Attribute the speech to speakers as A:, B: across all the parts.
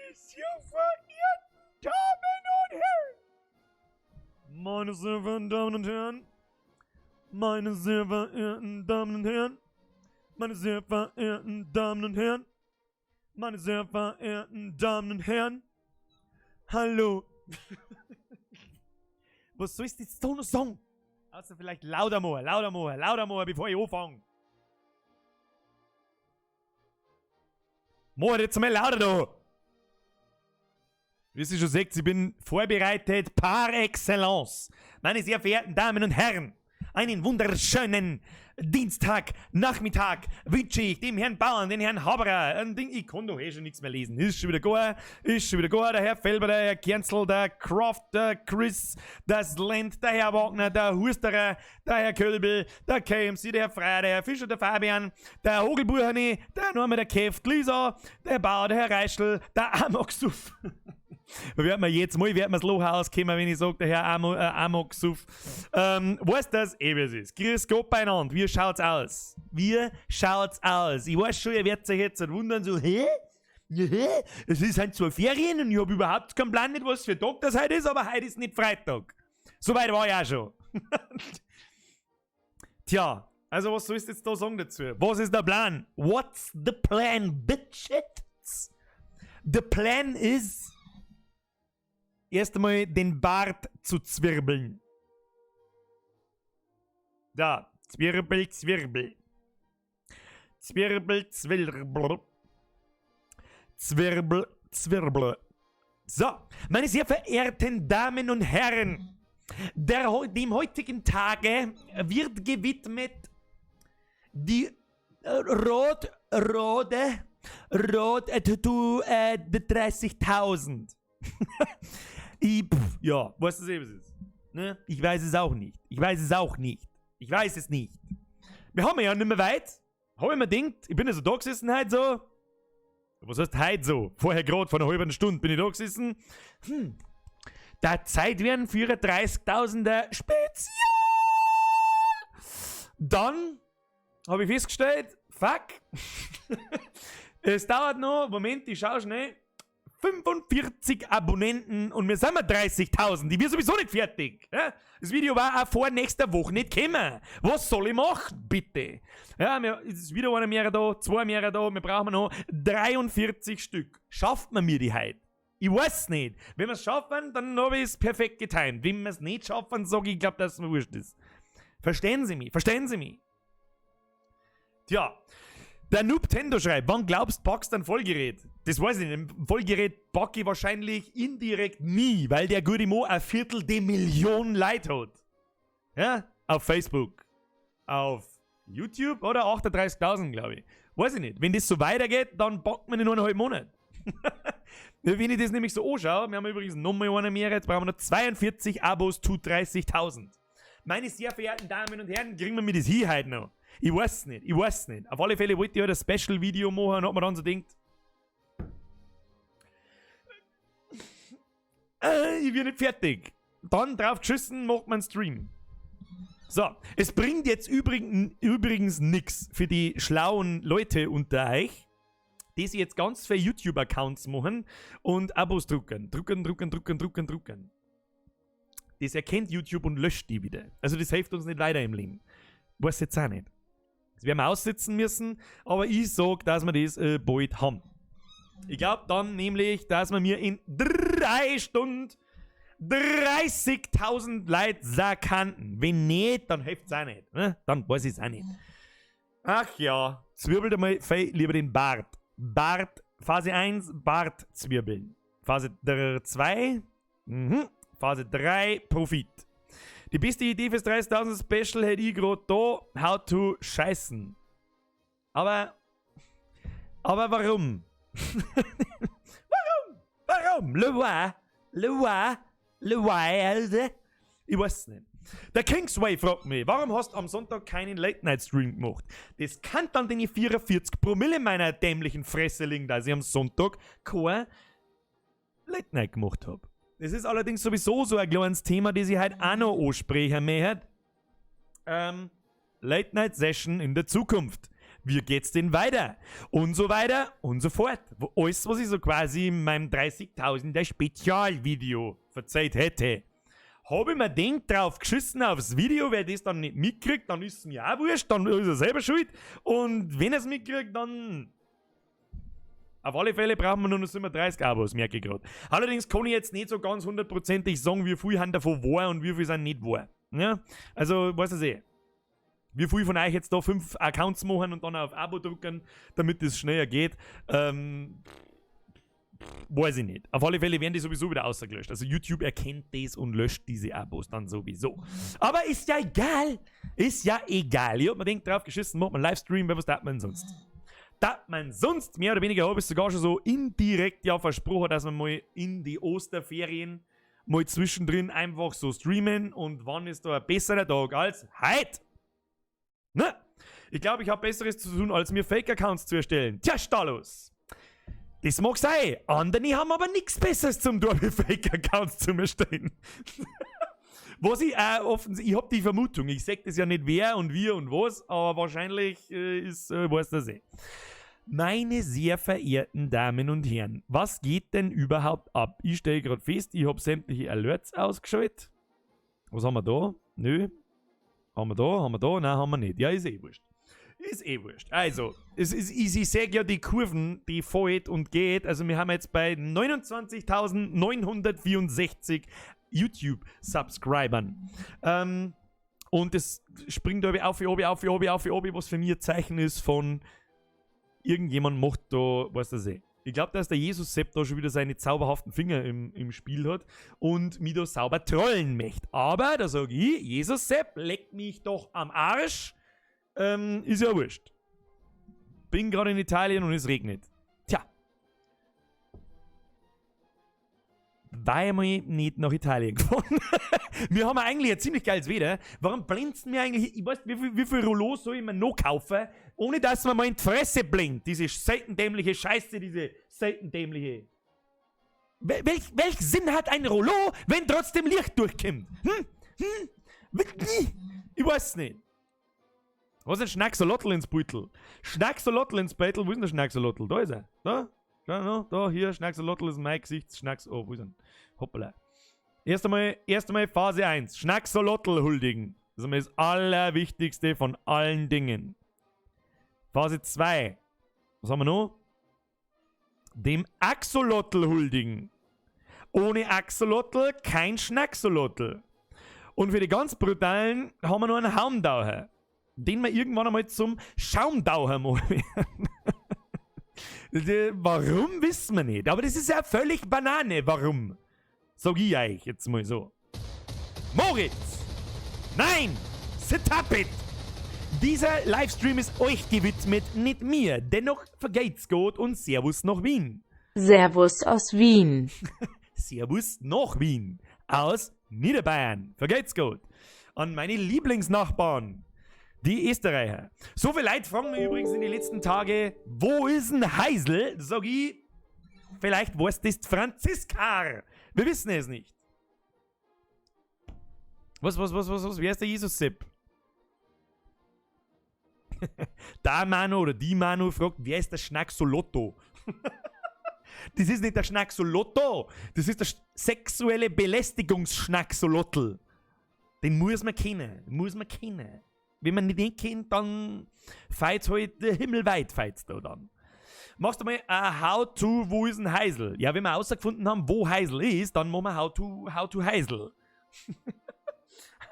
A: Meine sehr verehrten Damen und Herren. Meine sehr verehrten Damen und Herren. Meine sehr verehrten Damen und Herren. Meine sehr verehrten Damen und Herren. Meine sehr verehrten Damen und Herren. Hallo. Was sollst du jetzt da noch sagen? Außer vielleicht lauter machen, lauter machen, lauter machen, bevor ich anfange. Mach jetzt mal lauter da! Wie Sie schon seht, ich bin vorbereitet par excellence. Meine sehr verehrten Damen und Herren, einen wunderschönen Dienstagnachmittag wünsche ich dem Herrn Bauern, den Herrn Haberer, ein Ding, ich kann doch eh schon nichts mehr lesen. Ist schon wieder gar, ist schon wieder gar, der Herr Felber, der Herr Kernzel, der Croft, der Chris, der Slent, der Herr Wagner, der Husterer, der Herr Kölbel, der KMC, der Herr Freier, der Herr Fischer, der Fabian, der Hogelbuchani, der Norman, der Keft, Lisa, der Bauer, der Herr Reischl, der Amoksuff. Wird mir jetzt mal, wird mir das Loch auskommen, wenn ich sage, der Herr Amoksuff. Weißt das? Eh, wie es ist. Grüß Gott beieinander. Wie schaut's aus? Wie schaut's aus? Ich weiß schon, ihr werdet euch jetzt wundern, so, hä? Hä? Es ist halt zwar Ferien und ich hab überhaupt keinen Plan nicht, was für Tag das heute ist, aber heute ist nicht Freitag. Soweit war ich auch schon. Tja, also was sollst du jetzt da sagen dazu? Was ist der Plan? What's the plan, bitches? The plan is, erst einmal den Bart zu zwirbeln. Da, Zwirbel, Zwirbel. Zwirbel, Zwirbel. Zwirbel, Zwirbel. So, meine sehr verehrten Damen und Herren, dem heutigen Tage wird gewidmet die Rot, Rode, Rot to 30.000. Ich, pff, ja, weißt du, was es ist? Ne? Ich weiß es auch nicht. Ich weiß es auch nicht. Ich weiß es nicht. Wir haben ja nicht mehr weit. Hab ich mir gedacht, ich bin ja so da gesessen heute so. Was heißt heute so? Vorher gerade, vor einer halben Stunde bin ich da gesessen. Da Zeit werden für 30.000er Spezial. Dann habe ich festgestellt, fuck, es dauert noch, Moment, ich schau schnell, 45 Abonnenten und wir sind mal 30.000. Ich bin sowieso nicht fertig. Ja? Das Video war auch vor nächster Woche nicht gekommen. Was soll ich machen, bitte? Ja, wir, es ist wieder einer mehr da, zwei mehr da, wir brauchen noch 43 Stück. Schafft man mir die heute? Ich weiß nicht. Wenn wir es schaffen, dann habe ich es perfekt getimt. Wenn wir es nicht schaffen, sage ich, ich glaube, dass es mir wurscht ist. Verstehen Sie mich? Verstehen Sie mich? Tja, der Noob Tendo schreibt, wann glaubst du, packst du ein Vollgerät? Das weiß ich nicht. Ein Vollgerät packe ich wahrscheinlich indirekt nie, weil der gute Mo ein Viertel de Million Leute hat. Ja? Auf Facebook. Auf YouTube oder 38.000, glaube ich. Weiß ich nicht. Wenn das so weitergeht, dann packt man in nur einen halben Monat. Wenn ich das nämlich so anschaue, wir haben übrigens nochmal eine mehr, jetzt brauchen wir noch 42 Abos zu 30.000. Meine sehr verehrten Damen und Herren, kriegen wir mir das hier heute noch? Ich weiß nicht, ich weiß nicht. Auf alle Fälle wollte ich heute ein Special-Video machen und hab mir dann so gedacht, ich bin nicht fertig. Dann drauf geschissen, macht man einen Stream. So, es bringt jetzt übrigens nix für die schlauen Leute unter euch, die sich jetzt ganz viele YouTube-Accounts machen und Abos drucken. Drucken, drucken, drucken, drucken, drucken. Das erkennt YouTube und löscht die wieder. Also das hilft uns nicht weiter im Leben. Weiß jetzt auch nicht. Das werden wir aussitzen müssen, aber ich sag, dass wir das bald haben. Ich glaub dann nämlich, dass wir mir in 3 Stunden 30.000 Leute sagen. Wenn nicht, dann hilft's auch nicht. Ne? Dann weiß ich's auch nicht. Ach ja, zwirbelt einmal fei lieber den Bart. Bart, Phase 1, Bart zwirbeln. Phase 2, Phase 3, Profit. Die beste Idee fürs 30.000 Special hätte ich grad da, how to scheißen. Aber warum? Warum? Warum? Le why? Le why? Le why, Alter? Ich weiß es nicht. Der Kingsway fragt mich, warum hast du am Sonntag keinen Late-Night-Stream gemacht? Das kann dann den 44 Promille meiner dämlichen Fresse liegen, dass ich am Sonntag kein Late-Night gemacht hab. Das ist allerdings sowieso so ein kleines Thema, das ich heute auch noch ansprechen möchte. Late-Night-Session in der Zukunft. Wie geht's denn weiter? Und so weiter und so fort. Alles, was ich so quasi in meinem 30.000er Spezialvideo verzeiht hätte. Habe ich mir denkt drauf geschissen aufs Video, wer das dann nicht mitkriegt, dann ist es mir auch wurscht, dann ist er selber schuld. Und wenn er es mitkriegt, dann. Auf alle Fälle brauchen wir nur noch 37 Abos, merke ich gerade. Allerdings kann ich jetzt nicht so ganz hundertprozentig sagen, wie viel haben davon wahr und wie viel sind nicht wahr. Ja? Also, weiß ich eh. Wie viel von euch jetzt da fünf Accounts machen und dann auf Abo drücken, damit das schneller geht, weiß ich nicht. Auf alle Fälle werden die sowieso wieder ausgelöscht. Also YouTube erkennt das und löscht diese Abos dann sowieso. Aber ist ja egal. Ist ja egal. Ich hab mir denkt, drauf geschissen, macht man Livestream, weil was tat man sonst? Tat man sonst, mehr oder weniger habe ich sogar schon so indirekt ja versprochen, dass wir mal in die Osterferien mal zwischendrin einfach so streamen, und wann ist da ein besserer Tag als heute? Ne? Ich glaube, ich habe Besseres zu tun, als mir Fake-Accounts zu erstellen. Tja, Stallos. Das mag sein. Andere haben aber nichts Besseres zum tun, wie Fake-Accounts zu erstellen. Was ich auch offen, ich habe die Vermutung, ich sag das ja nicht, wer und wie und was, aber wahrscheinlich ist, weiß das eh. Meine sehr verehrten Damen und Herren, was geht denn überhaupt ab? Ich stelle gerade fest, ich habe sämtliche Alerts ausgeschaltet. Was haben wir da? Nö. Haben wir da? Haben wir da? Nein, haben wir nicht. Ja, ist eh wurscht. Ist eh wurscht. Also, ich sehe ja die Kurven, die fällt und geht. Also, wir haben jetzt bei 29.964 YouTube-Subscribern. Und es springt da auf, auf, auf, auf, auf, auf, was für mich ein Zeichen ist von: Irgendjemand macht da, weiß das eh. Ich glaube, dass der Jesus Sepp da schon wieder seine zauberhaften Finger im Spiel hat und mich da sauber trollen möchte. Aber da sage ich: Jesus Sepp, leck mich doch am Arsch. Ist ja wurscht. Bin gerade in Italien und es regnet. Tja. War ich nicht nach Italien gefahren. Wir haben eigentlich ein ziemlich geiles Wetter. Warum blinzen wir eigentlich? Ich weiß, wie viel Rollos soll ich mir noch kaufen, ohne dass man mal in die Fresse blinkt? Diese seitendämliche Scheiße, diese seitendämliche. Welch Sinn hat ein Rollo, wenn trotzdem Licht durchkommt? Hm? Hm? Ich weiß nicht. Was ist ein Schnacksolotl ins Beutel? Schnacksolotl ins Beutel. Wo ist denn der Schnacksolotl? Da ist er. Da? Schau noch, da, hier, Schnacksolotl ist mein Gesicht. Schnacks. Oh, wo ist er? Hoppala. Erst einmal Phase 1. Schnacksolotl huldigen. Das ist einmal das Allerwichtigste von allen Dingen. Phase 2. Was haben wir noch? Dem Axolotl huldigen. Ohne Axolotl kein Schnacksolotl. Und für die ganz Brutalen haben wir noch einen Haumdaucher, den wir irgendwann einmal zum Schaumdaucher machen werden. Warum, wissen wir nicht. Aber das ist ja völlig Banane. Warum? Sag ich euch jetzt mal so. Moritz! Nein! Stop it! Dieser Livestream ist euch gewidmet, nicht mir. Dennoch vergeht's gut und Servus nach Wien.
B: Servus aus Wien.
A: Servus nach Wien. Aus Niederbayern. Vergeht's gut. An meine Lieblingsnachbarn, die Österreicher. So viele Leute fragen mich übrigens in den letzten Tagen: Wo ist denn Heisel? Sag ich, vielleicht weiß das Franziska. Wir wissen es nicht. Was, was, was, was, was? Wer ist der Jesus Sepp? Da Manu oder die Manu fragt: Wer ist der Schnacksolotto? Das ist nicht der Schnacksolotto, das ist der sexuelle Belästigungsschnacksolotl. Den muss man kennen, muss man kennen. Wenn man nicht den kennt, dann feit's halt himmelweit, feit's da dann. Machst du mal ein How-to, wo ist ein Heisel? Ja, wenn wir herausgefunden haben, wo Heisel ist, dann machen wir How to Heisel.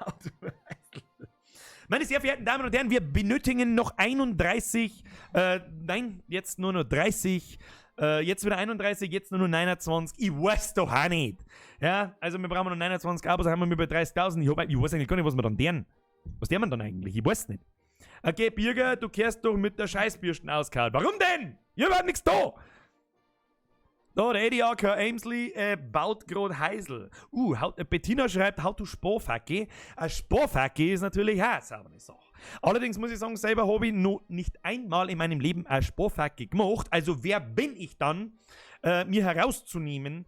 A: How to Heisel. Meine sehr verehrten Damen und Herren, wir benötigen noch 31, nein, jetzt nur noch 30, jetzt wieder 31, jetzt nur noch 29. Ich weiß doch auch nicht. Ja, also wir brauchen noch 29 Abos, haben wir bei 30.000. Ich weiß eigentlich gar nicht, was wir dann deren. Was der man dann eigentlich? Ich weiß nicht. Okay, Birger, du kehrst doch mit der Scheißbürsten ausgehauen. Warum denn? Ich hab nichts da. Da, der Eddie A.K. Amesley baut gerade Heisel. Bettina schreibt: How to Sparfacke. Ein Sparfacke ist natürlich auch eine saubere Sache. Allerdings muss ich sagen, selber habe ich noch nicht einmal in meinem Leben eine Sparfacke gemacht. Also wer bin ich dann, mir herauszunehmen,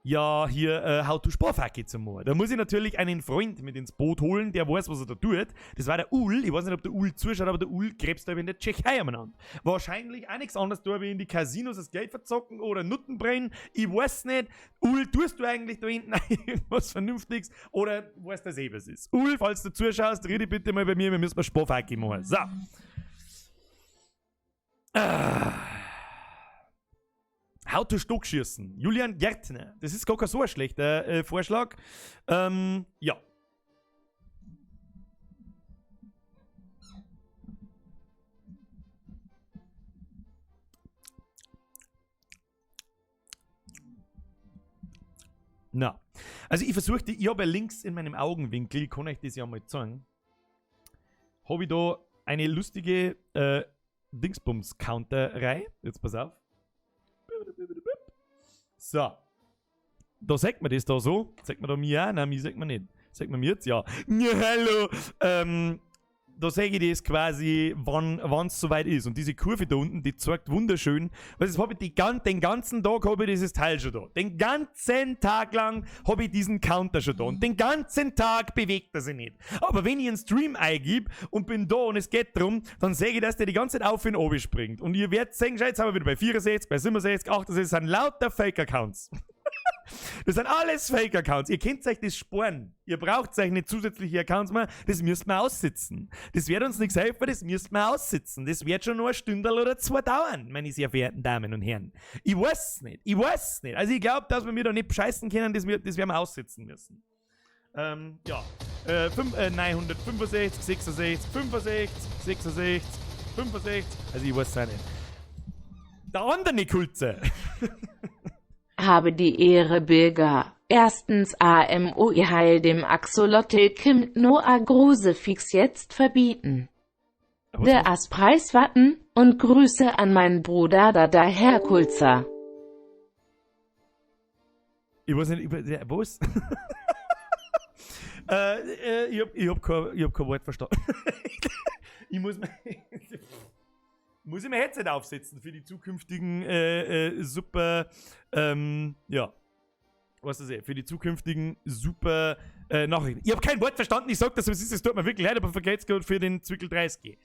A: Ja, hier How to Sparfacke zu machen. Da muss ich natürlich einen Freund mit ins Boot holen, der weiß, was er da tut. Das war der Ul. Ich weiß nicht, ob der Ul zuschaut, aber der Ul krebst da in der Tschechei umeinander. Wahrscheinlich auch nichts anderes da, wie in die Casinos das Geld verzocken oder Nutten brennen. Ich weiß nicht. Ul, tust du eigentlich da hinten irgendwas Vernünftiges oder weißt du, dass eh was ist? Ul, falls du zuschaust, rede bitte mal bei mir, wir müssen mal Sparfacke machen. So. Ah. How to Stockschießen. Julian Gärtner. Das ist gar kein so ein schlechter Vorschlag. Ja. Na. Also ich versuchte, ich habe ja links in meinem Augenwinkel, kann ich das ja mal zeigen, habe ich da eine lustige Dingsbums-Counterei. Jetzt pass auf. So. Da sagt man das da so. Sagt man da mir auch? Nein, mir sagt man nicht. Sagt man mir jetzt? Ja. Ja, hallo. Da sage ich das quasi, wann's soweit ist. Und diese Kurve da unten, die zeigt wunderschön. Weil das hab ich die den ganzen Tag hab ich dieses Teil schon da. Den ganzen Tag lang hab ich diesen Counter schon da. Und den ganzen Tag bewegt er sich nicht. Aber wenn ich einen Stream eingib und bin da und es geht drum, dann sehe ich, dass der die ganze Zeit auf und oben springt. Und ihr werdet sehen, schau, jetzt sind wir wieder bei 64, bei 67, 68, das sind lauter Fake-Accounts. Das sind alles Fake-Accounts. Ihr könnt euch das sparen. Ihr braucht euch nicht zusätzliche Accounts mehr. Das müsst ihr aussitzen. Das wird uns nichts helfen, das müsst ihr aussitzen. Das wird schon nur eine Stunde oder zwei dauern, meine sehr verehrten Damen und Herren. Ich weiß nicht. Ich weiß nicht. Also ich glaub, dass wir mir da nicht bescheißen können, das werden wir aussitzen müssen. Ja. 965, 66, 65, 66, 65. Also ich weiß es auch nicht. Der andere Kulze.
B: Habe die Ehre, Birger. Erstens AMOI Heil dem Axolotl Kim Noah Grusefix jetzt verbieten.
A: Aber
B: Der
A: was?
B: Aspreiswatten und Grüße an meinen Bruder Dada Herr Kulzer.
A: Ich weiß nicht, ich weiß, ja, was? Ich hab kein Wort verstanden. Ich muss mir, muss ich mein Headset aufsetzen für die zukünftigen super ja, was ist das, für die zukünftigen super Nachrichten. Ich hab kein Wort verstanden, ich sag das, was ist, es tut mir wirklich leid, aber vergeht's gerade für den Zwickel 30.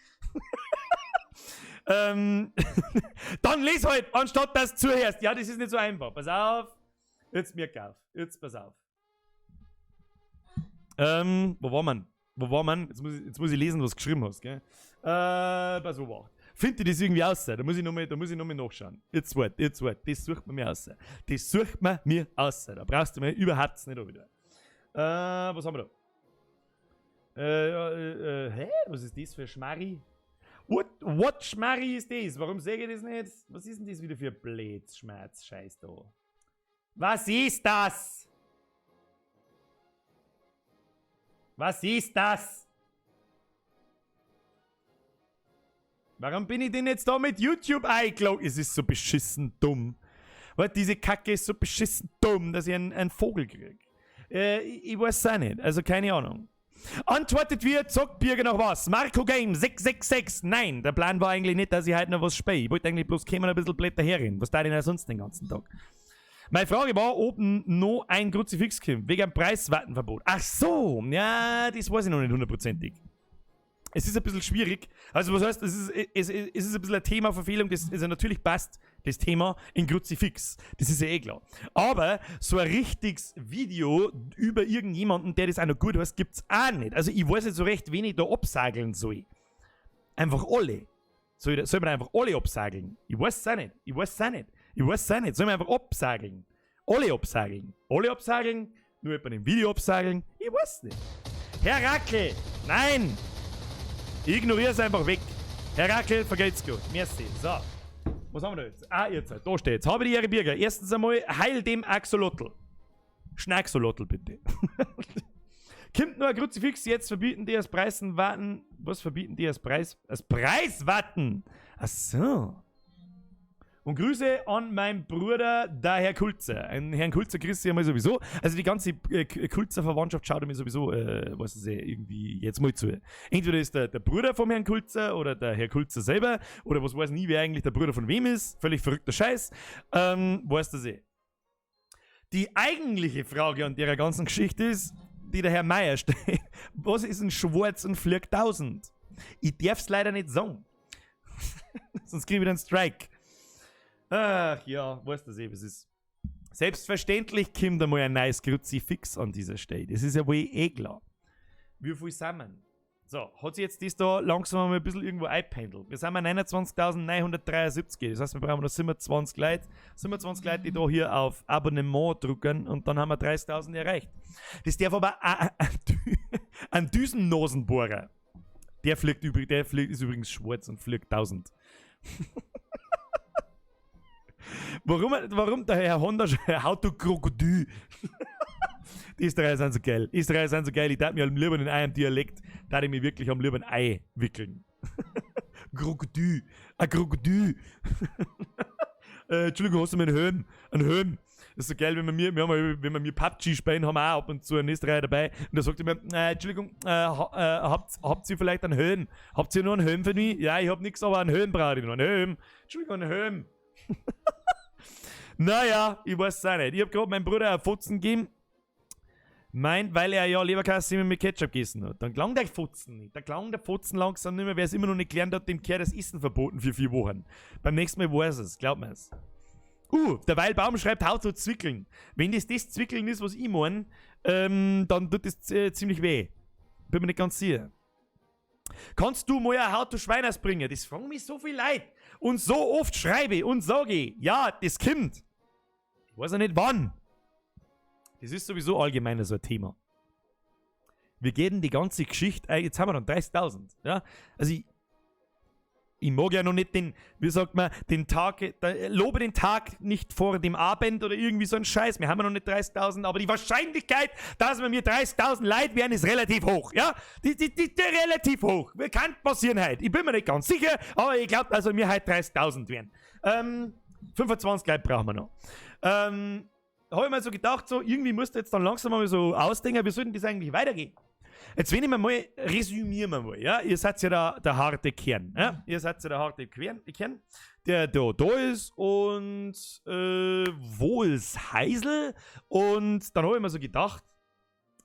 A: Dann les halt, anstatt dass du zuhörst. Ja, das ist nicht so einfach. Pass auf. Jetzt merk auf. Jetzt pass auf. Wo war man? Wo war man? Jetzt muss ich lesen, was du geschrieben hast, gell? Pass auf. Finde ich das irgendwie aus? Da muss ich nochmal, da muss ich nochmal nachschauen. Jetzt wart, jetzt wart. Das sucht man mir aus. Das sucht man mir aus. Da brauchst du mir überhaupt nicht wieder. Was haben wir da? Hä? Was ist das für ein Schmarri? What Schmarri ist das? Warum sehe ich das nicht? Was ist denn das wieder für Blöd, Schmerz, Scheiß da? Was ist das? Was ist das? Warum bin ich denn jetzt da mit YouTube eingeloggt? Es ist so beschissen dumm. Weil diese Kacke ist so beschissen dumm, dass ich einen Vogel krieg. Ich weiß es auch nicht. Also keine Ahnung. Antwortet wir, zockt Birger noch was? Marco Game 666. Nein, der Plan war eigentlich nicht, dass ich heute noch was spiele. Ich wollte eigentlich bloß kommen und ein bisschen Blätter herren. Was da denn auch sonst den ganzen Tag? Meine Frage war, ob noch ein Kruzifix kommt, wegen einem Preiswartenverbot. Ach so, ja, das weiß ich noch nicht hundertprozentig. Es ist ein bisschen schwierig. Also was heißt, es ist ein bisschen ein Themaverfehlung, das ist ja natürlich passt, das Thema in Kruzifix. Das ist ja eh klar. Aber so ein richtiges Video über irgendjemanden, der das auch noch gut heißt, gibt's auch nicht. Also ich weiß nicht so recht, wen ich da absageln soll. Einfach alle. Soll man einfach alle absageln? Ich weiß es auch nicht. Ich weiß es auch nicht. Ich weiß es auch nicht. Soll man einfach absageln? Alle absageln. Alle absageln? Nur bei dem Video absageln? Ich weiß nicht. Herr Rackel! Nein! Ignoriere es einfach weg. Herr Rackel, vergeht's gut. Merci. So. Was haben wir da jetzt? Ah, jetzt. Da steht's. Habe die Ehre, Birger. Erstens einmal, heil dem Axolotl. Schnacksolotl, bitte. Kommt nur ein Kruzifix, jetzt verbieten die das Preisen warten. Was verbieten die das Preis? Das Preiswarten! Ach so. Und Grüße an meinen Bruder, der Herr Kulzer. Ein Herrn Kulzer grüße ich einmal sowieso. Also die ganze Kulzer-Verwandtschaft schaut mir sowieso, was ist irgendwie jetzt mal zu. Entweder ist der Bruder vom Herrn Kulzer oder der Herr Kulzer selber oder was weiß nie, wer eigentlich der Bruder von wem ist. Völlig verrückter Scheiß. Weißt du eh. Die eigentliche Frage an der ganzen Geschichte ist, die der Herr Meier stellt: Was ist ein Schwarz und fliegt 1000? Ich darf's leider nicht sagen. Sonst krieg ich wieder einen Strike. Ach ja, weißt du eh, was ist. Selbstverständlich kommt einmal ein neues Kruzifix an dieser Stelle. Das ist ja wohl eh klar. Wie viel sind wir? So, hat sich jetzt das da langsam mal ein bisschen irgendwo eingependelt. Wir sind bei 29.973. Das heißt, wir brauchen noch 27 Leute. 27 Leute, die da hier auf Abonnement drücken, und dann haben wir 30.000 erreicht. Das darf aber auch ein Düsennasenbohrer. Der fliegt übrig, der fliegt, ist übrigens schwarz und fliegt 1000. Warum der Herr Honda haut du Krokodil? Die Österreicher sind so geil. Die Österreicher sind so geil. Ich darf mir am lieben in einem Dialekt, da ich mich wirklich am lieben Ei wickeln. Krokodil. Ein Krokodil. Entschuldigung, hast du mir einen Helm? Einen Helm. Das ist so geil, wenn wir mir, wir haben, wenn wir mir PUBG spielen, haben wir auch ab und zu einen Österreicher dabei. Und da sagt er mir, Entschuldigung, habt ihr vielleicht einen Helm? Habt ihr nur einen Helm für mich? Ja, ich hab nichts, aber einen Helm brauche ich noch. Einen Helm. Entschuldigung, einen Helm. Naja, ich weiß es auch nicht. Ich hab gerade meinem Bruder einen Fotzen gegeben. Meint, weil er ja Leberkäse mit Ketchup gegessen hat. Dann klang der Fotzen nicht. Da klang der Fotzen langsam nicht mehr. Wer es immer noch nicht gelernt hat, dem kehrt das Essen verboten für 4 Wochen. Beim nächsten Mal weiß es, glaubt mir's. Der Weilbaum schreibt, haut so Zwickeln. Wenn das das Zwickeln ist, was ich mein, dann tut das ziemlich weh. Bin mir nicht ganz sicher. Kannst du mal ein How to Schweiners bringen? Das fragen mich so viel Leute. Und so oft schreibe ich und sage ich, ja, das kommt. Ich weiß ja nicht wann. Das ist sowieso allgemein so ein Thema. Wir gehen die ganze Geschichte, jetzt haben wir dann 30.000. Ja? Also ich mag ja noch nicht den, wie sagt man, den Tag, da, lobe den Tag nicht vor dem Abend oder irgendwie so ein Scheiß. Wir haben ja noch nicht 30.000, aber die Wahrscheinlichkeit, dass wir mir 30.000 Leute werden, ist relativ hoch. Ja? Die relativ hoch. Kann passieren heute. Ich bin mir nicht ganz sicher, aber ich glaub, also wir heute 30.000 werden. 25 Leute brauchen wir noch. Hab ich mir so gedacht, so, irgendwie musst du jetzt dann langsam mal so ausdenken, wie soll denn das eigentlich weitergehen? Jetzt, wenn ich mir mal, resümieren wir mal, ja, ihr seid ja der harte Kern, ja? Ihr seid ja der harte Kern, der da ist und wo ist Heisel? Und dann hab ich mir so gedacht,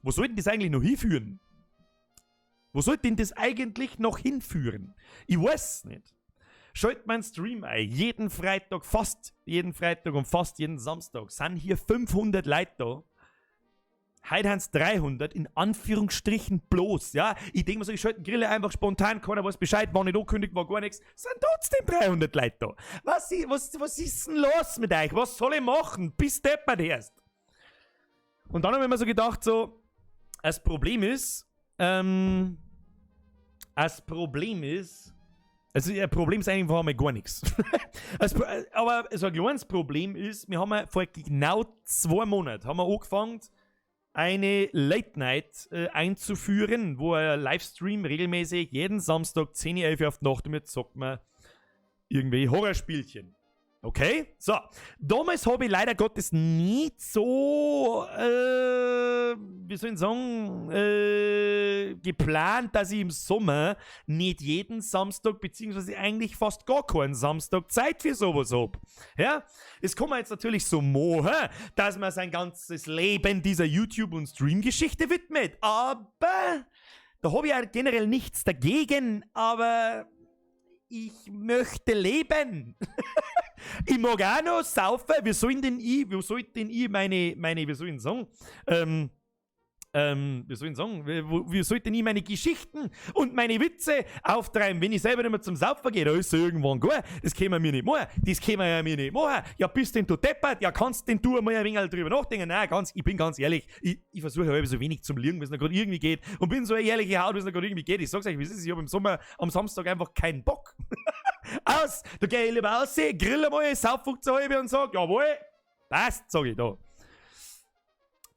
A: wo soll denn das eigentlich noch hinführen? Wo soll denn das eigentlich noch hinführen? Ich weiß nicht. Schalt meinen Stream ein, jeden Freitag, fast jeden Freitag und fast jeden Samstag sind hier 500 Leute da. Heute haben's 300, in Anführungsstrichen bloß, ja. Ich denk mir so, ich schalte den Grille einfach spontan, keiner weiß Bescheid, war nicht angekündigt, war gar nichts. Sind trotzdem 300 Leute da. Was ist denn los mit euch? Was soll ich machen? Bis deppert erst. Und dann hab ich mir so gedacht, so, das Problem ist, das Problem ist, also ein Problem ist eigentlich vor allem gar nichts. Aber so ein kleines Problem ist, wir haben ja vor genau 2 Monaten haben wir angefangen, eine Late Night einzuführen, wo ein Livestream regelmäßig jeden Samstag 10 Uhr, 11 Uhr auf die Nacht und jetzt zockt man irgendwelche Horrorspielchen. Okay? So. Damals habe ich leider Gottes nicht so, wie soll ich sagen, geplant, dass ich im Sommer nicht jeden Samstag, beziehungsweise eigentlich fast gar keinen Samstag Zeit für sowas hab. Ja? Das kann man jetzt natürlich so machen, dass man sein ganzes Leben dieser YouTube- und Stream-Geschichte widmet. Aber da hab ich ja generell nichts dagegen, aber ich möchte leben. Ich mag auch noch saufen. Wie soll denn ich, wie soll denn ich meine, meine, wie soll ich denn sagen? Wie soll ich denn sagen? Wie, wo, wie soll denn ich meine Geschichten und meine Witze auftreiben, wenn ich selber nicht mehr zum Saufen gehe? Da ist es irgendwann gar. Das können wir mir nicht machen. Das können wir ja mir nicht machen. Ja, bist denn du deppert? Ja, kannst denn du einmal ein wenig drüber nachdenken? Nein, ich bin ganz ehrlich. Ich versuche halb so wenig zum Liegen, wie es noch grad irgendwie geht. Und bin so eine ehrliche Haut, wie es noch grad irgendwie geht. Ich sag's euch, wie es ist. Ich hab im Sommer am Samstag einfach keinen Bock. Aus! Da geh ich lieber raus, grill einmal, sauf 15 halbe und sag, jawohl, passt, sag ich da.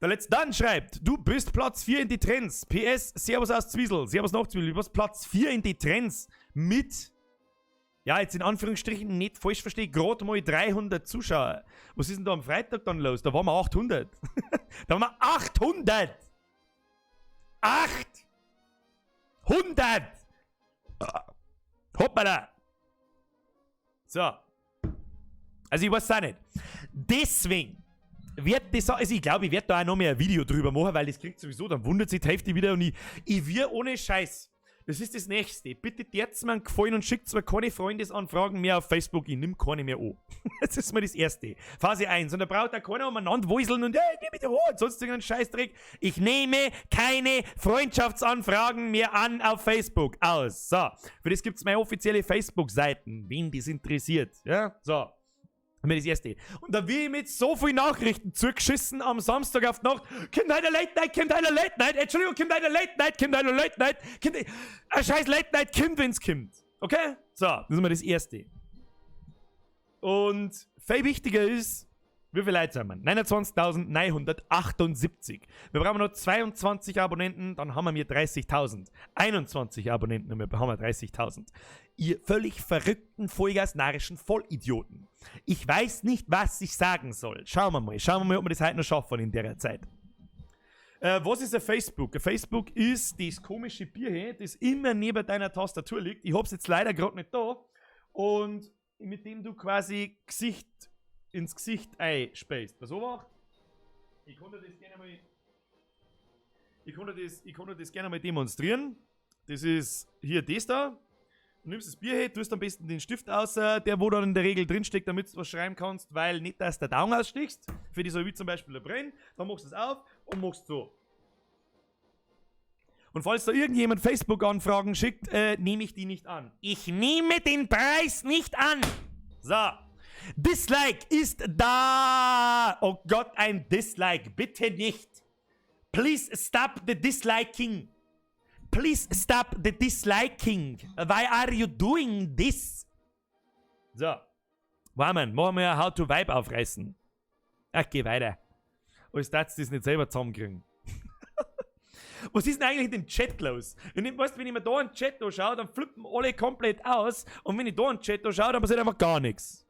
A: Der letzte dann schreibt, du bist Platz 4 in die Trends. PS, Servus aus Zwiesel, Servus nach Zwiesel, du bist Platz 4 in die Trends mit, ja, jetzt in Anführungsstrichen nicht falsch verstehe, grad mal 300 Zuschauer. Was ist denn da am Freitag dann los? Da waren wir 800. Da waren wir 800! 800! Hoppala! So. Also ich weiß auch nicht. Deswegen Werd das, also ich glaube, ich werde da auch noch mehr ein Video drüber machen, weil das kriegt sowieso, dann wundert sich die Hälfte wieder und ich wir ohne Scheiß. Das ist das Nächste. Bitte dert's mir einen Gefallen und schickt mir keine Freundesanfragen mehr auf Facebook. Ich nimm keine mehr an. Das ist mal das Erste. Phase 1. Und da braucht auch keiner umeinander wuseln und hey, geh bitte hoch und sonst irgendeinen Scheißdreck. Ich nehme keine Freundschaftsanfragen mehr an auf Facebook. Aus. So. Für das gibt's meine offizielle Facebook-Seiten, wen das interessiert. Ja? So. Mir das erste. Und da will ich mit so vielen Nachrichten zugeschissen am Samstag auf die Nacht. Kommt einer Late Night, kommt einer Late Night, Entschuldigung, kommt einer Late Night, kommt einer Late Night, kommt ein scheiß Late Night kommt, wenn's kommt. Okay? So, das ist mal das erste. Und viel wichtiger ist, wie viele Leute sind wir? 29.978. Wir brauchen noch 22 Abonnenten, dann haben wir mir 30.000. 21 Abonnenten und wir haben wir 30.000. Ihr völlig verrückten, vollgasnarischen Vollidioten. Ich weiß nicht, was ich sagen soll. Schauen wir mal. Schauen wir mal, ob wir das heute noch schaffen in der Zeit. Was ist ein Facebook? Ein Facebook ist das komische Bier, hey, das immer neben deiner Tastatur liegt. Ich hab's jetzt leider grad nicht da. Und mit dem du quasi Gesicht ins Gesicht einspeist. Pass auf. Ich konnte das gerne mal, ich konnte das, ich konnte das gerne mal demonstrieren. Das ist hier das da. Du nimmst das Bier her, tust am besten den Stift aus, der wo dann in der Regel drinsteckt, damit du was schreiben kannst, weil nicht, dass der Daumen ausstichst. Für die so wie zum Beispiel der Brenn. Dann machst du es auf und machst so. Und falls da irgendjemand Facebook-Anfragen schickt, nehme ich die nicht an. Ich nehme den Preis nicht an. So. Dislike ist da. Oh Gott, ein Dislike. Bitte nicht. Please stop the disliking. Please stop the disliking. Why are you doing this? So. Warmen, machen wir ja How to Vibe aufreißen. Ach, geh weiter. Als darfst du das nicht selber zusammenkriegen. Was ist denn eigentlich in dem Chat los? Wenn ich, weißt, wenn ich mir da einen Chat anschaue, dann flippen alle komplett aus. Und wenn ich da einen Chat anschaue, dann passiert einfach gar nichts.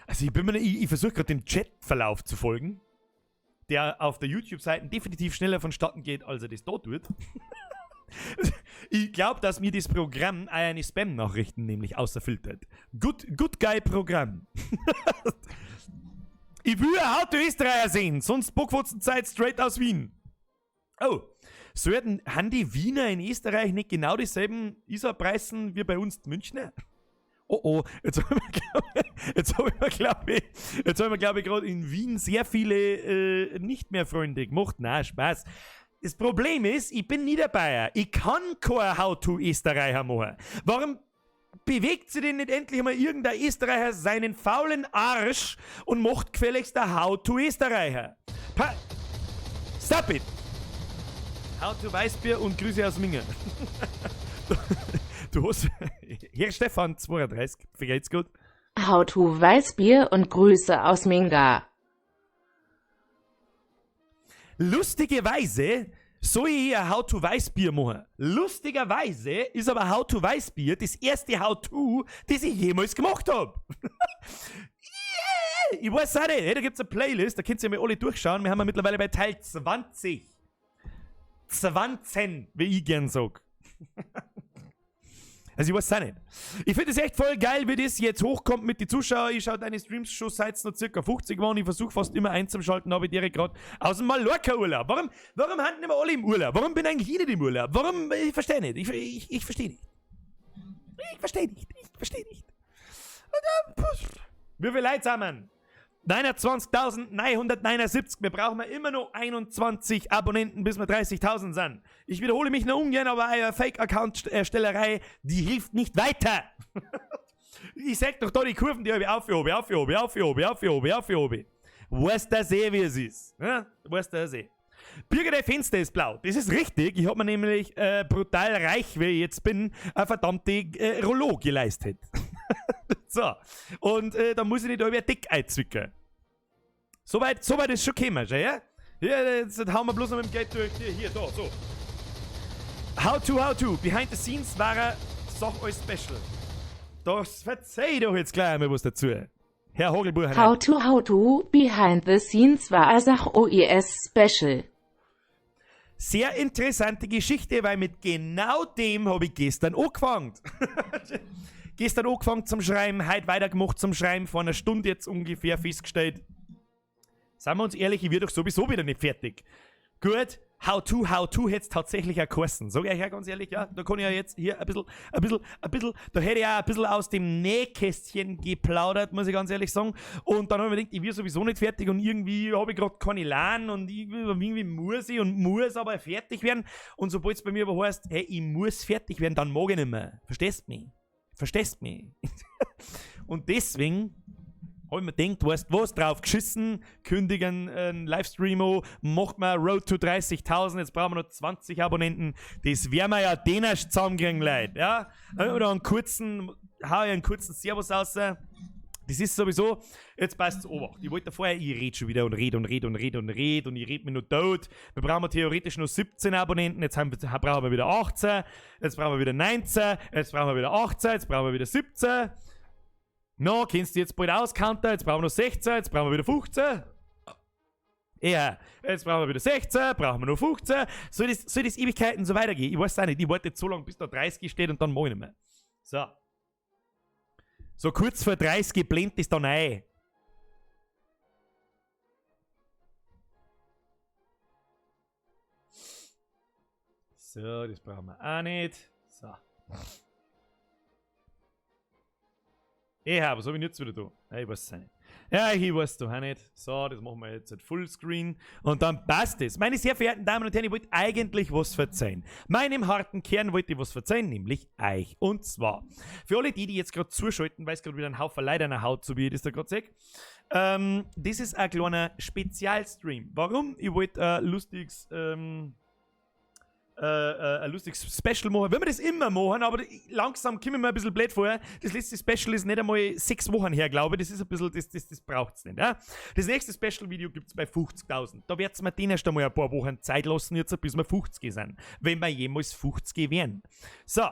A: Also ich bin mir nicht, ich versuche gerade dem Chatverlauf zu folgen, der auf der YouTube-Seite definitiv schneller vonstatten geht, als er das da tut. Ich glaub, dass mir das Programm eine Spam-Nachrichten nämlich außerfiltert. Good, good guy Programm. Ich will ein How to Österreicher sehen, sonst Bockwurzenzeit straight aus Wien. Oh, sollten, haben die Wiener in Österreich nicht genau dieselben Isar-Preisen wie bei uns die Münchner? Oh oh, jetzt haben wir, glaub ich, jetzt hab ich mir, glaub ich, jetzt haben wir, glaub ich, grad in Wien sehr viele nicht mehr Freunde gemacht. Na, Spaß. Das Problem ist, ich bin Niederbayer. Ich kann kein How-to-Österreicher machen. Warum bewegt sich denn nicht endlich mal irgendein Österreicher seinen faulen Arsch und macht gefälligst ein How-to-Österreicher? Stop it! How-to Weißbier und Grüße aus Minga. Du hast... Herr Stefan, 32, vergeht's gut.
B: How to Weißbier und Grüße aus Minga.
A: Lustigerweise soll ich ein How to Weißbier machen. Lustigerweise ist aber How to Weißbier das erste How to, das ich jemals gemacht hab. Yeah! Ich weiß auch nicht. Hey, da gibt's eine Playlist, da könnt ihr mal alle durchschauen. Wir haben ja mittlerweile bei Teil 20. 20, wie ich gern sag. Also ich weiß auch nicht. Ich find es echt voll geil, wie das jetzt hochkommt mit den Zuschauern. Ich schau deine Streams schon seit es noch circa 50 waren. Ich versuch fast immer einzuschalten, aber ich direkt grad aus dem Mallorca-Urlaub. Warum haben immer alle im Urlaub? Warum bin eigentlich ich nicht im Urlaub? Warum? Ich versteh nicht. Ich versteh nicht. Ich versteh nicht. Ich versteh nicht. Wie viele Leute sind wir? 29.979. Wir brauchen ja immer noch 21 Abonnenten, bis wir 30.000 sind. Ich wiederhole mich nur ungern, aber eure Fake-Account-Erstellerei, die hilft nicht weiter. Ich sag doch da die Kurven, die hab ich aufgehoben, aufgehoben, aufgehoben, aufgehoben, aufgehoben. Weißt du eh, wie es ist? Ja? Weißt du eh. Birger, dein Fenster ist blau. Das ist richtig. Ich hab mir nämlich brutal reich, wie ich jetzt bin, eine verdammte Rollo geleistet. So. Und da muss ich nicht über dick einzwicken. Soweit ist schon gekommen, schon, ja? Hier, jetzt hauen wir bloß noch mit dem Geld durch. Hier, hier, da, so. How to, how to. Behind the scenes war er Sach alles special. Das verzeih ich doch jetzt gleich einmal was dazu. Herr Hagelbucher.
B: How to, behind the scenes war Asach OES Special.
A: Sehr interessante Geschichte, weil mit genau dem habe ich gestern angefangen. Gestern angefangen zum Schreiben, heute weitergemacht zum Schreiben, vor einer Stunde jetzt ungefähr festgestellt. Seien wir uns ehrlich, ich werde doch sowieso wieder nicht fertig. Gut, How to hätte es tatsächlich auch geheißen. Sag ich euch ja ganz ehrlich, ja, da kann ich ja jetzt hier ein bisschen, ein bisschen, ein bisschen, da hätte ich auch ein bisschen aus dem Nähkästchen geplaudert, muss ich ganz ehrlich sagen. Und dann habe ich mir gedacht, ich werde sowieso nicht fertig und irgendwie habe ich gerade keine Lan und irgendwie muss ich und muss aber fertig werden. Und sobald es bei mir aber heißt, hey, ich muss fertig werden, dann mag ich nicht mehr. Verstehst mich? Verstehst mich? Und deswegen habe ich mir gedacht, weißt was, drauf geschissen, kündigen einen Livestream an, macht mal Road to 30.000, jetzt brauchen wir noch 20 Abonnenten, das werden wir ja den erst zusammenkriegen, Leute, ja? Oder einen kurzen, hau ich einen kurzen Servus raus. Das ist sowieso, jetzt passt's Obacht. Ich wollte vorher, ich rede schon wieder und rede und rede und rede und rede und ich rede mir nur tot. Wir brauchen theoretisch nur 17 Abonnenten, jetzt brauchen wir wieder 18, jetzt brauchen wir wieder 19, jetzt brauchen wir wieder 18, jetzt brauchen wir wieder 17. No, kennst du jetzt bald auscounten, jetzt brauchen wir noch 16, jetzt brauchen wir wieder 15. Ja, jetzt brauchen wir wieder 16, brauchen wir noch 15. Soll das Ewigkeiten so weitergehen? Ich weiß auch nicht, ich warte jetzt so lange, bis da 30 steht und dann mach ich nicht mehr. So. So kurz vor 30 blendet es dann ein. So, das brauchen wir auch nicht. So. Ja, was hab ich jetzt wieder da? Ja, ich weiß es nicht. Ja, ich weiß doch auch nicht. So, das machen wir jetzt halt Fullscreen. Und dann passt es. Meine sehr verehrten Damen und Herren, ich wollte eigentlich was verzeihen. Meinem harten Kern wollte ich was verzeihen, nämlich euch. Und zwar, für alle die, die jetzt gerade zuschalten, weil es gerade wieder ein Haufen Leute an der Haut, so wie ich das da gerade sehe. Das ist ein kleiner Spezialstream. Warum? Ich wollte ein lustiges Special machen. Wenn wir das immer machen, aber langsam kommen wir ein bisschen blöd vorher. Das letzte Special ist nicht einmal 6 Wochen her, glaube ich. Das ist ein bisschen, das braucht's nicht. Ja? Das nächste Special-Video gibt's bei 50.000. Da wird's mir den erst einmal ein paar Wochen Zeit lassen, jetzt, bis wir 50 sind. Wenn wir jemals 50 werden. So.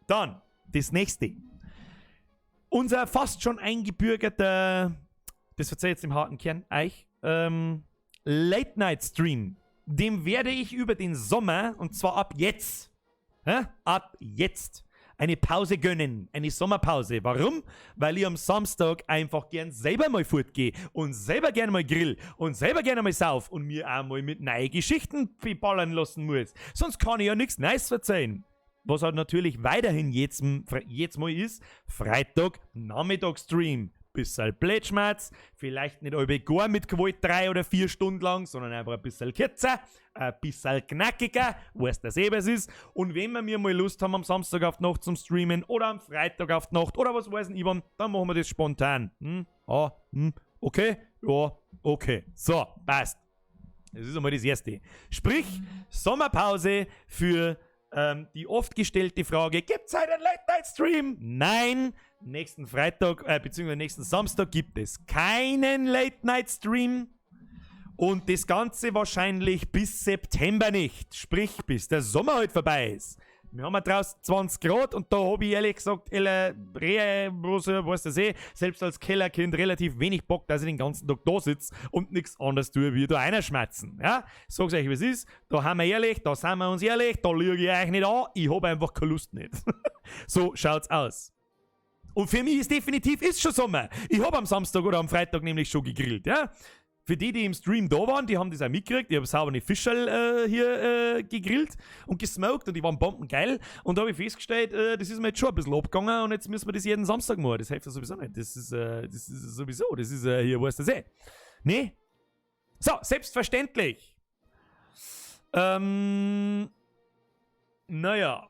A: Dann, das nächste. Unser fast schon eingebürgerter, das verzeih jetzt im harten Kern, euch, Late-Night-Stream. Dem werde ich über den Sommer, und zwar ab jetzt, hä? Ab jetzt, eine Pause gönnen, eine Sommerpause. Warum? Weil ich am Samstag einfach gern selber mal fortgehe und selber gerne mal grill und selber gerne mal sauf und mir auch mal mit neuen Geschichten beballern lassen muss. Sonst kann ich ja nichts Neues verzeihen. Was halt natürlich weiterhin jetzt mal ist, Freitag Nachmittag-Stream. Bisschen Plätschmerz, vielleicht nicht alle gar mit Gewalt 3 oder 4 Stunden lang, sondern einfach ein bisschen kürzer, ein bisschen knackiger, weißt du, was es ist. Und wenn wir mir mal Lust haben am Samstag auf die Nacht zum Streamen oder am Freitag auf die Nacht oder was weiß ich, Ivan, dann machen wir das spontan. Hm? Ah, okay, ja, okay. So, passt. Das ist einmal das Erste. Sprich, Sommerpause für die oft gestellte Frage, gibt's heute einen Late-Night-Stream? Nein! Nächsten Freitag, beziehungsweise nächsten Samstag gibt es keinen Late-Night-Stream und das Ganze wahrscheinlich bis September nicht, sprich bis der Sommer halt vorbei ist. Wir haben ja draußen 20 Grad und da hab ich ehrlich gesagt, weißt du eh, selbst als Kellerkind relativ wenig Bock, dass ich den ganzen Tag da sitze und nichts anderes tue, wie da einer schmatzen. Ja? Sag's euch, wie es ist, da haben wir ehrlich, da sind wir uns ehrlich, da lüge ich euch nicht an, ich hab einfach keine Lust nicht. So schaut's aus. Und für mich ist definitiv ist schon Sommer. Ich hab am Samstag oder am Freitag nämlich schon gegrillt, ja. Für die, die im Stream da waren, die haben das auch mitgekriegt. Ich hab sauber eine Fischerl hier gegrillt und gesmoked und die waren bombengeil. Und da hab ich festgestellt, das ist mir jetzt schon ein bisschen abgegangen und jetzt müssen wir das jeden Samstag machen. Das hilft ja sowieso nicht. Das ist sowieso, das ist hier, weißt du das eh. Nee? So, selbstverständlich. Naja.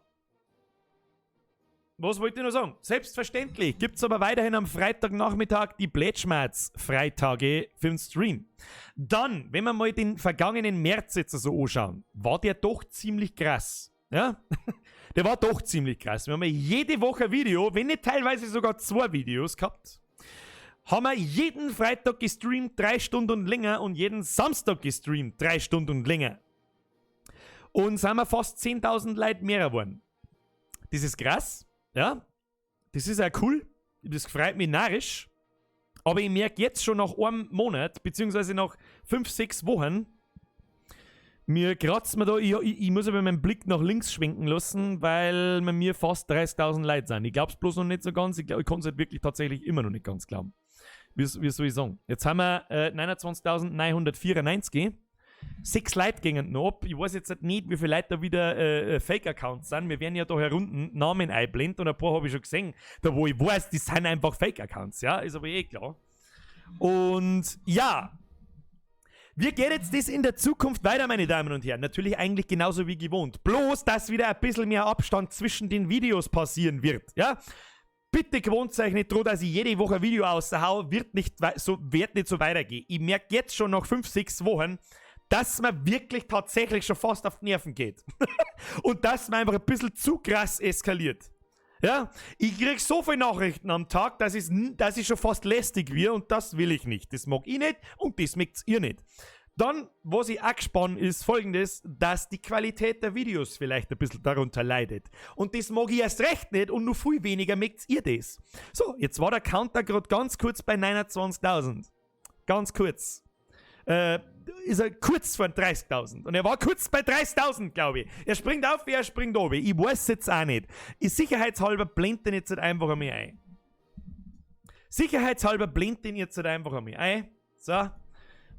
A: Was wollte ich noch sagen? Selbstverständlich gibt's aber weiterhin am Freitagnachmittag die Plätschmerz-Freitage für den Stream. Dann, wenn wir mal den vergangenen März jetzt so anschauen, war der doch ziemlich krass. Ja? Der war doch ziemlich krass. Wir haben ja jede Woche ein Video, wenn nicht teilweise sogar 2 Videos gehabt. Haben wir jeden Freitag gestreamt, 3 Stunden und länger, und jeden Samstag gestreamt, 3 Stunden und länger. Und sind wir fast 10.000 Leute mehr geworden. Das ist krass. Ja, das ist ja cool. Das freut mich narrisch. Aber ich merke jetzt schon nach einem Monat, beziehungsweise nach 5, 6 Wochen, mir kratzt mir da, ich muss aber meinen Blick nach links schwenken lassen, weil bei mir fast 30.000 Leute sind. Ich glaub's bloß noch nicht so ganz, ich glaub, ich kann's halt wirklich tatsächlich immer noch nicht ganz glauben. Wie soll ich sagen? Jetzt haben wir 29.994. 6 Leute gingen noch ab. Ich weiß jetzt halt nicht, wie viele Leute da wieder Fake-Accounts sind. Wir werden ja da herunten Namen einblenden und ein paar habe ich schon gesehen, da wo ich weiß, die sind einfach Fake-Accounts. Ja, ist aber eh klar. Und ja, wie geht jetzt das in der Zukunft weiter, meine Damen und Herren? Natürlich eigentlich genauso wie gewohnt. Bloß, dass wieder ein bisschen mehr Abstand zwischen den Videos passieren wird. Ja? Bitte gewohnt euch nicht dran, dass ich jede Woche ein Video raushau, wird nicht so weitergehen. Ich merke jetzt schon nach 5, 6 Wochen, dass man wirklich tatsächlich schon fast auf die Nerven geht. Und dass man einfach ein bisschen zu krass eskaliert. Ja, ich krieg so viele Nachrichten am Tag, dass ich schon fast lästig wird und das will ich nicht. Das mag ich nicht und das mögt ihr nicht. Dann, was ich auch gespannt ist, folgendes, dass die Qualität der Videos vielleicht ein bisschen darunter leidet. Und das mag ich erst recht nicht und nur viel weniger mögt ihr das. So, jetzt war der Counter grad ganz kurz bei 29.000. Ganz kurz. Ist er kurz vor 30.000. Und er war kurz bei 30.000, glaube ich. Er springt auf, er springt runter. Ich weiß jetzt auch nicht. Ich sicherheitshalber blende den jetzt halt einfach einmal ein. Sicherheitshalber blende den jetzt halt einfach einmal ein. So.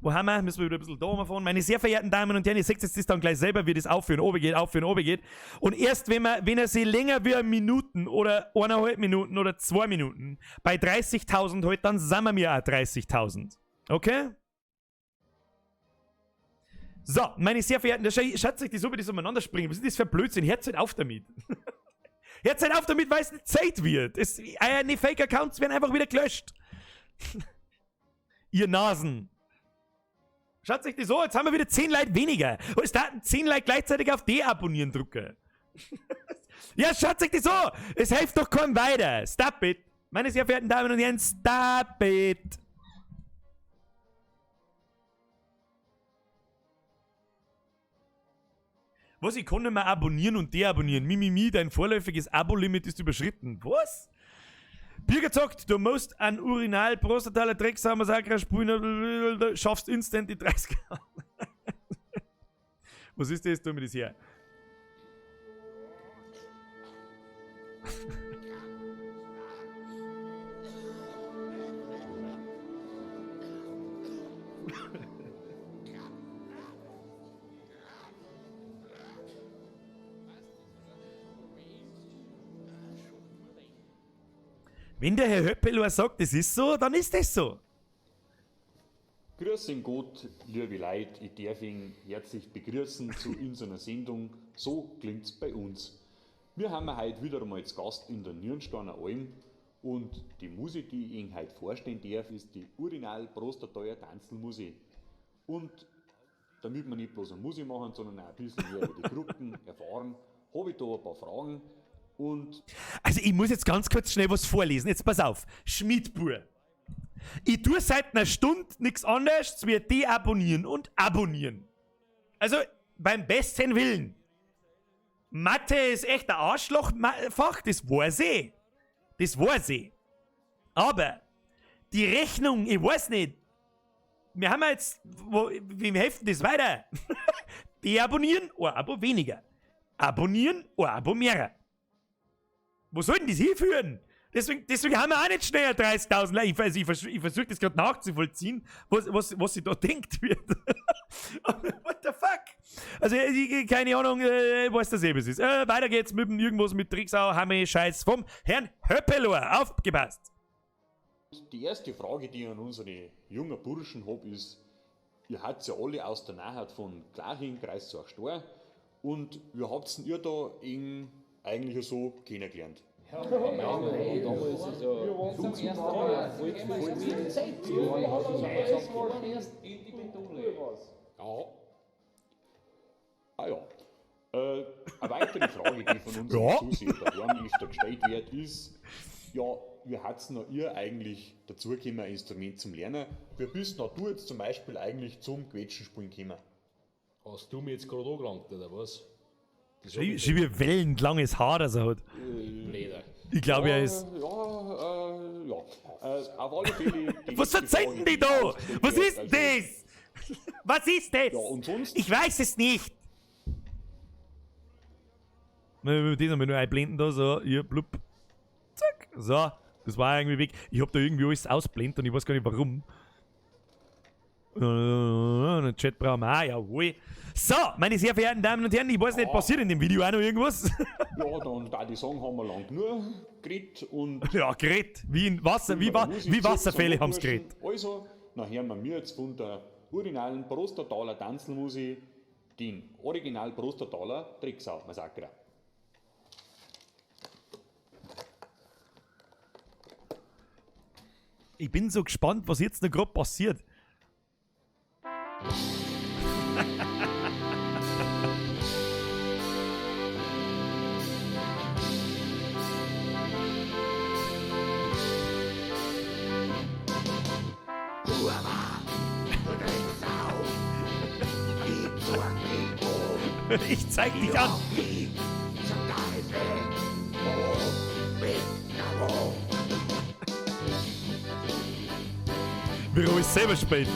A: Wo haben wir? Müssen wir wieder ein bisschen da rumfahren. Meine sehr verehrten Damen und Herren, ihr seht jetzt das dann gleich selber, wie das aufführen, oben geht, aufführen, oben geht. Und erst wenn er sich länger wie Minuten oder 1,5 Minuten oder 2 Minuten bei 30.000 hält, dann sind wir auch 30.000. Okay? So, meine sehr verehrten, schaut sich das so, wie das umeinander springen. Was ist das für ein Blödsinn? Hört halt auf damit. Hört halt auf damit, weil es nicht Zeit wird. Eure Fake-Accounts werden einfach wieder gelöscht. Ihr Nasen. Schaut sich das so, jetzt haben wir wieder 10 Leute weniger. Und es starten 10 Leute gleichzeitig auf Deabonnieren drücken. Ja, schaut sich das so. Es hilft doch keinem weiter. Stop it. Meine sehr verehrten Damen und Herren, stop it. Was, ich kann nicht mehr abonnieren und deabonnieren. Mimimi, dein vorläufiges Abo-Limit ist überschritten. Was? Birger sagt, du musst ein Urinal, Prostataler, Drecksau, Massaker, Spulen, schaffst instant die 30. Was ist das? Tu mir das her. Wenn der Herr Höppelohr sagt, das ist so, dann ist das so.
C: Grüß den Gott, liebe Leute, ich darf ihn herzlich begrüßen zu unserer Sendung So klingt's bei uns. Wir haben heute wieder einmal zu Gast in der Nürnsteiner Alm und die Musik, die ich Ihnen heute vorstellen darf, ist die Urinal Prostateuer Tanzelmusik. Und damit wir nicht bloß eine Musik machen, sondern auch ein bisschen mehr über die Gruppen erfahren, habe ich da ein paar Fragen. Und
A: also ich muss jetzt ganz kurz schnell was vorlesen. Jetzt pass auf. Schmiedbur. Ich tue seit einer Stunde nichts anderes, wie deabonnieren und abonnieren. Also beim besten Willen. Mathe ist echt ein Arschlochfach, das weiß ich. Das weiß ich. Aber die Rechnung, ich weiß nicht. Wir haben jetzt, wem helfen das weiter? Deabonnieren, ein Abo weniger. Abonnieren, ein Abo mehr. Wo soll denn das hinführen? Deswegen haben wir auch nicht schneller 30.000 Leute. Ich versuche das gerade nachzuvollziehen, was sie da denkt wird. What the fuck? Also, ich, keine Ahnung, was das eben ist. Weiter geht's mit dem irgendwas mit Drecksau, Hamme, Scheiß vom Herrn Höppelohr. Aufgepasst!
C: Die erste Frage, die ich an unsere jungen Burschen habe, ist, ihr habt ja alle aus der Nähe von Glaching, Kreis Zurchstor, und wie habt denn ihr da in eigentlich so kennengelernt?
D: Ja, damals ist ja
C: Ja. Ah ja. Eine weitere Frage, die von unseren Zusehern daheim öfter gestellt wird, ist, ja, wie hat's denn ihr eigentlich dazu gekommen, ein Instrument zum Lernen? Wie bist denn du jetzt zum Beispiel eigentlich zum Quetschenspielen gekommen?
D: Hast du mir jetzt gerade angelangt, oder was?
A: Schau, wie wellenlanges Haar das er hat.
D: Blöder.
A: Ich glaube, er ist.
C: Ja, Auf alle Fälle. Die
A: Was
C: nächste
A: erzählen
C: Frage,
A: die da?
C: ausgestellt
A: Was
C: wird,
A: ist
C: also-
A: denn das? Was ist das?
C: Ja, und sonst?
A: Ich weiß es nicht. Das haben wir nur einblenden da, so, hier, blub. Zack. So, das war irgendwie weg. Ich hab da irgendwie alles ausblendet und ich weiß gar nicht warum. Den Chat brauchen wir auch, jawohl. So, meine sehr verehrten Damen und Herren, ich weiß nicht, passiert in dem Video auch noch irgendwas?
C: Ja, dann da die sagen, haben wir lang genug geredet und.
A: Ja, geredet. Wie in Wasser, wie, wa wie Wasserfälle haben's geredet.
C: Also, dann hören wir jetzt von der originalen Prostataler Tanzelmusik den Original Prostataler Drecksau Massaker.
A: Ich bin so gespannt, was jetzt noch gerade passiert. Ich zeig dich an. Wie er alles selber spielt.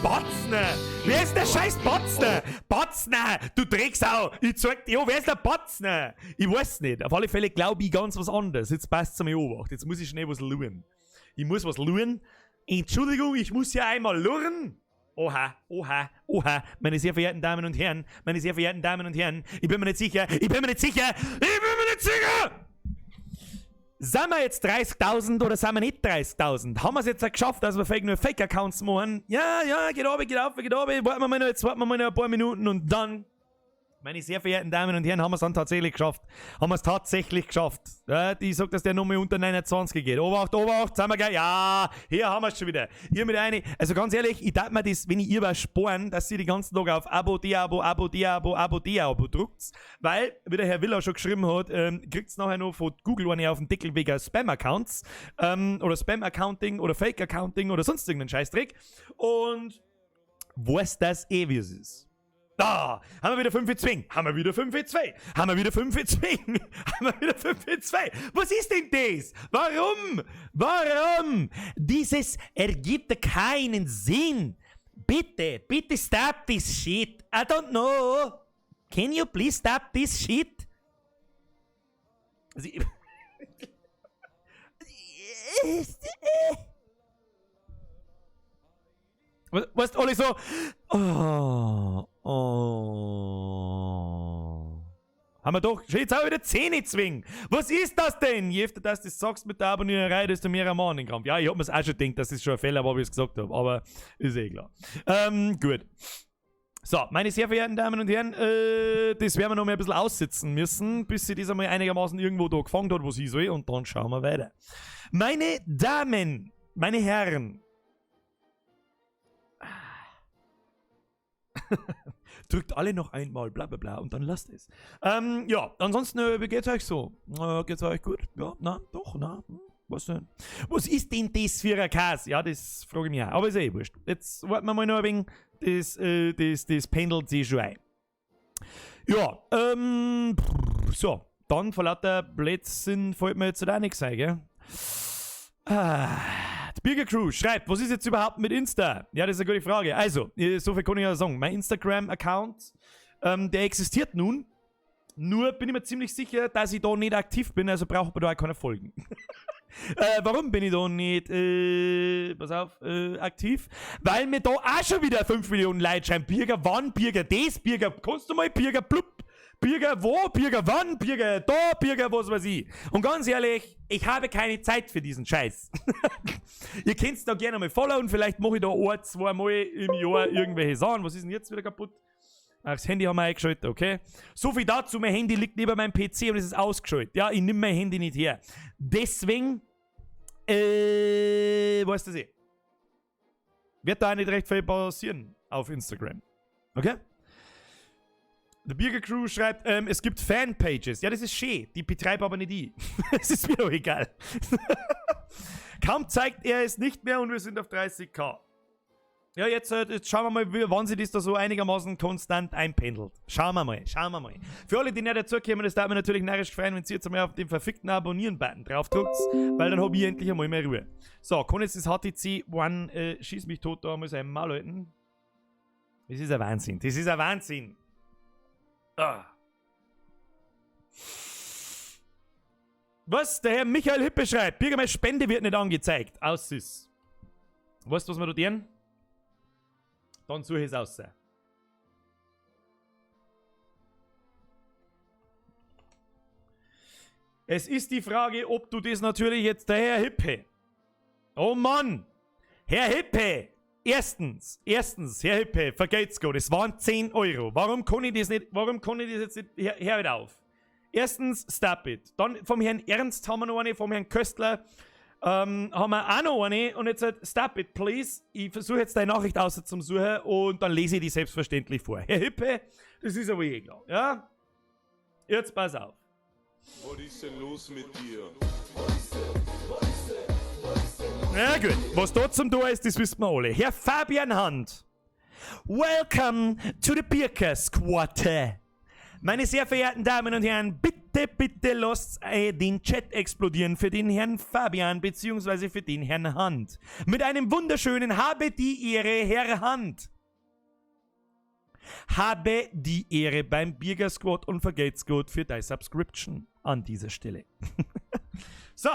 A: Batzner! Wer ist der scheiß Batzner? Batzner! Du Drecksau! Ich zeig dir, ja, wer ist der Batzner? Ich weiß nicht. Auf alle Fälle glaube ich ganz was anderes. Jetzt passt's mir Obacht. Jetzt muss ich schnell was luren. Ich muss was luren. Entschuldigung, ich muss ja einmal luren. Oha, oha, oha, meine sehr verehrten Damen und Herren, meine sehr verehrten Damen und Herren, ich bin mir nicht sicher, ich bin mir nicht sicher, ich bin mir nicht sicher! Sind wir jetzt 30.000 oder sind wir nicht 30.000? Haben wir es jetzt auch geschafft, dass wir vielleicht nur Fake-Accounts machen? Ja, ja, geht runter, geht auf, geht runter. Warten wir mal noch, jetzt warten wir mal noch ein paar Minuten und dann, meine sehr verehrten Damen und Herren, haben wir es dann tatsächlich geschafft. Haben wir es tatsächlich geschafft. Ja, ich sag, dass der Nummer unter 29 geht. Obacht, Obacht, sind wir gleich. Ja, hier haben wir es schon wieder. Hier mit eine. Also ganz ehrlich, ich darf mir das, wenn ich ihr was sparen, dass sie die ganzen Tage auf Abo, De-Abo, Abo, De-Abo, Abo, De-Abo druckt. Weil, wie der Herr Willer schon geschrieben hat, kriegt's nachher noch von Google eine auf den Deckel wegen Spam-Accounts. Oder Spam-Accounting oder Fake-Accounting oder sonst irgendeinen Scheißdreck. Und weiß das eh, wie es ist. Da haben wir wieder 5 für 2. Haben wir wieder 5 für 2. Haben wir wieder 5 für 2. Haben wir wieder 5 für 2. Was ist denn das? Warum? Warum? Dieses ergibt keinen Sinn. Bitte, bitte stop this shit. I don't know. Can you please stop this shit? Also, weißt du, alle so. Oh, oh. Haben wir doch. Jetzt auch wieder Zähne zwingen. Was ist das denn? Je öfter dass du das sagst mit der Abonniererei, desto mehr am Krampf. Ja, ich hab mir's auch schon gedacht, dass das schon ein Fehler war, wie ich's gesagt hab. Aber ist eh klar. Gut. So, meine sehr verehrten Damen und Herren, das werden wir noch mal ein bisschen aussitzen müssen, bis sie das einmal einigermaßen irgendwo da gefangen hat, wo sie soll, und dann schauen wir weiter. Meine Damen, meine Herren. Drückt alle noch einmal, bla bla bla, und dann lasst es. Ja, ansonsten, wie geht's euch so? Geht's euch gut? Ja, na, doch, na, was denn? Was ist denn das für ein Käse? Ja, das frage ich mich auch, aber ist eh wurscht. Jetzt warten wir mal noch ein wenig, das pendelt sich schon ein. Ja, so, dann vor lauter Blödsinn fällt mir jetzt auch nichts ein, gell? Ah. Die Birger Crew schreibt, was ist jetzt überhaupt mit Insta? Ja, das ist eine gute Frage. Also, so viel kann ich ja sagen. Mein Instagram-Account, der existiert nun. Nur bin ich mir ziemlich sicher, dass ich da nicht aktiv bin, also braucht man da auch keine Folgen. Warum bin ich da nicht, pass auf, aktiv? Weil mir da auch schon wieder 5 Millionen Leute schreiben. Birger wann, Birger das, Birger, kannst du mal, Birger blub, Birger wo, Birger wann, Birger da, Birger was weiß ich. Und ganz ehrlich, ich habe keine Zeit für diesen Scheiß. Ihr könnt's da gerne mal followen, vielleicht mache ich da ein, zwei Mal im Jahr irgendwelche Sachen. Was ist denn jetzt wieder kaputt? Ach, das Handy haben wir eingeschaltet, okay. So viel dazu, mein Handy liegt neben meinem PC und es ist ausgeschaltet. Ja, ich nehme mein Handy nicht her. Deswegen, weißt du das eh. Wird da auch nicht recht viel passieren auf Instagram. Okay? The Birger Crew schreibt, es gibt Fanpages. Ja, das ist schön. Die betreibe aber nicht ich. Es ist mir doch egal. Kaum zeigt er es nicht mehr und wir sind auf 30k. Ja, jetzt schauen wir mal, wann sich das da so einigermaßen konstant einpendelt. Schauen wir mal, schauen wir mal. Für alle, die nicht dazukommen, das darf mich natürlich narrisch freuen, wenn ihr jetzt einmal auf den verfickten Abonnieren-Button draufdrückt, weil dann hab ich endlich einmal mehr Ruhe. So, kann jetzt das HTC One, schieß mich tot, da muss ich einmal halten. Das ist ein Wahnsinn, das ist ein Wahnsinn. Ah. Was? Der Herr Michael Hippe schreibt, Birger, meine Spende wird nicht angezeigt. Aus ist. Weißt du, was wir da tun? Dann suche ich es aus. Es ist die Frage, ob du das natürlich jetzt, der Herr Hippe. Oh Mann! Herr Hippe! Erstens, Herr Hippe, vergelt's Gott, es waren 10 Euro. Warum kann ich das nicht, warum kann ich das jetzt nicht, hör wieder auf. Erstens, stop it. Dann vom Herrn Ernst haben wir noch eine, vom Herrn Köstler haben wir auch noch eine. Und jetzt halt, stop it, please. Ich versuche jetzt deine Nachricht außer zum Suchen und dann lese ich die selbstverständlich vor. Herr Hippe, das ist aber eh klar, ja? Jetzt pass auf.
E: Was ist denn los mit dir?
A: Na gut, was da zum Tor ist, das wissen wir alle. Herr Fabian Hand, welcome to the Birker Squad. Meine sehr verehrten Damen und Herren, bitte, bitte lasst den Chat explodieren für den Herrn Fabian beziehungsweise für den Herrn Hand. Mit einem wunderschönen Habe die Ehre, Herr Hand. Habe die Ehre beim Birger Squad und vergelt's gut für deine Subscription an dieser Stelle. So.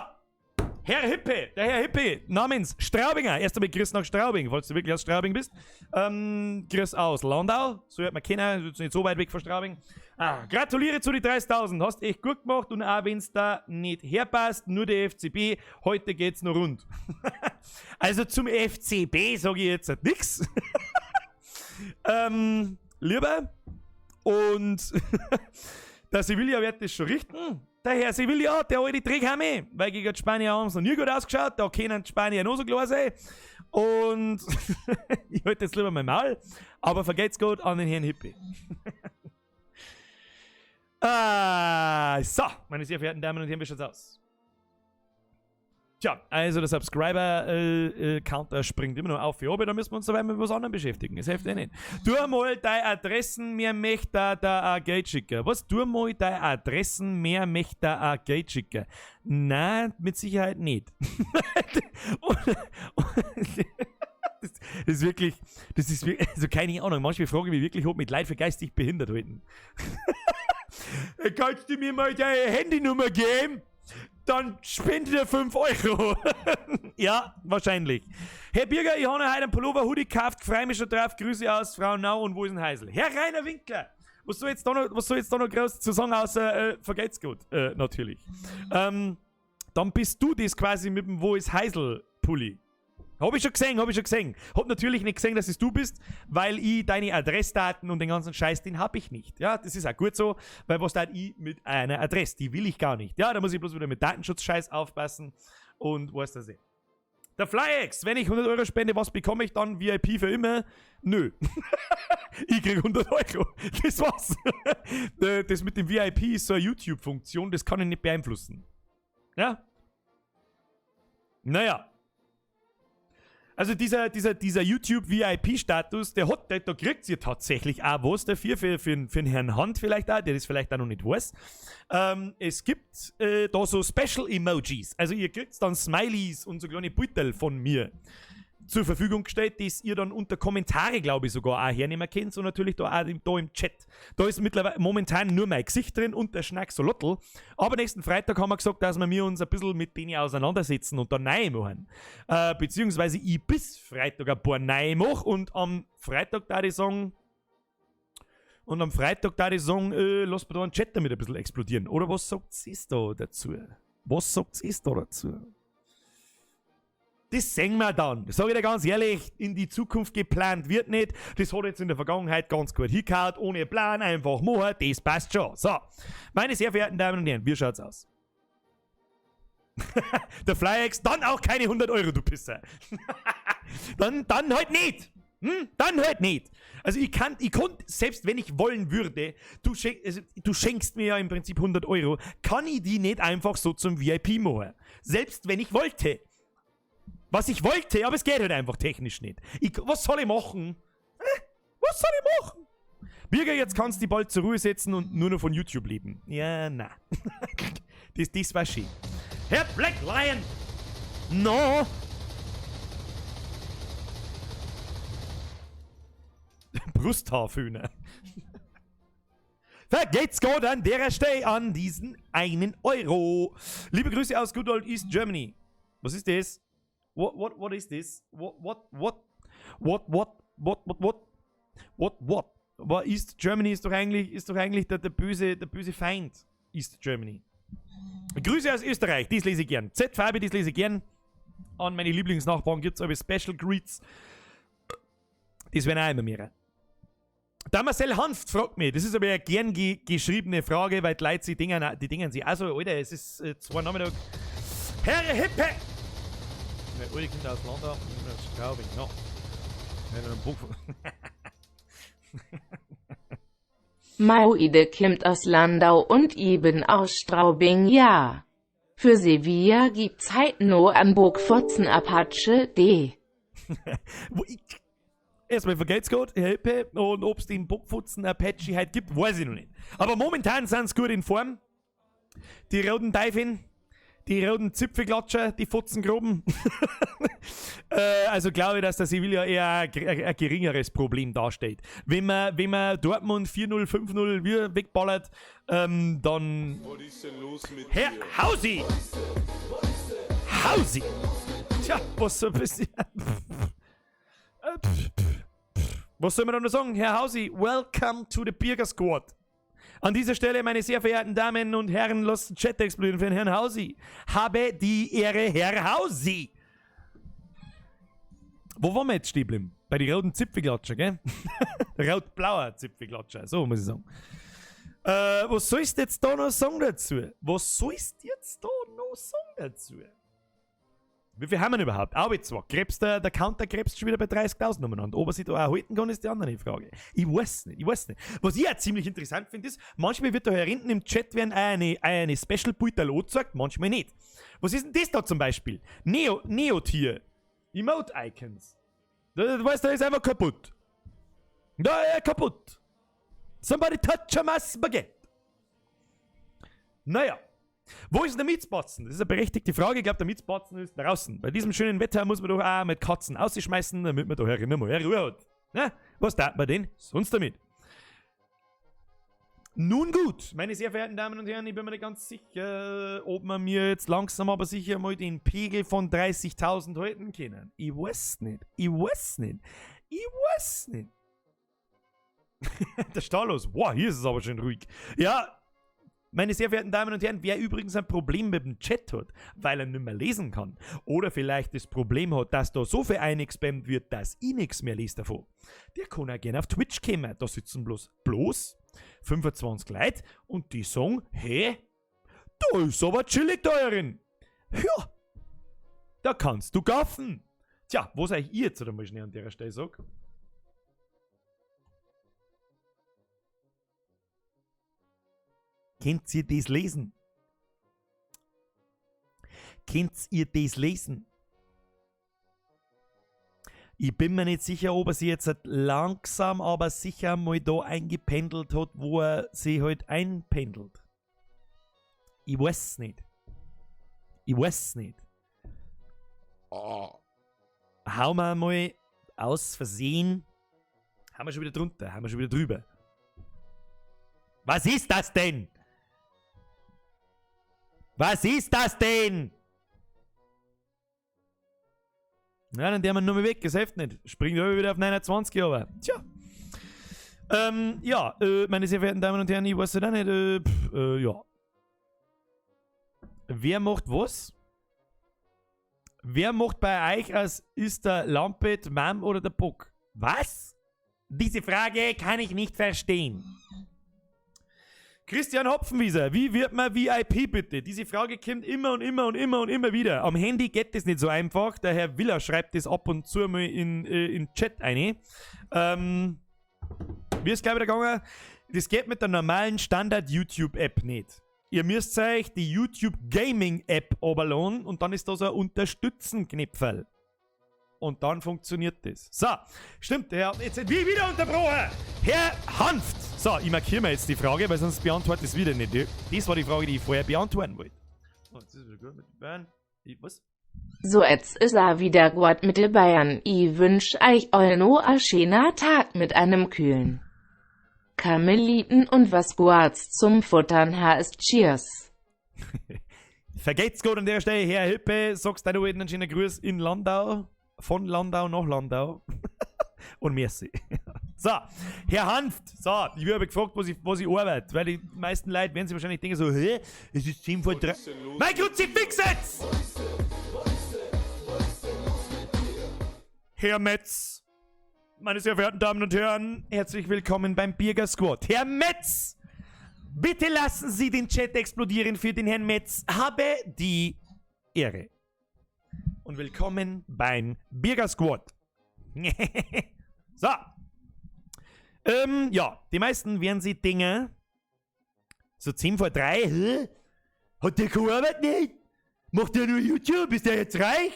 A: Herr Hippe, der Herr Hippe, namens Straubinger. Erst einmal Grüß nach Straubing, falls du wirklich aus Straubing bist. Grüß aus Landau, so hört man kennen, ist nicht so weit weg von Straubing. Ah, gratuliere zu die 30.000, hast echt gut gemacht und auch wenn's da nicht herpasst, nur der FCB, heute geht's noch rund. Also zum FCB sag ich jetzt halt nix. Lieber, und der Sevilla wird das schon richten. Der Herr Sevilla, der alte Dreckhammer, weil gegen die Spanier haben sie noch nie gut ausgeschaut, da können die Spanier noch so klar sein. Und ich halte jetzt lieber mein Maul, aber vergelt's gut an den Herrn Hippe. Ah, so, meine sehr verehrten Damen und Herren, wie schaut's aus? Tja, also der Subscriber-Counter springt immer noch auf wie oben, da müssen wir uns dabei mit was anderem beschäftigen. Das hilft eh nicht. Tu mal deine Adressen, mir möchte da auch Geld schicken. Was? Tu mal deine Adressen, mir möchte da auch Geld schicken. Nein, mit Sicherheit nicht. Das ist wirklich, das ist wirklich, also keine Ahnung, manchmal frage ich mich wirklich, ob mit Leid für geistig behindert halten. Kannst du mir mal deine Handynummer geben? Dann spende dir 5 Euro. Ja, wahrscheinlich. Herr Birger, ich habe heute einen Pullover-Hoodie gekauft, freue mich schon drauf. Grüße aus Frauenau und wo ist ein Heisel? Herr Rainer Winkler, was soll jetzt da noch, was soll jetzt da noch groß zu sagen, außer vergelt's gut, natürlich. Dann bist du das quasi mit dem Wo ist Heisel-Pulli. Hab ich schon gesehen, hab ich schon gesehen. Hab natürlich nicht gesehen, dass es du bist, weil ich deine Adressdaten und den ganzen Scheiß, den hab ich nicht. Ja, das ist auch gut so, weil was da ich mit einer Adresse, die will ich gar nicht. Ja, da muss ich bloß wieder mit Datenschutzscheiß aufpassen und weiß das eh. Der FlyX, wenn ich 100 Euro spende, was bekomme ich dann? VIP für immer? Nö. Ich krieg 100 Euro. Das war's. Das mit dem VIP ist so eine YouTube-Funktion, das kann ich nicht beeinflussen. Ja? Naja. Also dieser YouTube-V I P-Status, da kriegt ihr tatsächlich auch was dafür, für den Herrn Hand vielleicht auch, der das vielleicht auch noch nicht weiß. Es gibt da so Special Emojis, also ihr kriegt dann Smileys und so kleine Beutel von mir zur Verfügung gestellt, die ihr dann unter Kommentare, glaube ich, sogar auch hernehmen könnt und natürlich da auch da im Chat. Da ist mittlerweile momentan nur mein Gesicht drin und der Schnacksolotl. Aber nächsten Freitag haben wir gesagt, dass wir uns ein bisschen mit denen auseinandersetzen und da neu machen. Beziehungsweise ich bis Freitag ein paar neu mache und am Freitag da ich sagen, und am Freitag da ich sagen, lass mir da einen Chat damit ein bisschen explodieren. Oder was sagt ihr da dazu? Was sagt ihr da dazu? Das sehen wir dann. Das sag ich dir ganz ehrlich, in die Zukunft geplant wird nicht. Das hat jetzt in der Vergangenheit ganz gut hingehauen. Ohne Plan, einfach machen, das passt schon. So, meine sehr verehrten Damen und Herren, wie schaut's aus? Der FlyX, dann auch keine 100 Euro, du Pisser. Dann halt nicht. Hm? Dann halt nicht. Also ich kann, ich konnte, selbst wenn ich wollen würde, du, schenk, also du schenkst mir ja im Prinzip 100 Euro, kann ich die nicht einfach so zum VIP machen. Selbst wenn ich wollte. Was ich wollte, aber es geht halt einfach technisch nicht. Was soll ich machen? Was soll ich machen? Birger, jetzt kannst du dich bald zur Ruhe setzen und nur noch von YouTube leben. Ja, na. Das war schön. Herr Black Lion! No! Brusthaarföhner. Vergelt's Gott an der Stelle an diesen einen Euro. Liebe Grüße aus Good Old East Germany. Was ist das? What is this? What, what, what, what, what, what, what, what, what, what? Aber East Germany ist doch eigentlich der böse Feind. East Germany. Grüße aus Österreich, das lese ich gern. Z Fabi, das lese ich gern. An meine Lieblingsnachbarn gibt es aber Special Greets. Das werden auch immer mehr. Der Marcel Hanft fragt mich, das ist aber eine gern ge geschriebene Frage, weil die Leute sich dingen, die dingen sich, also, Alter, es ist 2 Nachmittag. Herr Hippe! Ne, alle Kinder aus Landau, aus Straubing, ja. Wenn
B: Mauide kimmt aus Landau und eben aus Straubing, ja. Für Sevilla gibt's heit no an Bockfotzen Apache D.
A: Erstmal vergelt's Gott, Herr Hippe, und ob's den Bockfotzen Apache heute gibt, weiß ich noch nicht. Aber momentan sind sie gut in Form. Die roten Teufel, die roten Zipfelklatscher, die Fotzengroben. Also glaube ich, dass der Sevilla eher ein geringeres Problem darstellt. Wenn man Dortmund 4-0, 5-0 wir wegballert, dann.
E: Was ist denn los mit
A: Herr
E: dir?
A: Hausi! Hausi! Tja, was soll passieren? Was soll man da noch sagen? Herr Hausi, welcome to the Birger Squad. An dieser Stelle, meine sehr verehrten Damen und Herren, lasst den Chat explodieren für den Herrn Hausi. Habe die Ehre, Herr Hausi. Wo waren wir jetzt stehen geblieben? Bei den roten Zipfelklatscher, gell? Rot-blauer Zipfelklatscher, so muss ich sagen. Was sollst du jetzt da noch sagen dazu? Was sollst du jetzt da noch sagen dazu? Wie viel haben wir denn überhaupt? Auch jetzt zwar. Krebs, der Counter krebst schon wieder bei 30.000 umeinander. Ob er sich da auch halten kann, ist die andere Frage. Ich weiß nicht, ich weiß nicht. Was ich auch ziemlich interessant finde, ist, manchmal wird da hier hinten im Chat werden eine Special Beutel angezeigt, manchmal nicht. Was ist denn das da zum Beispiel? Neo, Neo-Tier. Emote Icons. Du weißt, da ist einfach kaputt. Da ist kaputt. Somebody touch my spaghetti. Naja. Wo ist denn der Mietsbatzen? Das ist eine berechtigte Frage. Ich glaube, der Mietsbatzen ist draußen. Bei diesem schönen Wetter muss man doch auch mit Katzen ausschmeißen, damit man da herinnen mal Ruhe hat. Na, was tat man denn sonst damit? Nun gut, meine sehr verehrten Damen und Herren, ich bin mir nicht ganz sicher, ob wir mir jetzt langsam aber sicher mal den Pegel von 30.000 halten können. Ich weiß nicht. Ich weiß nicht. Ich weiß nicht. Der Stalos. Wow, hier ist es aber schön ruhig. Ja, meine sehr verehrten Damen und Herren, wer übrigens ein Problem mit dem Chat hat, weil er nicht mehr lesen kann, oder vielleicht das Problem hat, dass da so viel eingespammt wird, dass ich nichts mehr lese davon, der kann auch gerne auf Twitch kommen. Da sitzen bloß 25 Leute und die sagen, hey, da ist aber chillig da herin. Ja, da kannst du gaffen. Tja, was euch ich jetzt einmal schnell an der Stelle sag? Könnt ihr das lesen? Könnt ihr das lesen? Ich bin mir nicht sicher, ob er sich jetzt halt langsam, aber sicher mal da eingependelt hat, wo er sich halt einpendelt. Ich weiß nicht. Ich weiß nicht. Hauen wir mal aus Versehen. Haben wir schon wieder drunter, haben wir schon wieder drüber. Was ist das denn? Was ist das denn? Ja, dann der man nur mal weg, das hilft nicht. Springt aber wieder auf 29, aber. Tja. Ja, meine sehr verehrten Damen und Herren, ich weiß ja nicht, pff, ja. Wer macht was? Wer macht bei euch als ist der Lampe, die Mam oder der Bock? Was? Diese Frage kann ich nicht verstehen. Christian Hopfenwieser, wie wird man VIP bitte? Diese Frage kommt immer und immer und immer und immer wieder. Am Handy geht das nicht so einfach. Der Herr Willer schreibt das ab und zu mal in Chat ein. Wie ist gleich wieder gegangen? Das geht mit der normalen Standard-YouTube-App nicht. Ihr müsst euch die YouTube Gaming App runterladen und dann ist da so ein Unterstützen-Knöpferl. Und dann funktioniert das. So, stimmt, der Herr, jetzt wie wieder unterbrochen. Herr Hanft. So, ich markiere mir jetzt die Frage, weil sonst beantwortet es wieder nicht. Das war die Frage, die ich vorher beantworten wollte. Oh, jetzt ist wieder gut mit den Bayern. Was?
B: So, jetzt is er wieder guat mit de Bayern. I wünsch eich all no a schöner Tag mit einem kühlen Karmeliten und was guats zum Futtern ha ist. Cheers.
A: Vergelt's Gott an der Stelle, Herr Hippe, sagst du einen schönen Gruß in Landau, von Landau nach Landau. Und merci. So, Herr Hanft, so, ich habe gefragt, was ich arbeite, weil die meisten Leute werden sich wahrscheinlich denken so, hä, es ist 10 vor 3. Mein Kruzifix jetzt! Herr Metz, meine sehr verehrten Damen und Herren, herzlich willkommen beim Birger Squad. Herr Metz, bitte lassen Sie den Chat explodieren für den Herrn Metz. Habe die Ehre. Und willkommen beim Birger Squad. So. Ja, die meisten werden sich denken, so 10 vor 3, hä? Hat der keine Arbeit nicht? Macht der nur YouTube? Ist der jetzt reich?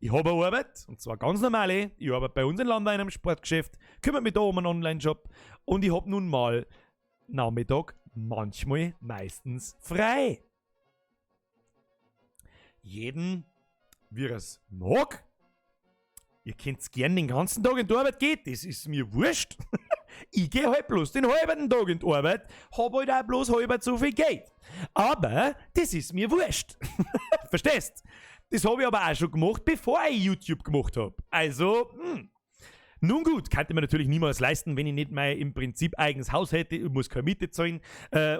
A: Ich habe eine Arbeit, und zwar ganz normale. Ich arbeite bei uns in Landau in einem Sportgeschäft, kümmere mich da um einen Online-Shop und ich habe nun mal Nachmittag manchmal meistens frei. Jeden, wie er es mag. Ihr könnt gern den ganzen Tag in die Arbeit gehen, das ist mir wurscht. Ich gehe halt bloß den halben Tag in die Arbeit, hab halt auch bloß halb so viel Geld. Aber das ist mir wurscht. Verstehst? Das habe ich aber auch schon gemacht, bevor ich YouTube gemacht hab. Also, Nun gut, könnte man natürlich niemals leisten, wenn ich nicht mein im Prinzip eigenes Haus hätte, ich muss keine Miete zahlen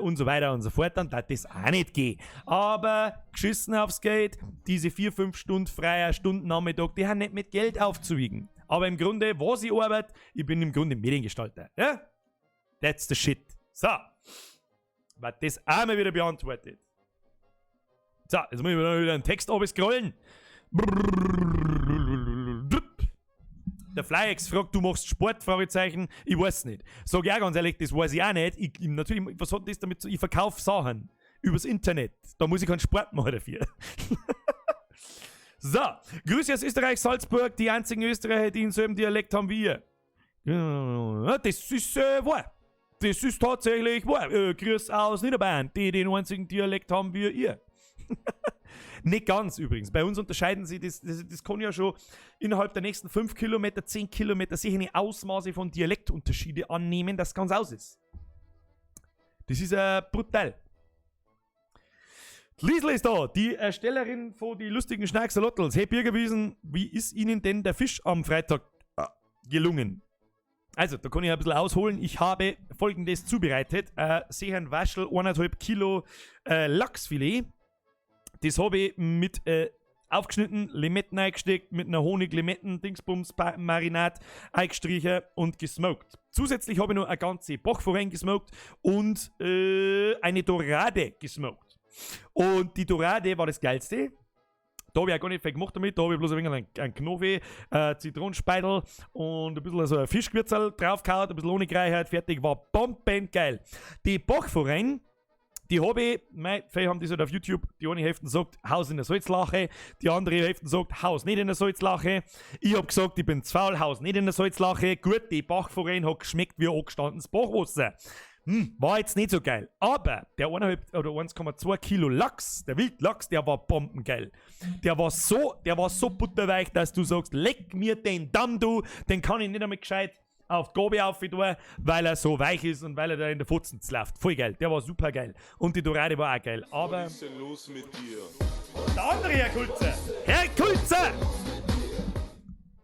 A: und so weiter und so fort, dann darf das auch nicht gehen. Aber geschissen aufs Geld, diese 4, 5 Stunden freier Stunden Nachmittag, die haben nicht mit Geld aufzuwiegen. Aber im Grunde, was ich arbeite, ich bin im Grunde Mediengestalter. Ja? That's the shit. So. Wird das auch mal wieder beantwortet. So, jetzt muss ich wieder einen Text scrollen. Der Flyex fragt, du machst Sport? Fragezeichen. Ich weiß nicht. Sag ich auch ganz ehrlich, das weiß ich auch nicht. Ich, natürlich, was hat das damit zu? Ich verkaufe Sachen übers Internet. Da muss ich keinen Sport machen dafür. So, Grüße aus Österreich, Salzburg, die einzigen Österreicher, die denselben Dialekt haben wie ihr. Ja, das ist wahr. Das ist tatsächlich wahr. Grüß aus Niederbayern, die den einzigen Dialekt haben wie ihr. Nicht ganz übrigens. Bei uns unterscheiden sie das, das kann ja schon innerhalb der nächsten 5 Kilometer, 10 Kilometer sicher eine Ausmaße von Dialektunterschiede annehmen, das ganz aus ist. Das ist brutal. Liesl ist da, die Erstellerin von die lustigen Schnarksalottels. Hey Birgerwiesen, wie ist Ihnen denn der Fisch am Freitag gelungen? Also, da kann ich ein bisschen ausholen. Ich habe Folgendes zubereitet. Sehen Waschel, 1,5 Kilo Lachsfilet. Das habe ich mit aufgeschnitten, Limetten eingesteckt, mit einer Honig-Limetten-Dingsbums-Marinade eingestrichen und gesmoked. Zusätzlich habe ich noch eine ganze Bachforelle gesmoked und eine Dorade gesmoked. Und die Dorade war das Geilste. Da habe ich auch gar nicht viel gemacht damit. Da habe ich bloß ein wenig einen Knofi, Zitronenspeitel und ein bisschen so ein Fischgewürzerl draufgehauen, ein bisschen Honig fertig, war bombengeil. Die Bachforellen, die habe ich, mei, viele haben das halt auf YouTube, die eine Hälfte sagt, Haus in der Salzlache, die andere Hälfte sagt, Haus nicht in der Salzlache. Ich hab gesagt, ich bin zu faul, Haus nicht in der Salzlache. Gut, die Bachforellen hat geschmeckt wie angestandenes Bachwasser. War jetzt nicht so geil. Aber der 1,5 oder 1,2 Kilo Lachs, der Wildlachs, der war bombengeil. Der war so butterweich, dass du sagst, leck mir den Damm, du, den kann ich nicht einmal gescheit auf die Gabe auf tun, weil er so weich ist und weil er da in der Fotzen läuft. Voll geil, der war super geil. Und die Dorade war auch geil. Aber
E: Was ist denn los mit dir?
A: Der andere Herr Kulzer! Herr Kulzer!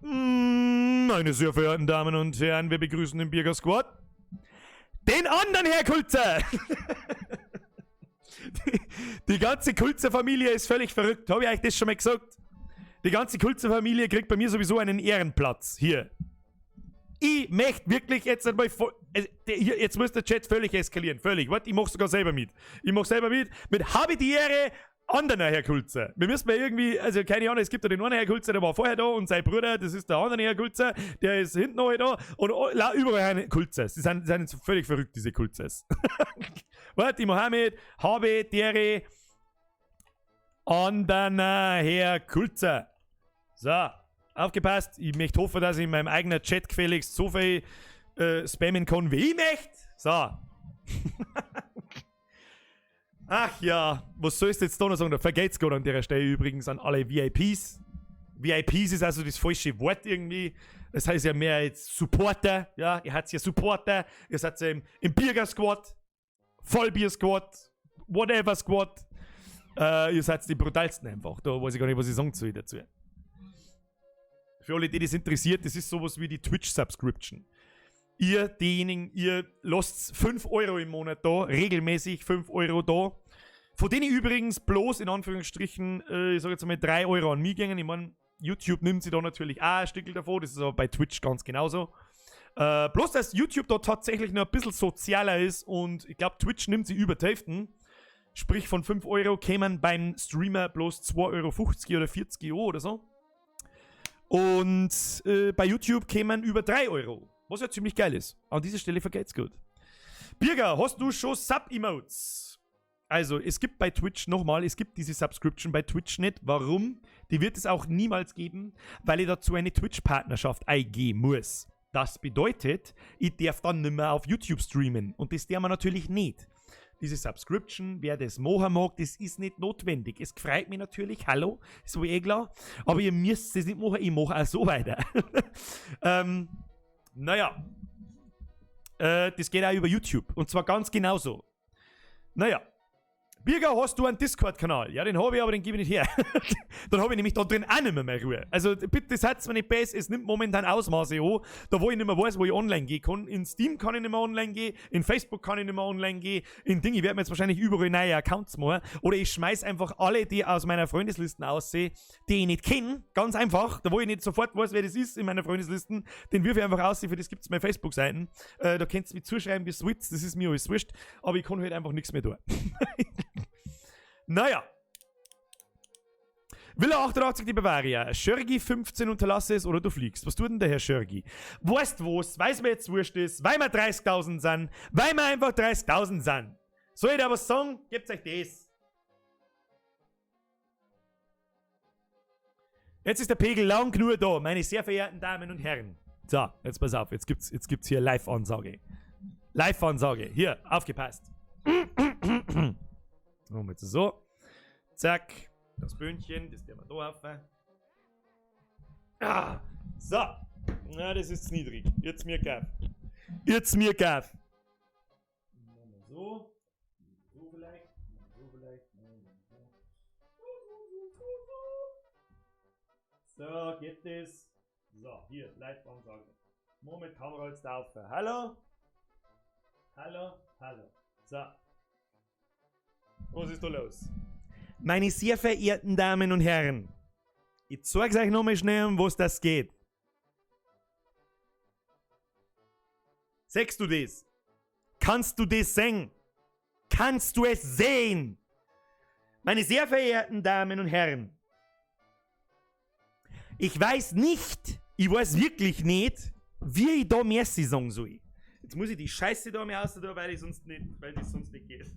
A: Meine sehr verehrten Damen und Herren, wir begrüßen den Birger Squad. Den anderen Herr Kulzer! Die ganze Kulzer-Familie ist völlig verrückt. Habe ich euch das schon mal gesagt? Die ganze Kulzer-Familie kriegt bei mir sowieso einen Ehrenplatz. Hier. Ich möchte wirklich jetzt einmal Also, hier, jetzt muss der Chat völlig eskalieren. Völlig. Warte, ich mach sogar selber mit. Ich mach selber mit. Mit Habe die Ehre, anderer Herr Kulzer. Wir müssen mal irgendwie, also keine Ahnung, es gibt ja den einen Herr Kulzer, der war vorher da und sein Bruder, das ist der andere Herr Kulzer, der ist hinten noch da und überall Herr Kulzers. Die sind so völlig verrückt, diese Kulzers. Warte, ich mach auch mit. Habe die Ehre, anderer Herr Kulzer. So, aufgepasst. Ich möchte hoffen, dass ich in meinem eigenen Chat gefälligst so viel spammen kann, wie ich möchte. So. Ach ja, was sollst du jetzt da noch sagen? Da vergeht's gerade an der Stelle übrigens an alle VIPs. VIPs ist also das falsche Wort irgendwie. Das heißt ja mehr jetzt Supporter. Ja, ihr habt ja Supporter. Ihr seid ja im Birger Squad, Vollbier Squad, whatever Squad. Ihr seid die brutalsten einfach. Da weiß ich gar nicht, was ich sagen soll dazu. Für alle, die das interessiert, das ist sowas wie die Twitch-Subscription. Ihr, diejenigen, ihr lasst 5 Euro im Monat da, regelmäßig 5 Euro da. Von denen übrigens bloß in Anführungsstrichen, ich sag jetzt mal 3 Euro an mich gingen. Ich mein, YouTube nimmt sich da natürlich auch ein Stückel davon, das ist aber bei Twitch ganz genauso. Bloß, dass YouTube da tatsächlich noch ein bisschen sozialer ist und ich glaub, Twitch nimmt sie über die Hälfte. Sprich, von 5 Euro kämen beim Streamer bloß 2,50 Euro oder 40 Euro oder so. Und bei YouTube kämen über 3 Euro. Was ja ziemlich geil ist. An dieser Stelle vergeht's gut. Birger, hast du schon Sub-Emotes? Also, es gibt bei Twitch nochmal, es gibt diese Subscription bei Twitch nicht. Warum? Die wird es auch niemals geben, weil ich dazu eine Twitch-Partnerschaft eingehen muss. Das bedeutet, ich darf dann nimmer auf YouTube streamen. Und das darf man natürlich nicht. Diese Subscription, wer das machen mag, das ist nicht notwendig. Es freut mich natürlich, hallo, ist wohl eh klar. Aber ihr müsst es nicht machen, ich mache auch so weiter. Naja. Das geht auch über YouTube. Und zwar ganz genauso. Naja. Birger, hast du einen Discord-Kanal? Ja, den habe ich, aber den gebe ich nicht her. Dann habe ich nämlich da drin auch nicht mehr meine Ruhe. Also bitte seid mir nicht besser, es nimmt momentan Ausmaße an, da wo ich nicht mehr weiß, wo ich online gehen kann. In Steam kann ich nicht mehr online gehen, in Facebook kann ich nicht mehr online gehen, in Ding, ich werde mir jetzt wahrscheinlich überall neue Accounts machen. Oder ich schmeiß einfach alle, die aus meiner Freundeslisten aussehen, die ich nicht kenne, ganz einfach, da wo ich nicht sofort weiß, wer das ist in meiner Freundeslisten, den wirf ich einfach aus, für das gibt's meine Facebook-Seiten. Da könnt ihr mir zuschreiben, wie es wollt, das ist mir alles wurscht, aber ich kann halt einfach nichts mehr tun. Naja. Villa 88, die Bavaria. Schörgi 15, unterlasse es oder du fliegst. Was tut denn der Herr Schörgi? Weißt was? Weiß mir jetzt wurscht ist, weil wir 30.000 sind, weil wir einfach 30.000 sind. Soll ich da was sagen? Gebt euch das. Jetzt ist der Pegel lang genug da, meine sehr verehrten Damen und Herren. So, jetzt pass auf, jetzt gibt's hier Live-Ansage. Live-Ansage. Hier, aufgepasst. Machen wir jetzt so. Zack. Das Böhnchen, das werden wir da auf. Ah, so. Na, das ist zu niedrig. Jetzt mir gab. Jetzt mir gab. Machen wir so. So vielleicht. So vielleicht. So, geht das. So, hier, Live-Ansage. Moment, Kamera jetzt auf. Hallo? Hallo? Hallo. So. Was ist da los? Meine sehr verehrten Damen und Herren, ich zeig's euch nochmal schnell, um was das geht. Siehst du das? Kannst du das sehen? Kannst du es sehen? Meine sehr verehrten Damen und Herren, ich weiß nicht, ich weiß wirklich nicht, wie ich da Merci sagen soll. Jetzt muss ich die Scheiße da mir raus tun, weil ich sonst nicht, weil das sonst nicht geht.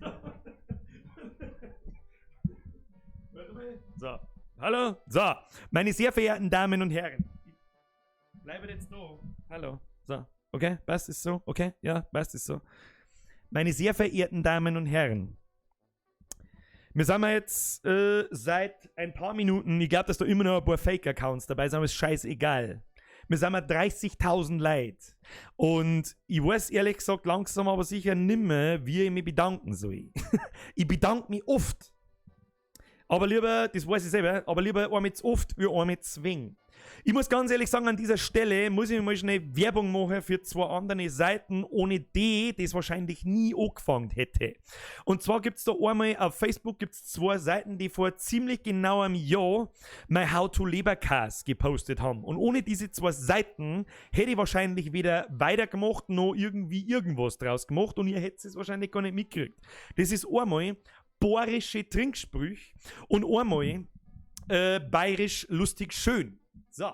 A: Warte mal. So. Hallo? So. Meine sehr verehrten Damen und Herren. Ich bleibe jetzt da. Hallo. So. Okay? Passt ist so? Okay? Ja, passt ist so. Meine sehr verehrten Damen und Herren. Wir sind jetzt seit ein paar Minuten, ich glaub, dass da immer noch ein paar Fake-Accounts dabei sind, aber ist scheißegal. Wir sind mal 30.000 Leute. Und ich weiß ehrlich gesagt langsam aber sicher nimmer, wie ich mich bedanken soll. Ich bedanke mich oft. Aber lieber, das weiß ich selber, aber lieber einmal zu oft wie einmal zu wenig. Ich muss ganz ehrlich sagen, an dieser Stelle muss ich mal schnell Werbung machen für zwei andere Seiten, ohne die das wahrscheinlich nie angefangen hätte. Und zwar gibt es da einmal auf Facebook gibt's zwei Seiten, die vor ziemlich genau einem Jahr mein How to Leberkas gepostet haben. Und ohne diese zwei Seiten hätte ich wahrscheinlich weder weitergemacht noch irgendwie irgendwas draus gemacht und ihr hättet es wahrscheinlich gar nicht mitgekriegt. Das ist einmal bohrische Trinksprüche und einmal bayerisch lustig schön. So,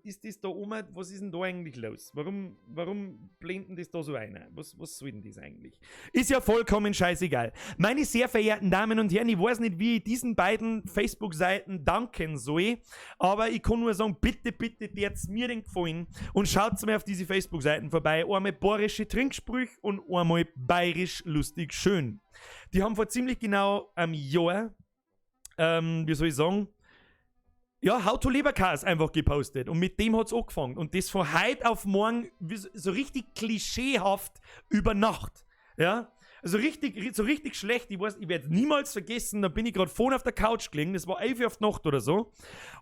A: ist das da oben, was ist denn da eigentlich los? Warum blenden das da so ein? Was soll denn das eigentlich? Ist ja vollkommen scheißegal. Meine sehr verehrten Damen und Herren, ich weiß nicht, wie ich diesen beiden Facebook-Seiten danken soll, aber ich kann nur sagen, bitte, bitte, tät's mir den Gefallen und schaut mir auf diese Facebook-Seiten vorbei. Einmal bayerische Trinksprüche und einmal bayerisch lustig schön. Die haben vor ziemlich genau einem Jahr, wie soll ich sagen, ja, How to Leberkas einfach gepostet. Und mit dem hat's angefangen. Und das von heute auf morgen, so richtig klischeehaft über Nacht. Ja, also richtig, so richtig schlecht. Ich weiß, ich werde niemals vergessen, da bin ich gerade vorne auf der Couch gelegen, das war 11 Uhr auf die Nacht oder so.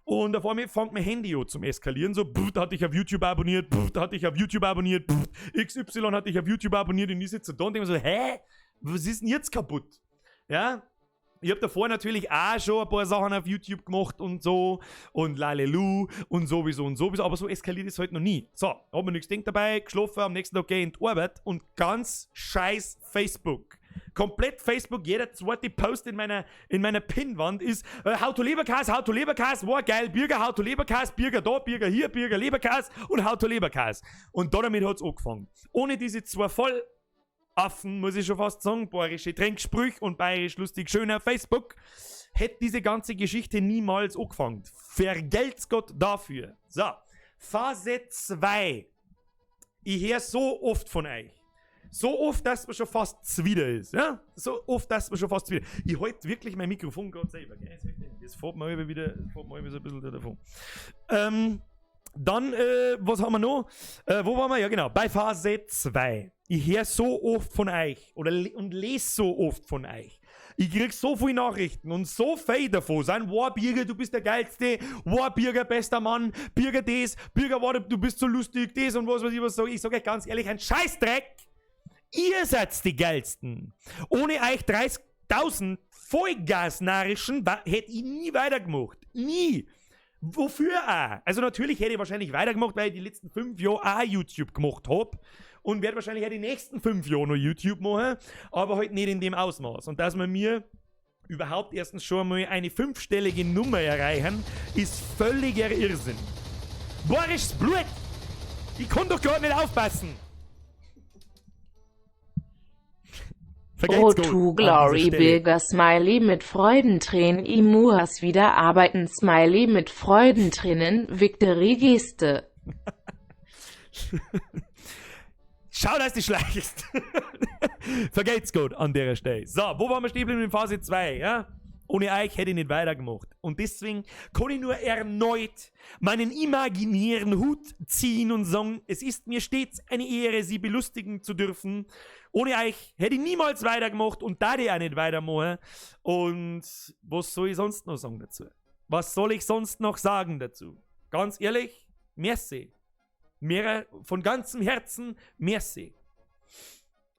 A: Und auf einmal fängt mein Handy an zum Eskalieren. So, pff, da hatte ich auf YouTube abonniert, pff, da hatte ich auf YouTube abonniert, pff, XY hatte ich auf YouTube abonniert. Und ich sitze so da und denke mir so, hä? Was ist denn jetzt kaputt? Ja, ich hab davor natürlich auch schon ein paar Sachen auf YouTube gemacht und so und lalelu und sowieso und sowieso, aber so eskaliert es halt noch nie. So, hab mir nichts gedacht dabei, geschlafen, am nächsten Tag geh ich in die Arbeit und ganz scheiß Facebook. Komplett Facebook, jeder zweite Post in meiner Pinnwand ist How to Leberkas, How to Leberkas, war geil, Birger, How to Leberkas, Birger da, Birger hier, Birger Leberkas und How to Leberkas. Und damit hat's angefangen. Ohne diese zwei voll Affen, muss ich schon fast sagen, bayerische Trinksprüche und bayerisch lustig schön auf Facebook, hätte diese ganze Geschichte niemals angefangen. Vergelt's Gott dafür. So, Phase 2. Ich höre so oft von euch. So oft, dass man schon fast zwider ist. Ja? So oft, dass man schon fast zwider. Ich halte wirklich mein Mikrofon gerade selber. Gell? Das fährt mir immer wieder, fährt mir immer so ein bisschen davon. Dann, was haben wir noch? Wo waren wir? Ja, genau, bei Phase 2. Ich höre so oft von euch und lese so oft von euch. Ich krieg so viele Nachrichten und so viel davon sind, wow, Birger, du bist der Geilste, wow, Birger, bester Mann, Birger das, Birger, wow, du bist so lustig, das und was weiß ich was sag. Ich sag euch ganz ehrlich, ein Scheißdreck! Ihr seid die Geilsten. Ohne euch 30.000 Vollgasnarischen hätte ich nie weitergemacht. Nie. Wofür auch? Also natürlich hätte ich wahrscheinlich weitergemacht, weil ich die letzten 5 Jahre auch YouTube gemacht hab. Und werde wahrscheinlich auch die nächsten 5 Jahre noch YouTube machen, aber halt nicht in dem Ausmaß. Und dass wir mir überhaupt erstens schon einmal eine 5-stellige Nummer erreichen, ist völliger Irrsinn. Borisches Blut! Ich kann doch gerade nicht aufpassen!
B: Oh to Glory Birger Smiley mit Freudentränen, Imuas wieder arbeiten Smiley mit Freudentränen, Victory Geste.
A: Schau, dass du schleichst. Vergelt's gut an der Stelle. So, wo waren wir stehen geblieben in Phase 2? Ja? Ohne euch hätte ich nicht weitergemacht. Und deswegen kann ich nur erneut meinen imaginären Hut ziehen und sagen, es ist mir stets eine Ehre, sie belustigen zu dürfen. Ohne euch hätte ich niemals weitergemacht und da ich auch nicht weitermachen. Und was soll ich sonst noch sagen dazu? Was soll ich sonst noch sagen dazu? Ganz ehrlich, merci. Mehr, von ganzem Herzen, merci.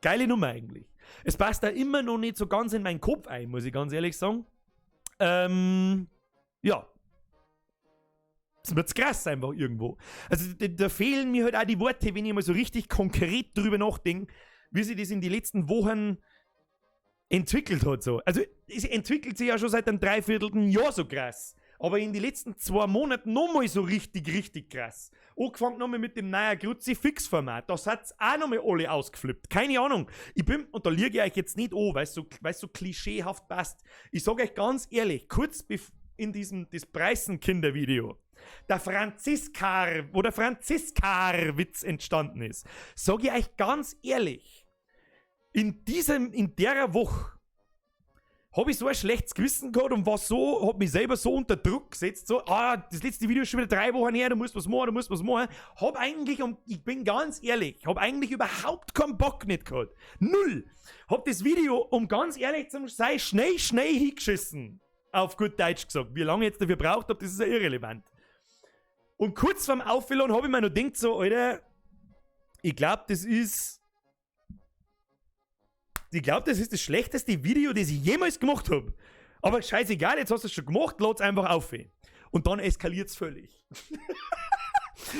A: Geile Nummer eigentlich. Es passt da immer noch nicht so ganz in meinen Kopf ein, muss ich ganz ehrlich sagen. Ja. Es wird krass einfach irgendwo. Also da fehlen mir halt auch die Worte, wenn ich mal so richtig konkret drüber nachdenke, wie sich das in die letzten Wochen entwickelt hat. So. Also es entwickelt sich ja schon seit einem dreiviertelten Jahr so krass. Aber in den letzten 2 Monaten nochmal so richtig, richtig krass. Angefangen nochmal mit dem neuen Kruzifix-Format. Da seid's auch nochmal alle ausgeflippt. Keine Ahnung. Ich bin, und da liege ich euch jetzt nicht an, weil's so klischeehaft passt. Ich sag euch ganz ehrlich, kurz in diesem, das Preißenkinder-Video, der Franziskar, wo der Franziskar-Witz entstanden ist, sag ich euch ganz ehrlich, in der Woche habe ich so ein schlechtes Gewissen gehabt und war so, hab mich selber so unter Druck gesetzt, so, ah, das letzte Video ist schon wieder 3 Wochen her, du musst was machen, du musst was machen. Hab eigentlich, und ich bin ganz ehrlich, hab eigentlich überhaupt keinen Bock nicht gehabt. Null! Hab das Video, um ganz ehrlich zu sein, schnell, schnell hingeschissen. Auf gut Deutsch gesagt. Wie lange ich jetzt dafür braucht hab, das ist ja irrelevant. Und kurz vorm Aufladen habe ich mir noch gedacht, so, Alter, ich glaube, das ist. Ich glaube, das ist das schlechteste Video, das ich jemals gemacht habe. Aber scheißegal, jetzt hast du es schon gemacht, lad's einfach auf. Und dann eskaliert's völlig.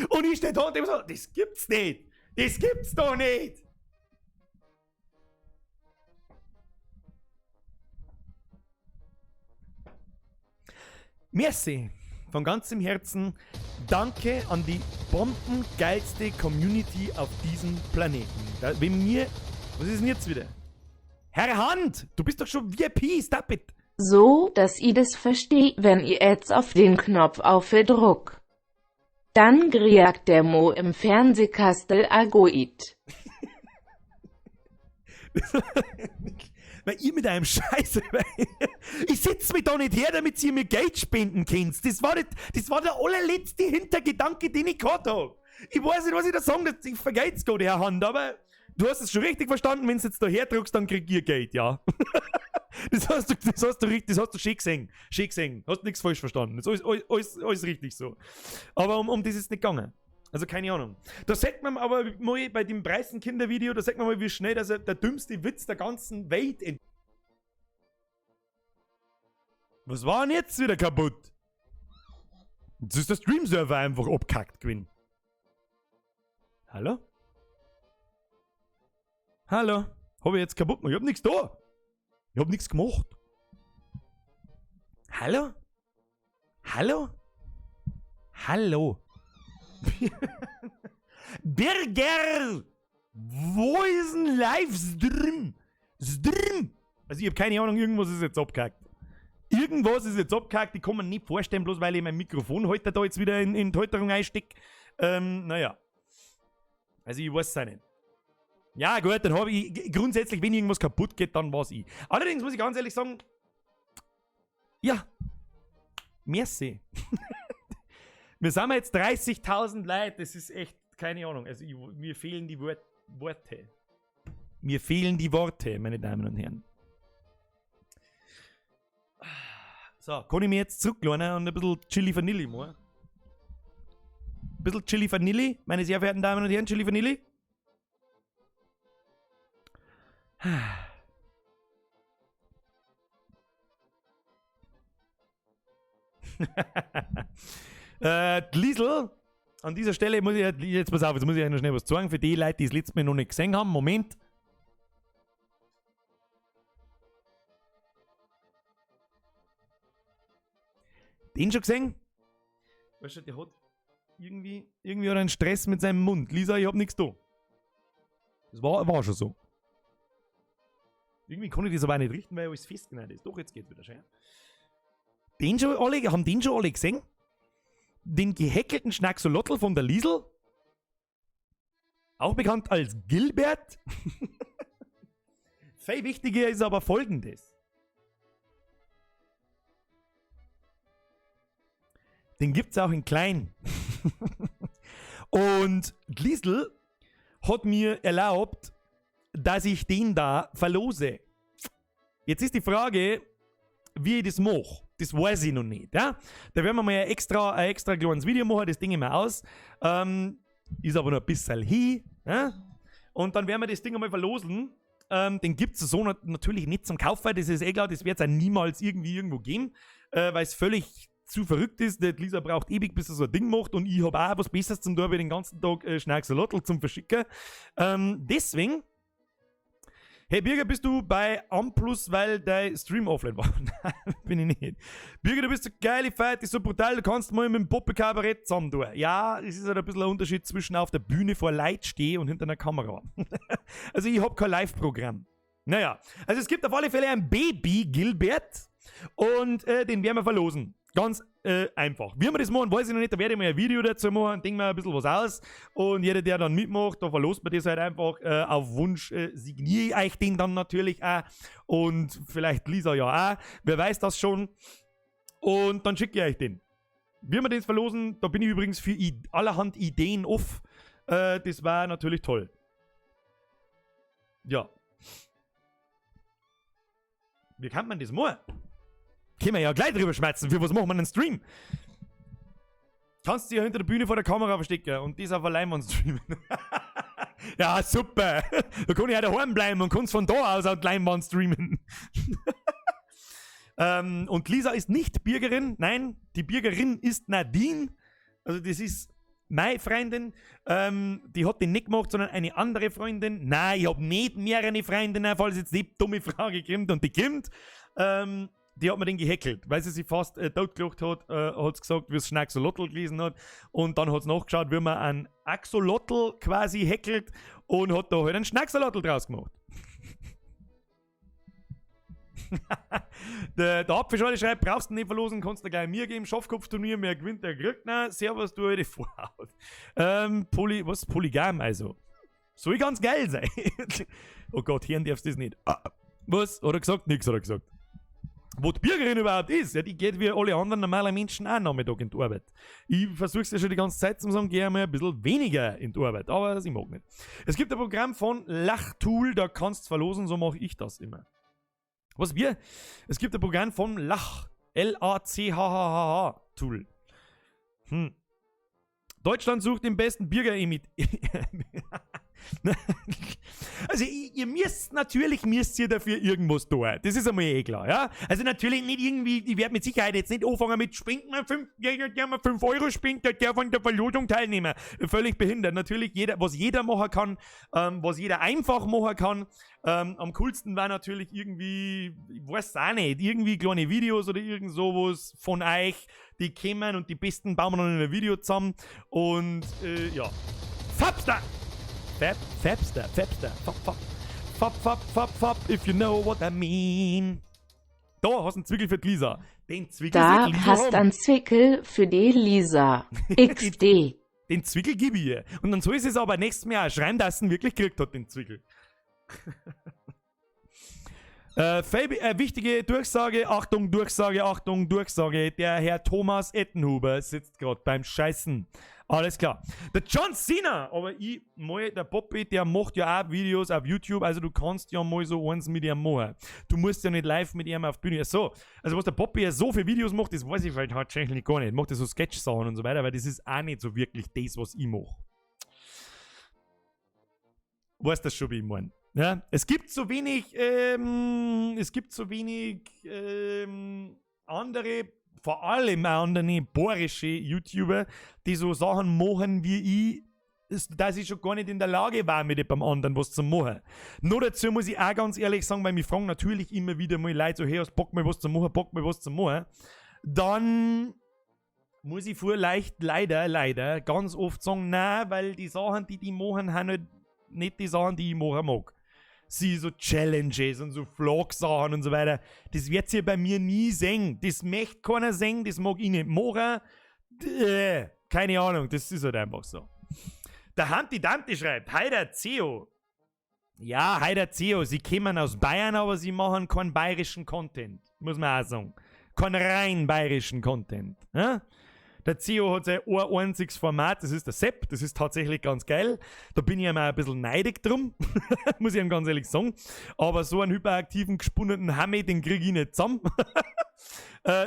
A: Und ich stehe da und denk mir so, das gibt's nicht. Das gibt's doch nicht. Merci. Von ganzem Herzen danke an die bombengeilste Community auf diesem Planeten. Da, wenn mir. Was ist denn jetzt wieder? Herr Hand, du bist doch schon VIP, stop it.
B: So, dass i das versteh, wenn ihr jetzt auf den Knopf aufdruck. Dann griagt der Mo im Fernsehkastel Agoid.
A: Weil ihr mit einem Scheiße. Ich sitz mich da nicht her, damit ihr mir Geld spenden könnt. Das war, nicht, das war der allerletzte Hintergedanke, den ich gehabt hab. Ich weiß nicht, was ich da sagen soll. Ich vergeht's Gott, Herr Hand, aber du hast es schon richtig verstanden. Wenn du jetzt da herdruckst, dann krieg ihr Geld, ja. Das hast du, das hast du, richtig, das hast du schön gesehen. Schön gesehen. Hast nichts falsch verstanden. Das ist alles, alles, alles richtig so. Aber um das ist nicht gegangen. Also keine Ahnung. Da sagt man aber mal bei dem Preisenkinder-Video, da sagt man mal, wie schnell dass er der dümmste Witz der ganzen Welt ent. Was war denn jetzt wieder kaputt? Jetzt ist der Stream-Server einfach abgekackt gewesen. Hallo? Hallo? Hab ich jetzt kaputt gemacht? Ich hab nichts da. Ich hab nichts gemacht. Hallo? Hallo? Hallo? Birger! Wo ist ein Livestream? Stream! Also ich hab keine Ahnung, irgendwas ist jetzt abgehackt. Irgendwas ist jetzt abgehackt, ich kann mir nicht vorstellen, bloß weil ich mein Mikrofonhalter da jetzt wieder in die Halterung einstecke. Naja. Also ich weiß es auch nicht. Ja gut, dann habe ich grundsätzlich, wenn irgendwas kaputt geht, dann war's ich. Allerdings muss ich ganz ehrlich sagen, ja, merci. Wir sind jetzt 30.000 Leute, das ist echt, keine Ahnung. Also ich, mir fehlen die Worte. Mir fehlen die Worte, meine Damen und Herren. So, kann ich mir jetzt zurücklehnen und ein bisschen Chili Vanille machen? Ein bisschen Chili Vanille, meine sehr verehrten Damen und Herren, Chili Vanille. Die Liesl, an dieser Stelle muss ich jetzt, pass auf, jetzt muss ich euch noch schnell was sagen für die Leute, die es letztes Mal noch nicht gesehen haben. Moment. Den schon gesehen? Weißt du, der hat irgendwie hat er einen Stress mit seinem Mund. Lisa, ich hab nichts da. Das war schon so. Irgendwie kann ich das aber auch nicht richten, weil alles festgenäht ist. Doch, jetzt geht's wieder schön. Den schon alle, haben den schon alle gesehen? Den gehäkelten Schnacksolotl von der Liesl? Auch bekannt als Gilbert? Viel wichtiger ist aber Folgendes. Den gibt's auch in klein. Und Liesl hat mir erlaubt, dass ich den da verlose. Jetzt ist die Frage, wie ich das mache. Das weiß ich noch nicht. Ja? Da werden wir mal ein extra kleines Video machen, das Ding immer aus. Ist aber noch ein bisschen hin. Ja? Und dann werden wir das Ding einmal verlosen. Den gibt's so natürlich nicht zum Kaufen, das ist eh klar, das wird's auch niemals irgendwie irgendwo geben, weil es völlig zu verrückt ist. Die Lisa braucht ewig, bis sie so ein Ding macht und ich hab auch was Besseres zum tun, wie den ganzen Tag Schnacksolotl zum Verschicken. Deswegen, hey Birger, bist du bei Amplus, weil dein Stream offline war? Nein, bin ich nicht. Birger, du bist so geil, ich feier dich so brutal, du kannst mal mit dem Poppe-Kabarett zusammen tun. Ja, es ist halt ein bisschen ein Unterschied zwischen auf der Bühne vor Leid stehen und hinter einer Kamera. Also ich hab kein Live-Programm. Naja, also es gibt auf alle Fälle ein Baby Gilbert und den werden wir verlosen. Ganz einfach. Wie wir das machen, weiß ich noch nicht. Da werde ich mal ein Video dazu machen, denke mir ein bisschen was aus. Und jeder, der dann mitmacht, da verlost man das halt einfach. Auf Wunsch signiere ich euch den dann natürlich auch. Und vielleicht Lisa ja auch. Wer weiß das schon. Und dann schicke ich euch den. Wie wir den verlosen, da bin ich übrigens für allerhand Ideen off. Das war natürlich toll. Ja. Wie kann man das machen? Können wir ja gleich drüber schmerzen. Für was machen wir einen Stream? Kannst du dich ja hinter der Bühne vor der Kamera verstecken und das auf der Leinwand streamen. Ja, super. Da kann ich auch daheim bleiben und kannst von da aus auf die Leinwand streamen. Und Lisa ist nicht Birgerin. Nein, die Birgerin ist Nadine. Also das ist meine Freundin. Die hat den nicht gemacht, sondern eine andere Freundin. Nein, ich habe nicht mehrere Freundinnen, falls jetzt die dumme Frage kommt und die kommt. Die hat mir den gehackelt, weil sie sich fast totgelacht hat, hat sie gesagt, wie es Schnacksolotl gelesen hat. Und dann hat sie nachgeschaut, wie man einen Axolotl quasi häckelt und hat da halt einen Schnacksolotl draus gemacht. Der Apfelschorle schreibt, brauchst du nicht verlosen, kannst du gleich mir geben. Schafkopfturnier, wer gewinnt, der kriegt. Na, servus, du alte Vorhaut. Was? Polygam also. Soll ganz geil sein. Oh Gott, hören darfst du das nicht. Ah, was? Hat er gesagt? Nix hat er gesagt. Wo die Birgerin überhaupt ist, ja, die geht wie alle anderen normalen Menschen auch Nachmittag in die Arbeit. Ich versuch's ja schon die ganze Zeit zu sagen, geh einmal ein bisschen weniger in die Arbeit, aber das ich mag nicht. Es gibt ein Programm von Lachtool, da kannst du verlosen, so mache ich das immer. Was wir? Es gibt ein Programm von Lach. L-A-C-H-H-H-H Tool. Deutschland sucht den besten Bürger mit. Also ihr müsst natürlich müsst ihr dafür irgendwas tun. Das ist einmal eh klar, ja? Also natürlich nicht irgendwie, ich werde mit Sicherheit jetzt nicht anfangen mit springt mal 5, der mal 5 Euro springt, der von der Verlosung teilnehmen. Völlig behindert. Natürlich jeder, was jeder machen kann, was jeder einfach machen kann. Am coolsten war natürlich irgendwie, ich weiß auch nicht, irgendwie kleine Videos oder irgend sowas von euch, die kämen und die besten bauen wir dann in ein Video zusammen. Und ja. Fabster! Fab, Fabster, Fabster, Fab, Fab, Fab, Fab, Fab, Fab, if you know what I mean. Da hast du einen Zwickel für die Lisa. Den Zwickel
B: Da
A: soll die Lisa
B: hast
A: haben.
B: einen Zwickel für die Lisa. XD.
A: Den Zwickel gebe ich ihr. Und dann soll sie es aber nächstes Mal auch schreiben, dass sie ihn wirklich gekriegt hat, den Zwickel. Fabi, wichtige Durchsage, Achtung, Durchsage, Achtung, Durchsage. Der Herr Thomas Ettenhuber sitzt gerade beim Scheißen. Alles klar. Der John Cena, aber ich mal, der Poppy, der macht ja auch Videos auf YouTube, also du kannst ja mal so eins mit ihm machen. Du musst ja nicht live mit ihm auf die Bühne. So, also was der Poppy ja so für Videos macht, das weiß ich halt tatsächlich gar nicht. Macht ja so Sketch-Sachen und so weiter, weil das ist auch nicht so wirklich das, was ich mache. Weißt das schon, wie ich mein? Ja, es gibt so wenig, andere, vor allem auch andere bayerische YouTuber, die so Sachen machen wie ich, dass ich schon gar nicht in der Lage war, mit jemandem anderen was zu machen. Nur dazu muss ich auch ganz ehrlich sagen, weil mich fragen natürlich immer wieder mal Leute so, hey, hast Bock mal was zu machen, Bock mal was zu machen, dann muss ich vielleicht leider ganz oft sagen, nein, weil die Sachen, die die machen, sind halt nicht die Sachen, die ich machen mag. Sie so Challenges und so Vlog-Sachen und so weiter. Das wird sie bei mir nie sehen. Das möchte keiner sehen, das mag ich nicht machen. Keine Ahnung, das ist halt einfach so. Der Humpty Dumpty schreibt, Hi der Ceo. Ja, hi der Ceo, sie kommen aus Bayern, aber sie machen keinen bayerischen Content. Muss man auch sagen. Keinen rein bayerischen Content. Ja? Der Ceo hat sein einziges Format, das ist der Sepp, das ist tatsächlich ganz geil. Da bin ich ihm auch ein bisschen neidig drum, muss ich ihm ganz ehrlich sagen. Aber so einen hyperaktiven, gespunnenen Hammi, den krieg ich nicht zusammen.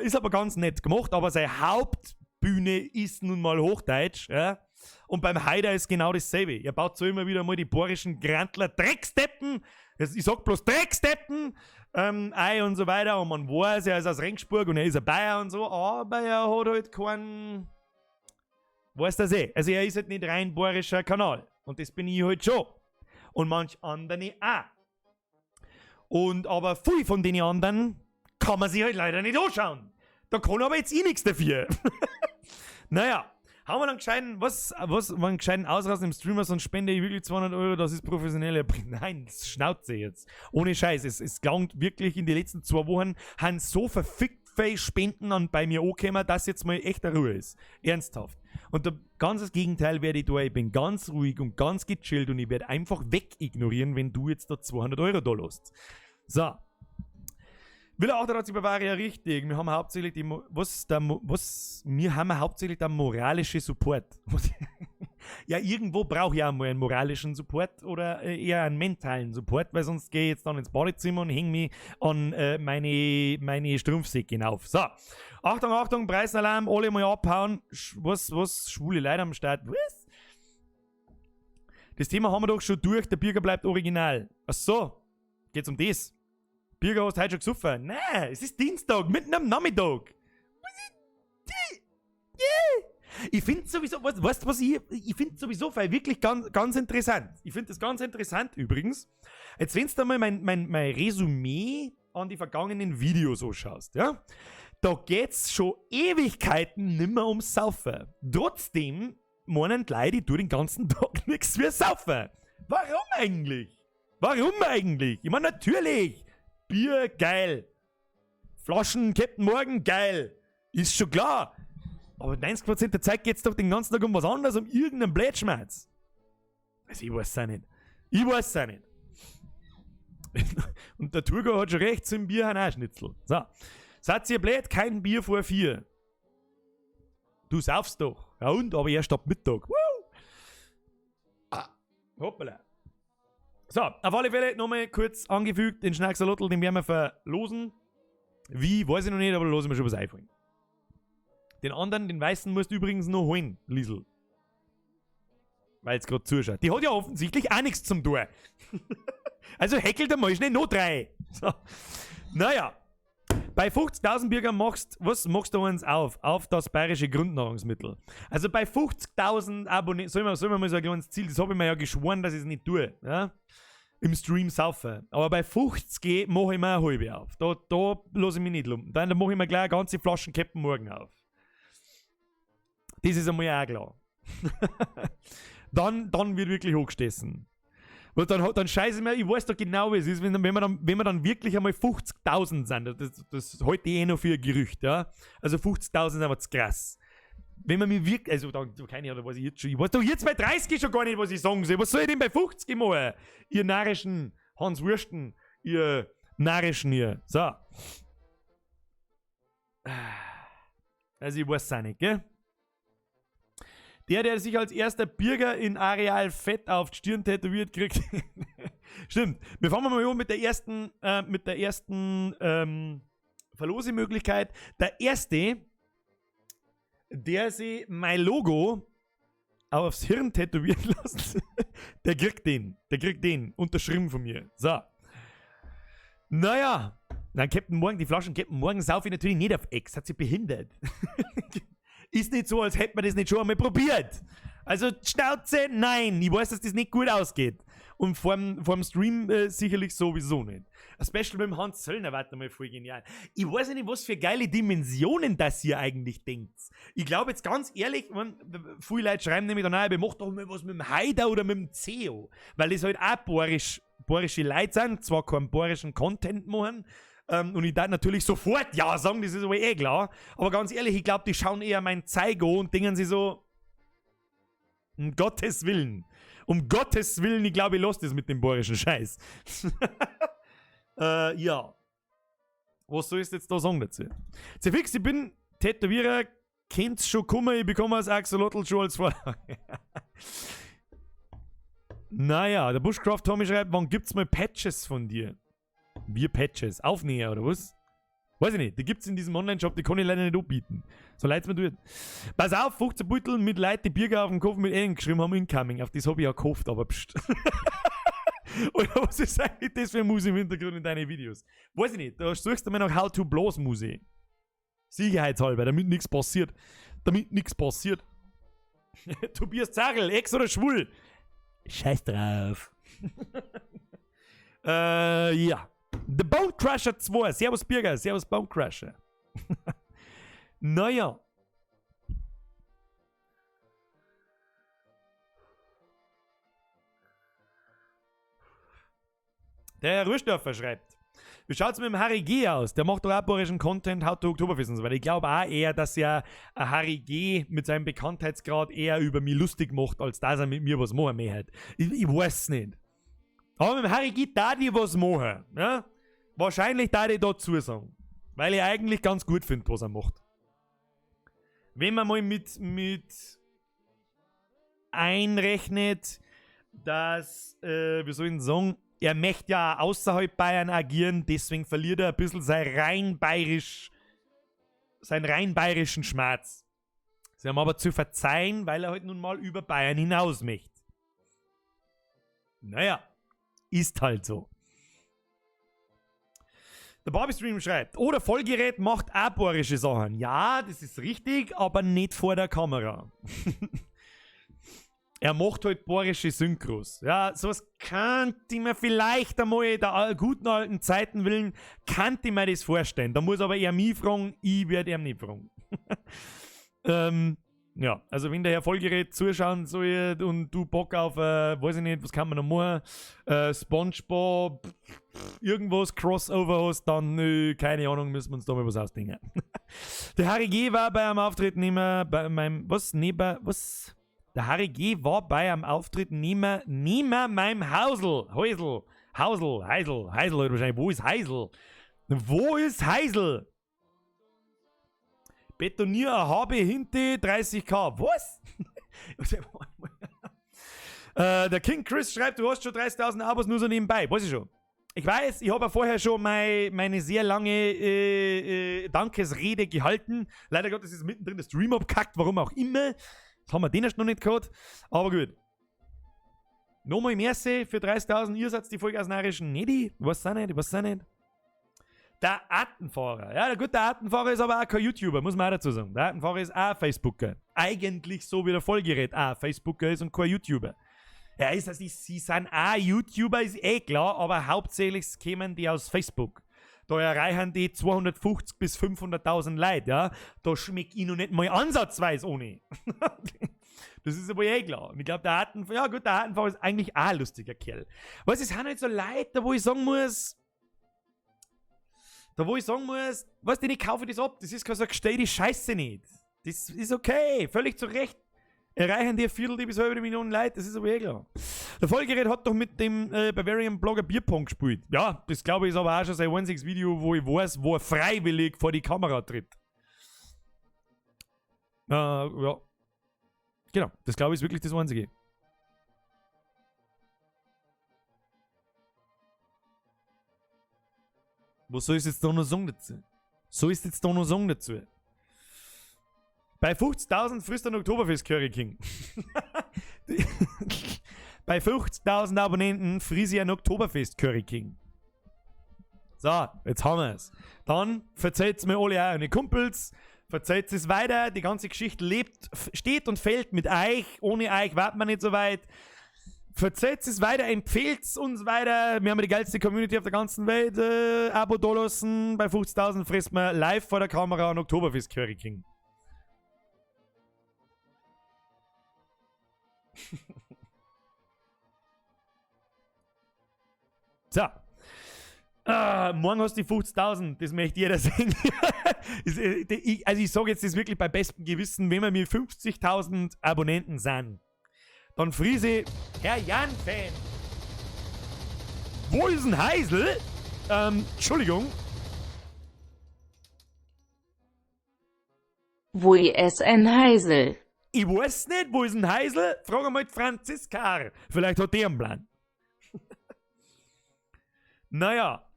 A: Ist aber ganz nett gemacht, aber seine Hauptbühne ist nun mal Hochdeutsch. Ja? Und beim Haider ist genau dasselbe. Er baut so immer wieder mal die bayerischen Grantler Drecksteppen. Ich sag bloß Drecksteppen, ein und so weiter. Und man weiß, er ist aus Regensburg und er ist ein Bayer und so, aber er hat halt keinen. Weiß das eh. Also er ist halt nicht rein bayerischer Kanal. Und das bin ich halt schon. Und manch andere auch. Und aber viel von den anderen kann man sich halt leider nicht anschauen. Da kann aber jetzt eh nichts dafür. Naja. Haben wir dann gescheiten, was, einen gescheiten Ausrasten im Streamer, sonst spende ich wirklich 200 Euro, das ist professionell. Nein, das Schnauze jetzt. Ohne Scheiß, es klangt wirklich in den letzten 2 Wochen, haben so verfickt viele Spenden an bei mir angekommen, dass jetzt mal echt eine Ruhe ist. Ernsthaft. Und der, ganz das Gegenteil werde ich da, ich bin ganz ruhig und ganz gechillt und ich werde einfach wegignorieren, wenn du jetzt da 200 Euro da lässt. So. Villa 88 Bavaria, richtig. Wir haben hauptsächlich die Mo-, was, der Mo-, was, wir haben hauptsächlich der moralische Support. Was, Ja, irgendwo brauche ich auch mal einen moralischen Support oder eher einen mentalen Support, weil sonst gehe ich jetzt dann ins Badezimmer und hänge mich an meine Strumpfsäcke hinauf. So, Achtung, Achtung, Preisalarm, alle mal abhauen. Was, schwule Leute am Start? Was? Das Thema haben wir doch schon durch, der Birger bleibt original. Ach so, geht's um das? Birger, hast du heute schon gesoffen? Nein, es ist Dienstag, mitten am Nachmittag. Ich finde sowieso, weißt du was, ich finde sowieso wirklich ganz, ganz interessant. Ich finde das ganz interessant übrigens. Jetzt, wenn du mal mein Resümee an die vergangenen Videos anschaust, ja, da geht's schon Ewigkeiten nimmer ums Saufen. Trotzdem meinen die Leute, ich tue den ganzen Tag nichts für Saufen. Warum eigentlich? Warum eigentlich? Ich mein, natürlich. Bier, geil. Flaschen, Captain Morgan, geil. Ist schon klar. Aber 90% der Zeit geht's doch den ganzen Tag um was anderes, um irgendeinen Blödschmerz. Also ich weiß es auch nicht. Ich weiß es auch nicht. Und der Thurgau hat schon recht, zum Bier haben auch Schnitzel. So. Seid ihr blöd? Kein Bier vor 4. Du saufst doch. Ja und? Aber erst ab Mittag. Woo! Ah. Hoppala. So, auf alle Fälle nochmal kurz angefügt, den Schnacksalotl, den werden wir verlosen. Wie, weiß ich noch nicht, aber losen wir schon was einfallen. Den anderen, den weißen, musst du übrigens noch holen, Liesl. Weil's grad zuschaut. Die hat ja offensichtlich auch nichts zum tun. Also häckelt einmal schnell noch 3. So. Naja. Bei 50.000 Bürgern machst, was machst du uns auf? Auf das bayerische Grundnahrungsmittel. Also bei 50.000 Abonnenten, sollen wir mal so ein kleines Ziel, das hab ich mir ja geschworen, dass ich es nicht tue. Ja? Im Stream saufen. Aber bei 50 mach ich mir eine halbe auf. Da lass ich mich nicht lumpen. Dann mach ich mir gleich eine ganze Flasche Captain Morgan auf. Das ist einmal auch klar. Dann wird wirklich hochgestessen. Weil dann scheiße ich mir, ich weiß doch genau, wie es ist, wenn wir dann wirklich einmal 50.000 sind, das halte ich eh noch für ein Gerücht, ja. Also 50.000 sind aber zu krass. Wenn man mir wirklich, also da, keine Ahnung, was ich jetzt schon, ich weiß doch jetzt bei 30 schon gar nicht, was ich sagen soll. Was soll ich denn bei 50 machen? Ihr narischen Hans Wursten, ihr narischen hier. So. Also ich weiß es auch nicht, gell? Der, der sich als erster Bürger in Areal Fett auf die Stirn tätowiert, kriegt. Stimmt. Wir fangen mal an mit der ersten Verlosemöglichkeit. Der erste, der sich mein Logo aufs Hirn tätowieren lässt, der kriegt den. Der kriegt den. Unterschrieben von mir. So. Naja. Dann Captain Morgan, die Flaschen Captain Morgan sauf ich natürlich nicht auf Ex. Hat sie behindert. Ist nicht so, als hätte man das nicht schon einmal probiert. Also Schnauze, nein. Ich weiß, dass das nicht gut ausgeht. Und vorm Stream sicherlich sowieso nicht. Ein Special mit dem Hans Zöllner war mal voll genial. Ich weiß nicht, was für geile Dimensionen das ihr eigentlich denkt. Ich glaube jetzt ganz ehrlich, viele Leute schreiben nämlich dann auch, ich mach doch mal was mit dem Haider oder mit dem CEO. Weil das halt auch bohrische Leute sind, zwar keinen bohrischen Content machen. Und ich darf natürlich sofort Ja sagen, das ist aber eh klar. Aber ganz ehrlich, ich glaub, die schauen eher mein Zeigo und denken sich so, um Gottes Willen. Um Gottes Willen, ich glaub, ich lass das mit dem bohrischen Scheiß. Ja. Was soll ich jetzt da sagen dazu? Zefix, ich bin Tätowierer, kennt's schon kommen, ich bekomme als Axolotl schon als Vorlage. Naja, der Bushcraft Tommy schreibt, wann gibt's mal Patches von dir? Wir Patches. Aufnäher oder was? Weiß ich nicht. Die gibt's in diesem Online-Shop, die kann ich leider nicht anbieten. So leid's mir tut. Pass auf, 15 Beutel mit Leuten, die Birger auf dem Kopf mit N geschrieben haben, incoming. Auf das hab ich ja gehofft, aber pst. Oder was ist eigentlich das für Musik im Hintergrund in deinen Videos? Weiß ich nicht. Da suchst du mir noch How to Bloß Musik. Sicherheitshalber, damit nichts passiert. Damit nichts passiert. Tobias Zagel, Ex oder schwul? Scheiß drauf. Ja. The Bone Crusher 2. Servus Birger, servus Bone Crusher. Naja. Der Herr Rüstorfer schreibt, wie schaut's mit dem Harry G. aus? Der macht doch auch bayerischen Content, How to Oktoberfest und so weiter. Ich glaube auch eher, dass ja ein Harry G. mit seinem Bekanntheitsgrad eher über mich lustig macht, als dass er mit mir was machen möchte. Ich weiß es nicht. Aber mit dem Harry G. darf ich was machen. Ja? Wahrscheinlich darf ich da zusagen. Weil ich eigentlich ganz gut finde, was er macht. Wenn man mal mit einrechnet, dass, wie soll ich denn sagen, er möchte ja außerhalb Bayern agieren, deswegen verliert er ein bisschen seinen rein bayerischen Schmerz. Sie haben aber zu verzeihen, weil er halt nun mal über Bayern hinaus möchte. Naja, ist halt so. Der Barbie Stream schreibt, oder Vollgerät macht auch bayerische Sachen. Ja, das ist richtig, aber nicht vor der Kamera. Er macht halt bayerische Synchros. Ja, sowas könnte ich mir vielleicht einmal der guten alten Zeiten willen, könnte ich mir das vorstellen. Da muss aber er mich fragen, ich werde ihn nicht fragen. Ja, also wenn der Herr Vollgerät zuschauen soll und du Bock auf, weiß ich nicht, was kann man noch machen, SpongeBob, irgendwas, Crossover hast, dann, keine Ahnung, müssen wir uns da mal was ausdenken. Der Harry G. war bei einem Auftritt nicht mehr, bei meinem, was, neben, was? Der Harry G. war bei einem Auftritt neben meinem Hausel, Häusel, Hausel, Heisel, Heisel, oder wahrscheinlich, wo ist Heisel? Wo ist Heisel? Betonier HB Hinte 30k. Was? Der King Chris schreibt, du hast schon 30.000 Abos nur so nebenbei. Weiß ich schon. Ich weiß, ich habe ja vorher schon meine sehr lange Dankesrede gehalten. Leider Gottes ist mittendrin der Stream abgekackt, warum auch immer. Das haben wir den erst noch nicht gehabt. Aber gut. Nochmal merci für 30.000. Ihr seid die Vollgasnarischen Nedi. Was auch nicht, was auch nicht. Der Attenfahrer. Ja, gut, der Attenfahrer ist aber auch kein YouTuber, muss man auch dazu sagen. Der Attenfahrer ist auch Facebooker. Eigentlich so wie der Vollgerät auch Facebooker ist und kein YouTuber. Ja, ist das, sie sind auch YouTuber, ist eh klar, aber hauptsächlich kämen die aus Facebook. Da erreichen die 250 bis 500.000 Leute, ja. Da schmeckt ich noch nicht mal ansatzweise ohne. Das ist aber eh klar. Und ich glaube, der Attenfahrer, ja gut, der Attenfahrer ist eigentlich auch ein lustiger Kerl. Was ist halt so Leute, da wo ich sagen muss, weißt du, ich kaufe das ab, das ist keine so gestellte Scheiße nicht. Das ist okay, völlig zu Recht. Erreichen die Viertel, die bis halbe Million Leute, das ist aber eh klar. Der Vollgerät hat doch mit dem Bavarian Blogger Bierpong gespielt. Ja, das glaube ich ist aber auch schon sein einziges Video, wo ich weiß, wo er freiwillig vor die Kamera tritt. Ja. Genau, das glaube ich ist wirklich das einzige. Was soll ich jetzt da noch sagen dazu? Soll ich jetzt da noch sagen dazu? Bei 50.000 frisst ein Oktoberfest Curry King. Bei 50.000 Abonnenten frisst ich ein Oktoberfest Curry King. So, jetzt haben wir's. Dann verzeiht's mir alle auch eure Kumpels, verzeiht es weiter, die ganze Geschichte lebt, steht und fällt mit euch. Ohne euch wart man nicht so weit. Verzeiht es weiter, empfehlt es uns weiter. Wir haben die geilste Community auf der ganzen Welt. Abo dalassen. Bei 50.000 frisst man live vor der Kamera ein Oktoberfest Curry King. So. Morgen hast du die 50.000, das möchte jeder sehen. Also ich sage jetzt das wirklich bei bestem Gewissen, wenn wir mit 50.000 Abonnenten sind, dann friese Herr Jan-Fan. Wo ist ein Heisel? Entschuldigung.
B: Wo ist ein Heisel?
A: Ich weiß nicht, wo ist ein Heisel? Frag einmal die Franziska. Vielleicht hat die einen Plan. Naja.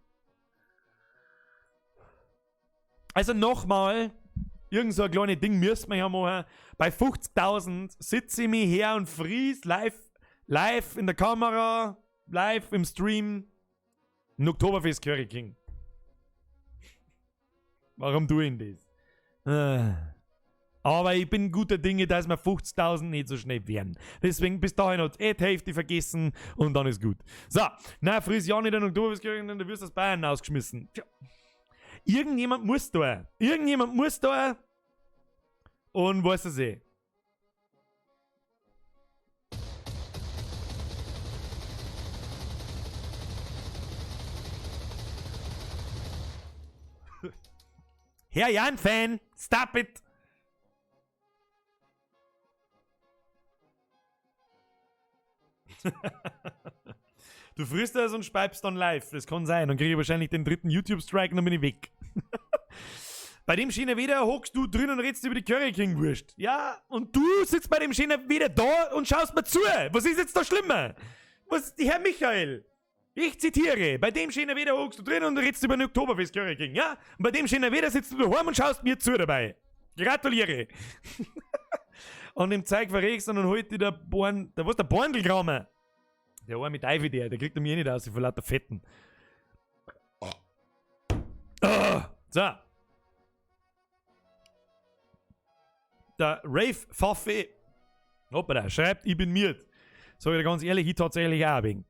A: Also nochmal, irgend so ein kleines Ding müssen wir ja machen. Bei 50.000 sitze ich mich her und fries live in der Kamera, live im Stream, ein Oktoberfest Curry King. Warum tue ich das? Aber ich bin guter Dinge, dass wir 50.000 nicht so schnell werden. Deswegen bis dahin hat eh die Hälfte vergessen und dann ist gut. So, na, friss ja nicht den Oktoberfest Curry King, dann wirst du aus Bayern rausgeschmissen. Tja. Irgendjemand muss da. Irgendjemand muss da. Und weiß es eh. Herr Jan-Fan, stop it! Du frisst das und speibst dann live. Das kann sein. Dann kriege ich wahrscheinlich den dritten YouTube-Strike und dann bin ich weg. Bei dem schönen Wetter hockst du drin und redest über die Curry King Wurst. Ja, und du sitzt bei dem schönen Wetter da und schaust mir zu. Was ist jetzt da schlimmer? Was, Herr Michael? Ich zitiere, bei dem schönen Wetter hockst du drin und redest über den Oktoberfest Curry King, ja? Und bei dem schönen Wetter sitzt du daheim und schaust mir zu dabei. Gratuliere. Und im Zeug verregst und dann holt dir der Born, der was, der Borndelkramer. Der arme Teufel, der kriegt er mir eh nicht aus, vor lauter Fetten. Ah, so. Der Rave Pfaffe, hoppala, schreibt, ich bin miert. Sag ich dir ganz ehrlich, ich tatsächlich auch bin.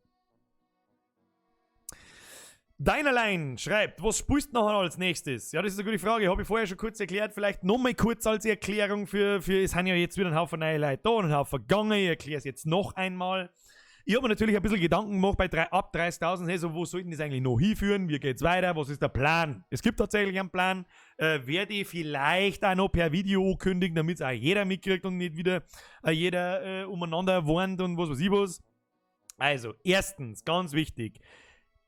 A: Deinerlein schreibt, was spielst du nachher als nächstes? Ja, das ist eine gute Frage, habe ich vorher schon kurz erklärt. Vielleicht nochmal kurz als Erklärung für, es sind ja jetzt wieder ein Haufen neue Leute da und ein Haufen gegangen. Ich erkläre es jetzt noch einmal. Ich habe mir natürlich ein bisschen Gedanken gemacht bei ab 30.000, hey, so, wo sollten das eigentlich noch hinführen? Wie geht's weiter? Was ist der Plan? Es gibt tatsächlich einen Plan. Werde ich vielleicht auch noch per Video ankündigen, damit's auch jeder mitkriegt und nicht wieder jeder umeinander warnt und was weiß ich was. Also, erstens, ganz wichtig,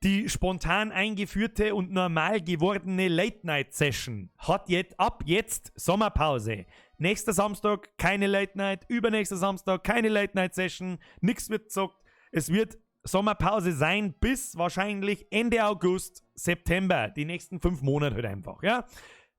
A: die spontan eingeführte und normal gewordene Late-Night-Session hat ab jetzt Sommerpause. Nächster Samstag keine Late-Night, übernächster Samstag keine Late-Night-Session, nix wird gezockt. Es wird Sommerpause sein bis wahrscheinlich Ende August, September. Die nächsten 5 Monate halt einfach, ja.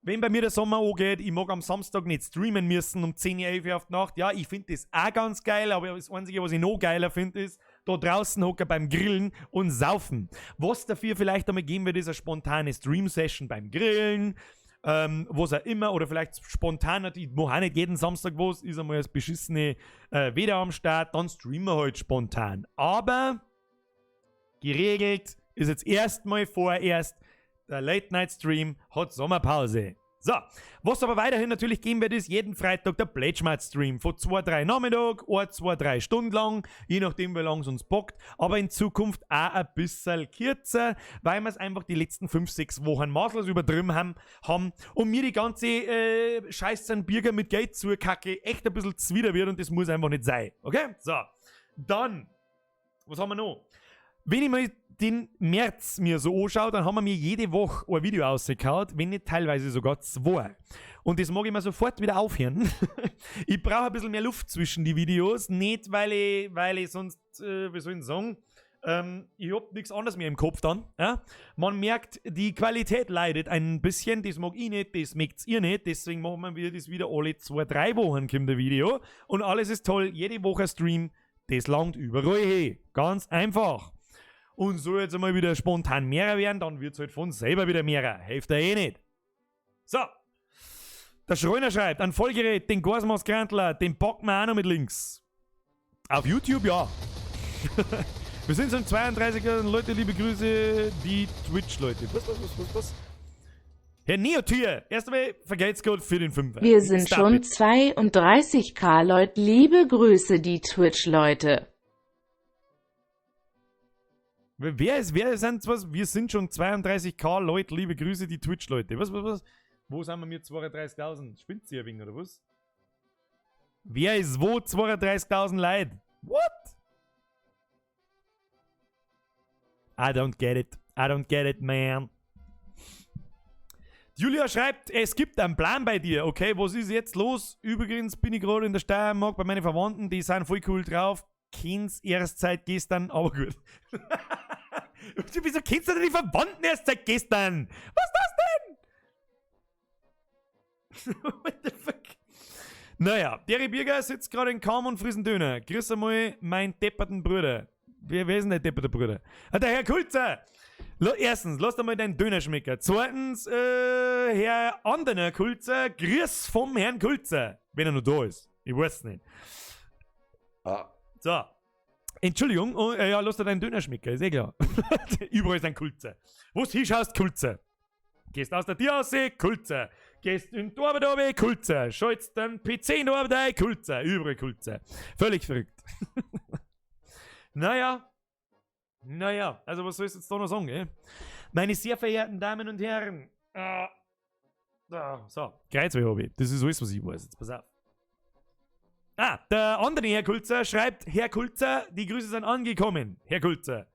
A: Wenn bei mir der Sommer angeht, ich mag am Samstag nicht streamen müssen um 10 Uhr, 11 Uhr auf die Nacht. Ja, ich find das auch ganz geil, aber das Einzige, was ich noch geiler find, ist, da draußen hocken beim Grillen und saufen. Was dafür vielleicht einmal geben wird, ist eine spontane Stream-Session beim Grillen, was auch immer, oder vielleicht spontan, ich mach auch nicht jeden Samstag was, ist einmal das beschissene Wetter am Start, dann streamen wir halt spontan. Aber geregelt ist jetzt erstmal vorerst, der Late-Night-Stream hat Sommerpause. So, was aber weiterhin natürlich geben wird, ist jeden Freitag der Pledgemart-Stream von 2, 3 Nachmittag, 1, 2, 3 Stunden lang, je nachdem, wie lang es uns bockt, aber in Zukunft auch ein bisschen kürzer, weil wir's einfach die letzten 5, 6 Wochen maßlos übertrieben haben und mir die ganze Scheiße an Bürger mit Geld zukacke echt ein bisschen zwider wird und das muss einfach nicht sein. Okay? So, dann, was haben wir noch? Wenn ich mal den März mir so anschaue, dann haben wir mir jede Woche ein Video rausgehauen, wenn nicht teilweise sogar 2. Und das mag ich mir sofort wieder aufhören. Ich brauche ein bisschen mehr Luft zwischen die Videos, nicht weil ich sonst, wie soll ich denn sagen, ich hab nichts anderes mehr im Kopf dann. Ja? Man merkt, die Qualität leidet ein bisschen, das mag ich nicht, das mögt ihr nicht, deswegen machen wir das wieder alle 2, 3 Wochen kommt ein Video. Und alles ist toll, jede Woche Stream, das langt überall hin. Ganz einfach. Und soll jetzt einmal wieder spontan mehrer werden, dann wird's halt von selber wieder mehrer. Hilft ja eh nicht. So. Der Schreiner schreibt, ein Vollgerät, den Gasmaskrantler, den packen wir auch noch mit links. Auf YouTube, ja. Wir sind schon 32er, Leute, liebe Grüße, die Twitch-Leute. Was, was, was, was, was? Herr Neotier, erst einmal vergelt's Gott für den 5er.
B: Wir sind
A: Stop
B: schon
A: it.
B: 32k Leute, liebe Grüße, die Twitch-Leute.
A: Wer ist, wer sind was? Wir sind schon 32k Leute, liebe Grüße, die Twitch-Leute. Was, was, was? Wo sind wir mit 32.000? Spinnt sie ein wenig, oder was? Wer ist wo 32.000 Leute? What? I don't get it. I don't get it, man. Julia schreibt, es gibt einen Plan bei dir. Okay, was ist jetzt los? Übrigens bin ich gerade in der Steiermark bei meinen Verwandten, die sind voll cool drauf. Kenn's erst seit gestern, aber gut. Wieso kennst du denn die Verwandten erst seit gestern? Was ist das denn? What the fuck? Naja, der Birger sitzt gerade in Kaum und frisst einen Döner. Grüß einmal meinen depperten Bruder. Wer ist denn der depperte Bruder? Ah, der Herr Kulzer! Erstens, lass dir mal deinen Döner schmecken. Zweitens, Herr anderer Kulzer, grüß vom Herrn Kulzer. Wenn er noch da ist. Ich weiß nicht.
D: Ah.
A: So. Entschuldigung, oh ja, lass dir deinen Döner schmecken, ist eh klar. Überall sind Kulzer. Wo du hinschaust, Kulzer. Gehst aus der Tür raus, Kulzer. Gehst in die Arbeit runter, Kulzer. Schaltest den PC in die Arbeit ein, Kulzer. Überall Kulzer. Völlig verrückt. Naja. Naja, also was soll ich jetzt da noch sagen, gell? Meine sehr verehrten Damen und Herren. So, Kreuzweh hab ich. Das ist alles, was ich weiß. Jetzt pass auf. Ah, der andere Herr Kulzer schreibt, Herr Kulzer, die Grüße sind angekommen. Herr Kulzer.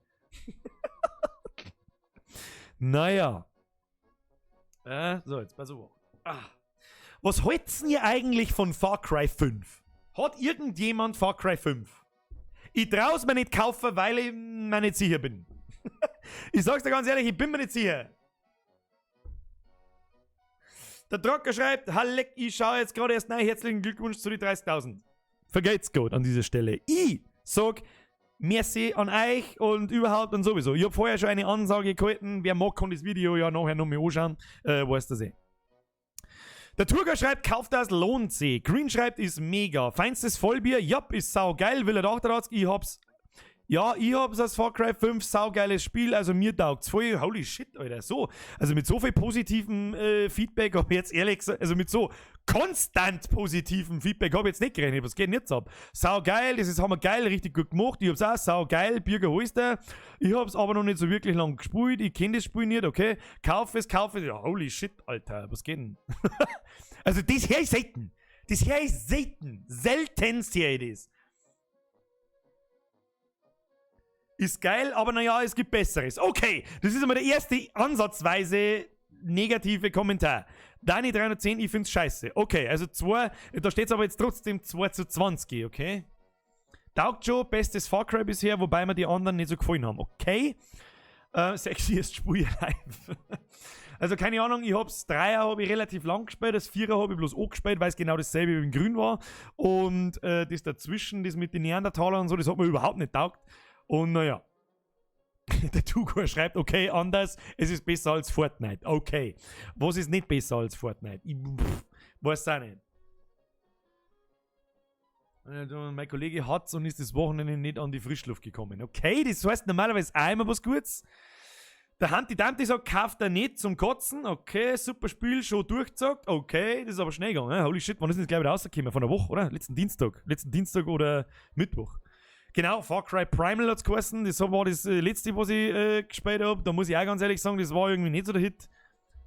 A: Naja. So, jetzt pass auf. Ah. Was halt's denn ihr eigentlich von Far Cry 5? Hat irgendjemand Far Cry 5? Ich trau's mir nicht kaufen, weil ich mir nicht sicher bin. Ich sag's dir ganz ehrlich, ich bin mir nicht sicher. Der Drucker schreibt: Halleck, ich schaue jetzt gerade erst rein, herzlichen Glückwunsch zu die 30.000. Vergelt's Gott an dieser Stelle. Ich sag merci an euch und überhaupt und sowieso. Ich hab vorher schon eine Ansage gehalten. Wer mag, kann das Video ja nachher noch mal anschauen. Weiß das eh. Der Turger schreibt, kauft das, lohnt sich. Green schreibt, ist mega. Feinstes Vollbier, jopp, ist saugeil. Will er 88, ich hab's. Ja, ich hab's als Far Cry 5, saugeiles Spiel, also mir taugt's voll. Holy shit, Alter, so. Also mit so viel positivem Feedback hab ich jetzt ehrlich gesagt, also mit so konstant positivem Feedback hab ich jetzt nicht gerechnet. Was geht denn jetzt ab? Saugeil, das ist hammergeil, richtig gut gemacht. Ich hab's auch, saugeil, Birger Holster. Ich hab's aber noch nicht so wirklich lang gespielt. Ich kenn das Spiel nicht, okay. Kauf es, kauf es. Ja, holy shit, Alter, was geht denn? Also das hör ich selten. Das hör ich selten. Seltenst hör ich das. Ist geil, aber naja, es gibt Besseres. Okay, das ist einmal der erste ansatzweise negative Kommentar. Dani 310, ich find's scheiße. Okay, also 2, da steht's aber jetzt trotzdem 2:20, okay? Taugt schon, bestes Far Cry bisher, wobei mir die anderen nicht so gefallen haben. Okay. Sexiest Spiel live. Also keine Ahnung, ich hab's 3er hab ich relativ lang gespielt, das 4er hab ich bloß angespielt, weil's genau dasselbe wie in Grün war. Und das dazwischen, das mit den Neandertalern und so, das hat mir überhaupt nicht taugt. Und naja, der Tugo schreibt, okay, anders, es ist besser als Fortnite. Okay, was ist nicht besser als Fortnite? Ich weiß auch nicht. Also, mein Kollege hat's und ist das Wochenende nicht an die Frischluft gekommen. Okay, das heißt normalerweise auch immer was Gutes. Der Hanti Dante sagt, kauft er nicht zum Kotzen. Okay, super Spiel, schon durchgezockt. Okay, das ist aber schnell gegangen. Ne? Holy shit, wann ist denn das gleich wieder rausgekommen? Von der Woche, oder? Letzten Dienstag. Letzten Dienstag oder Mittwoch. Genau, Far Cry Primal hat's geheißen. Das war das letzte, was ich gespielt hab. Da muss ich auch ganz ehrlich sagen, das war irgendwie nicht so der Hit.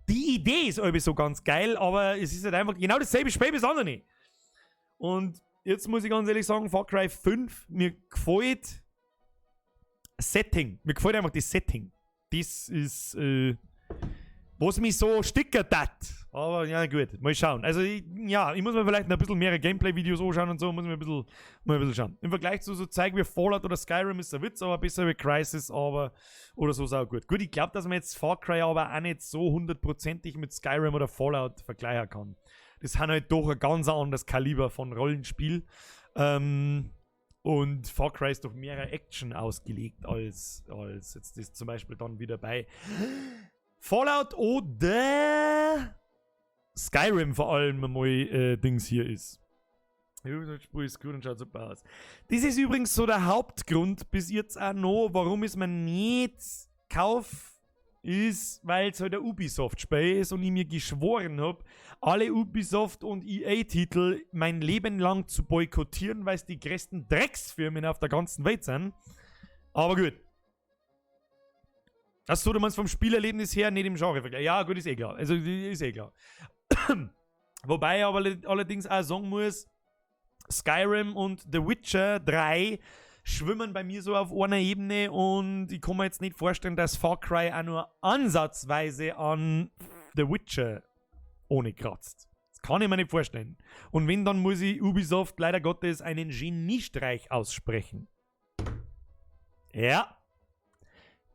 A: Die Idee ist irgendwie so ganz geil, aber es ist halt einfach genau dasselbe Spiel wie das andere. Und jetzt muss ich ganz ehrlich sagen, Far Cry 5, mir gefällt Setting. Mir gefällt einfach das Setting. Das ist, was mich so stickert hat. Aber ja, gut, mal schauen. Also, ich, ja, ich muss mir vielleicht noch ein bisschen mehrere Gameplay-Videos anschauen und so, muss ich mir ein bisschen, mal ein bisschen schauen. Im Vergleich zu so Zeug wie Fallout oder Skyrim ist der Witz, aber besser wie Crysis, aber oder so ist auch gut. Gut, ich glaub, dass man jetzt Far Cry aber auch nicht so hundertprozentig mit Skyrim oder Fallout vergleichen kann. Das sind halt doch ein ganz anderes Kaliber von Rollenspiel. Und Far Cry ist doch mehr Action ausgelegt als jetzt das zum Beispiel dann wieder bei Fallout oder Skyrim vor allem mal Dings hier ist. Das Spiel ist gut und schaut super aus. Das ist übrigens so der Hauptgrund bis jetzt auch noch, warum es mir nicht kauf, ist, weil es halt ein Ubisoft-Spiel ist und ich mir geschworen hab, alle Ubisoft- und E A-Titel mein Leben lang zu boykottieren, weil es die größten Drecksfirmen auf der ganzen Welt sind. Aber gut. Achso, du meinst vom Spielerlebnis her, nicht im Genre-Vergleich. Ja, gut, ist eh klar. Also, ist eh klar. Wobei ich aber allerdings auch sagen muss, Skyrim und The Witcher 3 schwimmen bei mir so auf einer Ebene und ich kann mir jetzt nicht vorstellen, dass Far Cry auch nur ansatzweise an The Witcher ohne kratzt. Das kann ich mir nicht vorstellen. Und wenn, dann muss ich Ubisoft leider Gottes einen Geniestreich aussprechen. Ja.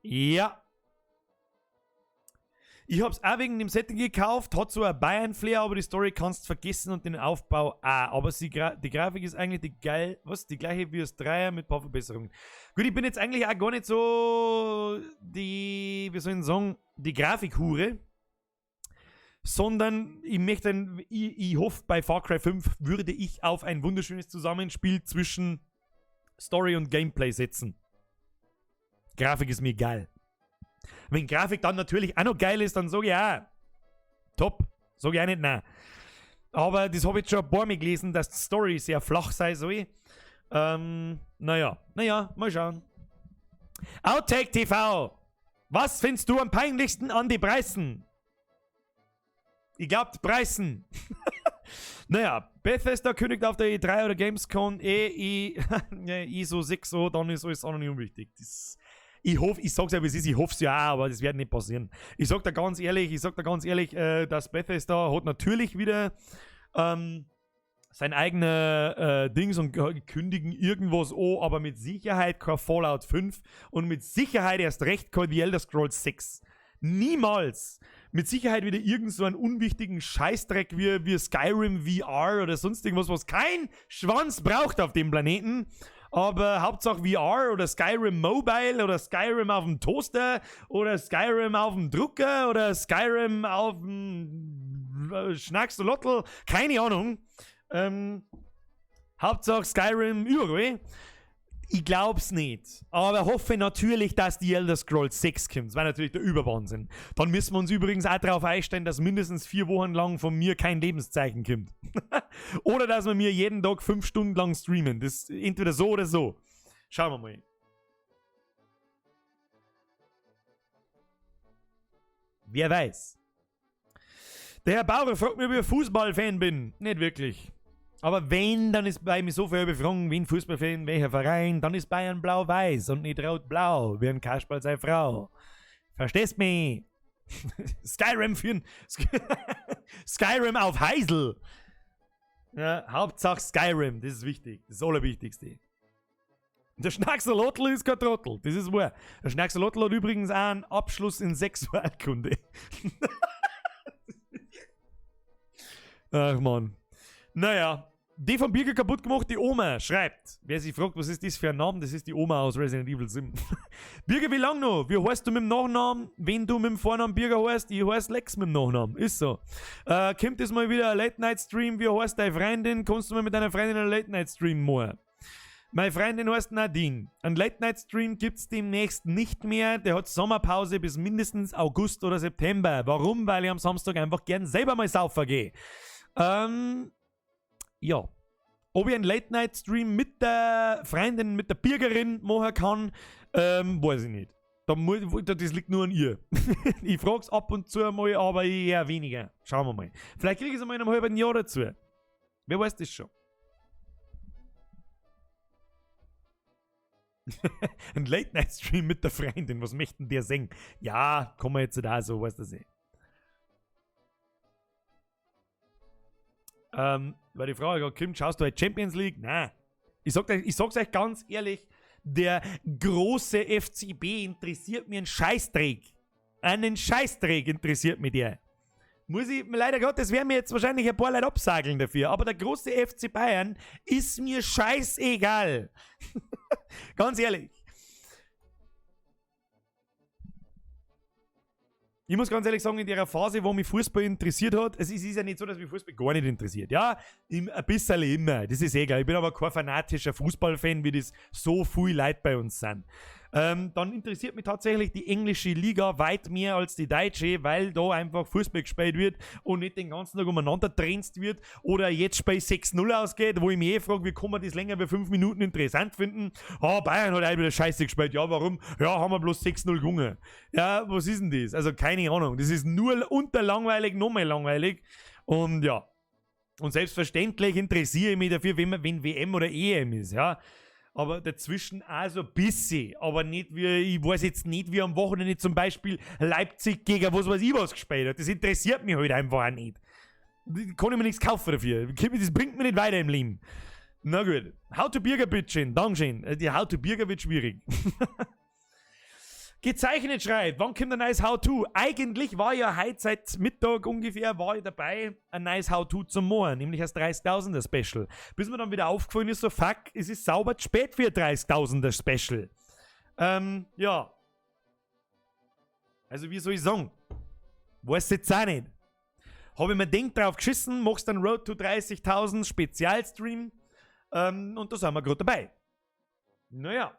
A: Ja. Ich hab's auch wegen dem Setting gekauft, hat so ein Bayern-Flair, aber die Story kannst vergessen und den Aufbau auch. Aber die Grafik ist eigentlich die geil, was? Die gleiche wie das Dreier mit ein paar Verbesserungen. Gut, ich bin jetzt eigentlich auch gar nicht so die, wie soll ich denn sagen, die Grafikhure, sondern ich möchte, ein, ich, ich hoffe, bei Far Cry 5 würde ich auf ein wunderschönes Zusammenspiel zwischen Story und Gameplay setzen. Grafik ist mir egal. Wenn Grafik dann natürlich auch noch geil ist, dann sag ich auch, top, sag ich auch nicht nein. Aber das hab ich jetzt schon ein paar Mal gelesen, dass die Story sehr flach sein soll. Naja, naja, mal schauen. Outtake TV, was findest du am peinlichsten an die Preisen? Ich glaub, die Preisen. Naja, Bethesda kündigt auf der E3 oder Gamescom ISO 6 an, dann ist alles auch noch nicht unwichtig. Das Ich hoffe, ich sag's ja, wie es ist, ich hoffe es ja auch, aber das wird nicht passieren. Ich sag da ganz ehrlich, ich sag da ganz ehrlich, dass Bethesda hat natürlich wieder sein eigener Dings und kündigen irgendwas an, aber mit Sicherheit kein Fallout 5 und mit Sicherheit erst recht kein The Elder Scrolls 6. Niemals! Mit Sicherheit wieder irgend so einen unwichtigen Scheißdreck wie Skyrim VR oder sonst irgendwas, was kein Schwanz braucht auf dem Planeten. Aber Hauptsache VR oder Skyrim Mobile oder Skyrim auf dem Toaster oder Skyrim auf dem Drucker oder Skyrim auf dem Schnacksolotl, keine Ahnung. Hauptsache Skyrim überall. Ich glaub's nicht. Aber hoffe natürlich, dass die Elder Scrolls 6 kommt. Das war natürlich der Überwahnsinn. Dann müssen wir uns übrigens auch darauf einstellen, dass mindestens 4 Wochen lang von mir kein Lebenszeichen kommt. Oder dass wir mir jeden Tag 5 Stunden lang streamen. Das ist entweder so oder so. Schauen wir mal. Wer weiß. Der Herr Bauer fragt mich, ob ich Fußballfan bin. Nicht wirklich. Aber wenn, dann ist bei mir so viel Befragung, wenn Fußballfan, welcher Verein, dann ist Bayern blau-weiß und nicht rot-blau, wie ein Kasperl seine Frau. Verstehst mich? Skyrim für ein Skyrim auf Heisel. Ja, Hauptsache Skyrim, das ist wichtig, das ist das Allerwichtigste. Der Schnacksalotl ist kein Trottel, das ist wahr. Der Schnacksalotl hat übrigens auch einen Abschluss in Sexualkunde. Ach man. Naja. Die vom Birger kaputt gemacht, die Oma, schreibt. Wer sich fragt, was ist das für ein Name, das ist die Oma aus Resident Evil 7. Birger, wie lang noch? Wie heißt du mit dem Nachnamen, wenn du mit dem Vornamen Birger heißt? Ich heiß Lex mit dem Nachnamen, ist so. Kommt das mal wieder ein Late-Night-Stream? Wie heißt deine Freundin? Kannst du mal mit deiner Freundin einen Late-Night-Stream machen? Meine Freundin heißt Nadine. Ein Late-Night-Stream gibt's demnächst nicht mehr. Der hat Sommerpause bis mindestens August oder September. Warum? Weil ich am Samstag einfach gern selber mal saufen gehe. Ja. Ob ich einen Late-Night-Stream mit der Freundin, mit der Birgerin machen kann, weiß ich nicht. Das liegt nur an ihr. Ich frag's ab und zu mal, aber eher weniger. Schauen wir mal. Vielleicht krieg ich's einmal in einem halben Jahr dazu. Wer weiß das schon? Ein Late-Night-Stream mit der Freundin, was möchten der singen? Ja, kann man jetzt da so, weißt du das eh. Weil die Frage gerade kommt, schaust du halt Champions League? Nein. Ich sag's euch ganz ehrlich, der große FCB interessiert mir einen Scheißdreck. Einen Scheißdreck interessiert mich der. Muss ich, leider Gottes, werden mir jetzt wahrscheinlich ein paar Leute absageln dafür, aber der große FC Bayern ist mir scheißegal. Ganz ehrlich. Ich muss ganz ehrlich sagen, in der Phase, wo mich Fußball interessiert hat, es ist ja nicht so, dass mich Fußball gar nicht interessiert. Ja, ein bisschen immer, das ist egal. Ich bin aber kein fanatischer Fußballfan, wie das so viel Leute bei uns sind. Dann interessiert mich tatsächlich die englische Liga weit mehr als die deutsche, weil da einfach Fußball gespielt wird und nicht den ganzen Tag umeinander trenzt wird oder jetzt bei 6-0 ausgeht, wo ich mich eh frage, wie kann man das länger wie 5 Minuten interessant finden? Ah, Bayern hat auch wieder Scheiße gespielt. Ja, warum? Ja, haben wir bloß 6-0 gewonnen. Ja, was ist denn das? Also keine Ahnung. Das ist nur unterlangweilig, nochmal langweilig. Und ja. Und selbstverständlich interessiere ich mich dafür, wenn WM oder EM ist, ja. Aber dazwischen auch so ein bisschen. Aber nicht wie, ich weiß jetzt nicht, wie am Wochenende zum Beispiel Leipzig gegen was weiß ich was gespielt hat. Das interessiert mich halt einfach auch nicht. Da kann ich mir nichts kaufen dafür. Das bringt mir nicht weiter im Leben. Na gut. How to Birger, bitteschön. Dankeschön. Die How to Birger wird schwierig. Gezeichnet schreibt, wann kommt ein neues How-To? Eigentlich war ja heute seit Mittag ungefähr, war ich dabei, ein neues How-To zum machen, nämlich das 30.000er Special. Bis mir dann wieder aufgefallen ist, so fuck, es ist sauber zu spät für ein 30.000er Special. Ja. Also wie soll ich sagen? Weiß jetzt auch nicht. Hab ich mir gedacht, drauf geschissen, machst dann Road to 30.000 Spezialstream. Und da sind wir grad dabei. Naja.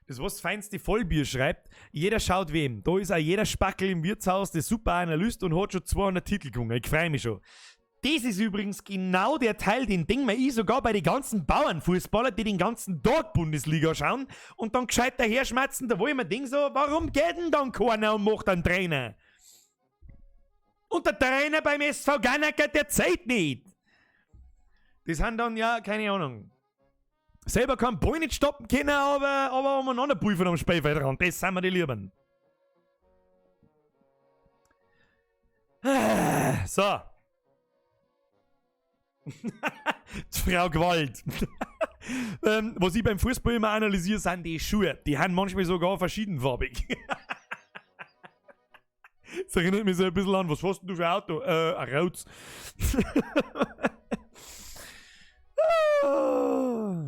A: Das was feinste Vollbier schreibt, jeder schaut wem. Da ist auch jeder Spackel im Wirtshaus, der super Analyst und hat schon 200 Titel gewonnen. Ich freu mich schon. Das ist übrigens genau der Teil, den denk mir ich sogar bei den ganzen Bauernfußballern, die den ganzen Tag Bundesliga schauen und dann gescheit daher schmatzen, da wo ich mir denk so, warum geht denn dann keiner und macht einen Trainer? Und der Trainer beim SV Ganacker, der zählt nicht. Das sind dann ja, keine Ahnung. Selber kann Ball nicht stoppen können, aber umeinander prüfen am Spielfeldrand. Das sind wir die Lieben. So. Die Frau Gewalt. Was ich beim Fußball immer analysiere, sind die Schuhe. Die haben manchmal sogar verschiedenfarbig. Das erinnert mich so ein bisschen an, was hast denn du für ein Auto? Ein Rauz.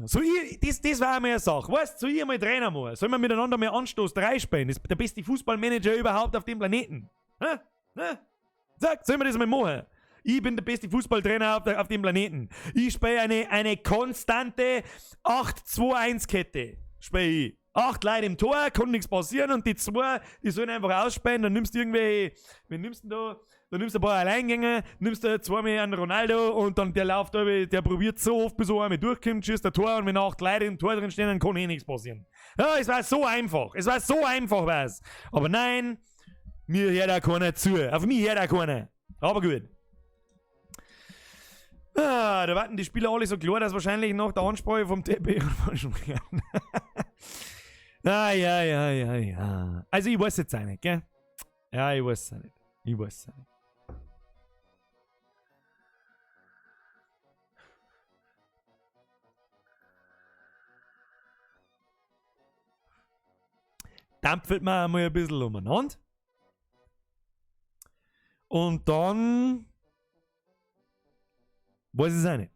A: So, ich, das war einmal eine Sache. Weißt du, soll ich einmal Trainer machen? Sollen wir miteinander mal Anstoß 3 spielen? Das ist der beste Fußballmanager überhaupt auf dem Planeten. Hä? Hä? Sag, sollen wir das mal machen? Ich bin der beste Fußballtrainer auf dem Planeten. Ich spiele eine konstante 8-2-1-Kette. Spiele ich. 8 Leute im Tor, kann nichts passieren und die 2, die sollen einfach ausspielen. Dann nimmst du irgendwelche, wen nimmst du denn da? Dann nimmst du ein paar Alleingänge, nimmst du zweimal einen Ronaldo und dann der läuft da, der probiert so oft, bis er einmal durchkommt, schießt der Tor und wenn 8 Leute im Tor drin stehen, dann kann eh nichts passieren. Ja, es war so einfach. Es war so einfach, war's. Aber nein, mir hört auch keiner zu. Auf mich hört auch keiner. Aber gut. Ah, da warten die Spieler alle so klar, dass wahrscheinlich nach der Ansprache vom TP Ah, ja, ja, ja, ja. Also ich weiß jetzt auch nicht, gell? Ja, ich weiß es auch nicht. Ich weiß es auch nicht. Dampfelt man einmal ein bisschen umeinander. Und dann weiß ich es auch nicht.